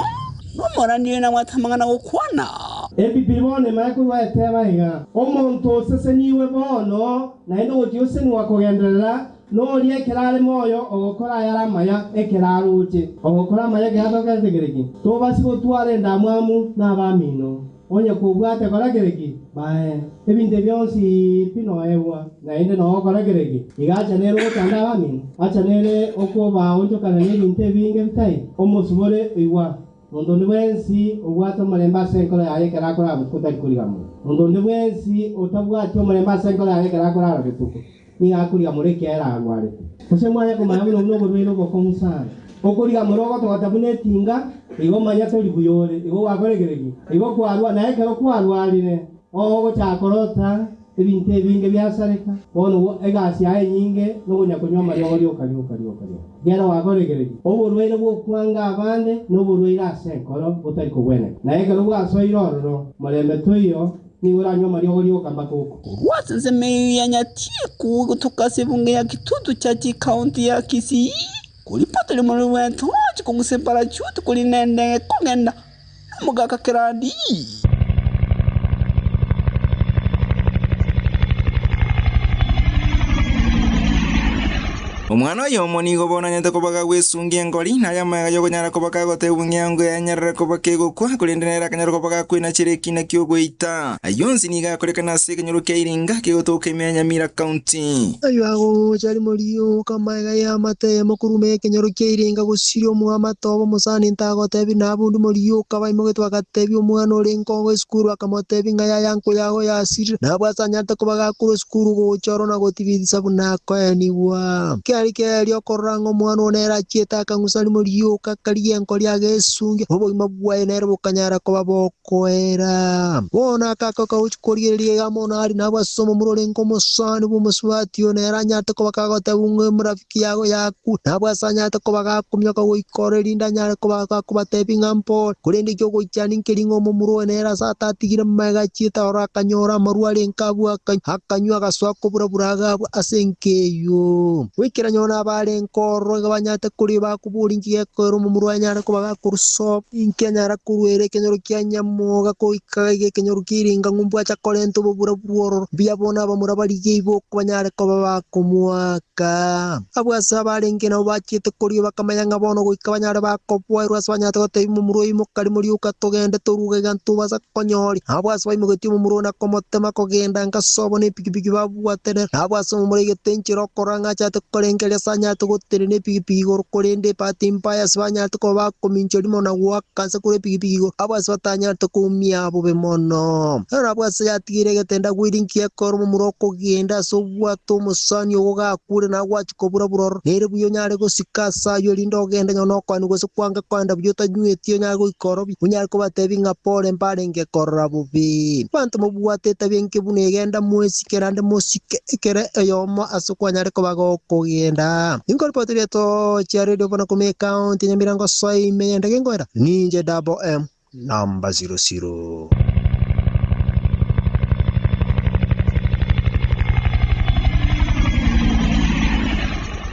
nomorandi oyo nabwate amang'ana gokwana. Ebibiri bono emanye korwa eteba iga, Omonto osesenigwe bono, naende ogochia gosesenigwa kogenderera, Noria ekero are moyo ogokora ayare amaya ekero aroche. Ogokora amaya ekero atokerete kereki? Tobasi gotwara endamwamu nabamino, onye kobwate kora kereki? Bae. Ebinto ebi bionsi pi noegwa, naende nogokora kereki? Iga acha nere ogochanda abamino? Acha nere okobaonchokana nebinto ebinge bitai? Omosubore oigwa. Monto onde bwensi obwate omorembe ase enkoro yaye ekero akorara botuko tari korigamora. Monto onde bwensi otabwati omorembe ase enkoro yaye ekero akorara botuko, nigo akorigamora ekiagera arwarete. Gose mwanya komanya buna obwo noborwaire obokong'u sana. Okorigamora ogotogota buna etinga, igo manya tori buya ore, igo gwakoregire ki? Igo kwarwa, na ekero kwarwarire, ogochaka korota ebinto ebinge biasareka, bono egasi yaye enyinge nokonya konywa amariogo rioka rioka rioka rioka. Ekiagera gwakoregire ki? Oborwaire bw'okwanga abande noborwaire ase enkoro botari kogweneka. Na ekero bwasoire ororo, morembe toiyo, Nigo oranywe amariogo rioka mpaka okwe. Korwa ase ensemo eyio ya Nyatieko gotoka ase ebunge ya Kitutu Church ekaunti ya Kisii, koripota rimorero bw'etochi kong'usa eparachuti korina endege kogenda nomogaka Kerandi. Omwana oyomo nigo bono anyarete koba gagwesungia engori, na ay'amaega y'okonyara koba kagotebwa ng'a yanyarire koba kegokwa, korende nere akanyara koba gakwenachera ekiina ki'ogoita. Ayio onsi nigo akorekana ase ekenyoro kia Iringa, kegotoka ime ya Nyamira County. Ayio agocha rimo rioka amaega y'amate eyemo korwa ekenyoro kia Iringa gosiria omwamate obo omosani ntagotebia nabundu morioka baimogetwe bagatebia omwana ore nkongo esukuru bakamotebia ng'a yaya nkoyago yasirire nabwo ase anyarete koba gakorwa esukuru gocha oro na gotibitisa buna akoenigwa. Kiari keria okorora ng'a omwana oo nere achiete akang'usa rimo rioka akarigia enkori agesungia, obogima bwaye nere bokanyara koba bokoera. Bono akaka kagochia korigereria iga mono aria nabwo ase omomura orenge omosani bw'omosubati oyo nere anyarete koba kagotebwa ng'a emorafiki yago yakure, nabwo ase anyarete koba gakominyoka goika oro erinde anyare koba gakobatebia ng'a mpore. Korende ekio ogoichania nkeri ng'a omomura oyo nere ase atatigire magega achiete aroro akanyora amarwa arenge abwo akanywa, akanywa agasoa koburabura agabwo ase enka eyio. Goikera nyora abarenge ororo iga banyarete koria bakoboria inki gekoera omomura oye anyare koba gakorusa oo, inki anyara koruera ekenyoro kia nyamoga goika iga ekenyoro kia iringa ng'umbu acha korenta oboburaburu ororo. Mbuya bono abamura barigie iboko banyare koba bakomoaka. Abwo ase abarenge nabo bachiete koria bakamanya ng'a bono goika banyare bakoboerwa ase banyarete gotebia momura oyo imoka rimo rioka togende toruge iga ntobasa konyoria. Abwo ase baimogetie omomura oyo na komotema kogenda nka sobo na epigipigi babwatenera. Nabwo ase omomura aigete enchera okorora ng'a achate korengereria ase anyarete gotenena epigipigi igoro korende ebahati mbaya ase banyarete koba bakominchwa rimo na goaka nse korwa epigipigi igoro. Abwo ase batanyarete koumia bobe mono. Ero nabwo ase yatigeire egetenda gweri nki ekero omomura okogenda ase obwato omosani ogo gakure na gwachia kobura-bura ororo. Nere buya onyare gosika ase ayio erinde ogende onye nokoenigwa gose kwange koenda buya otanyweti onyare goika orobi, onyare kobatebia ng'a pore mbarenge korora bobe. Abanto mobwate etabia enke buna egenda mwesike naende mosike ekero oyomo ase kwanyare koba gokogenda. Ninkoripoterie etochi Radio bono korwa ekaunti ya Nyamira ngosoe ime y'endege ngoera ninche Double M number 00.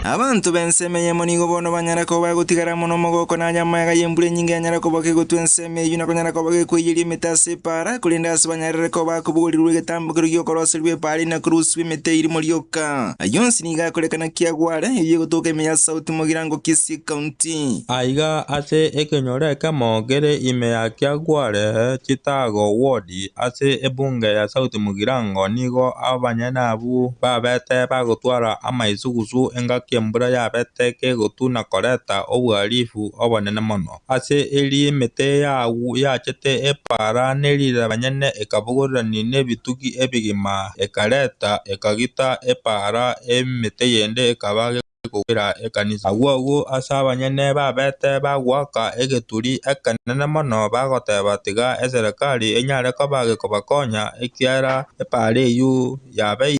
Abanto b'ensemo eyemo nigo bono banyara koba bagotigara amo nomogoko na ay'amaega y'embura enyinge yanyara koba kegotwa ensemo eyio na konyara koba gekoiyeria emete ase epaara, korende ase banyarire koba bakobogorirwe egetambokero gi'okoroserigwa epaara ina korusigwa emete erimo rioka. Ayio onsi nigo akorekana kiagware, eyio egotoka ime ya South Mugirango Kisii County. Aiga ase ekenyoro ekemo kere ime ya Kiagware, Chitago Ward ase ebunge ya South Mugirango nigo abanyene abwo babete bagotwara amaisugusu engaki embura yabete kegotu na koreta obohalifu obonene mono. Ase eri emete yachete epaara nerire abanyene ekabogorerania nebitugi ebigima ekareta ekagita epaara emete yende ekaba kogwera ekanisa. Agwo agwo ase abanyene babete bagoaka egeturi ekenene mono bagoteba tiga eserekari enyare koba gekobakonya ekiagera epara eywo yabeire.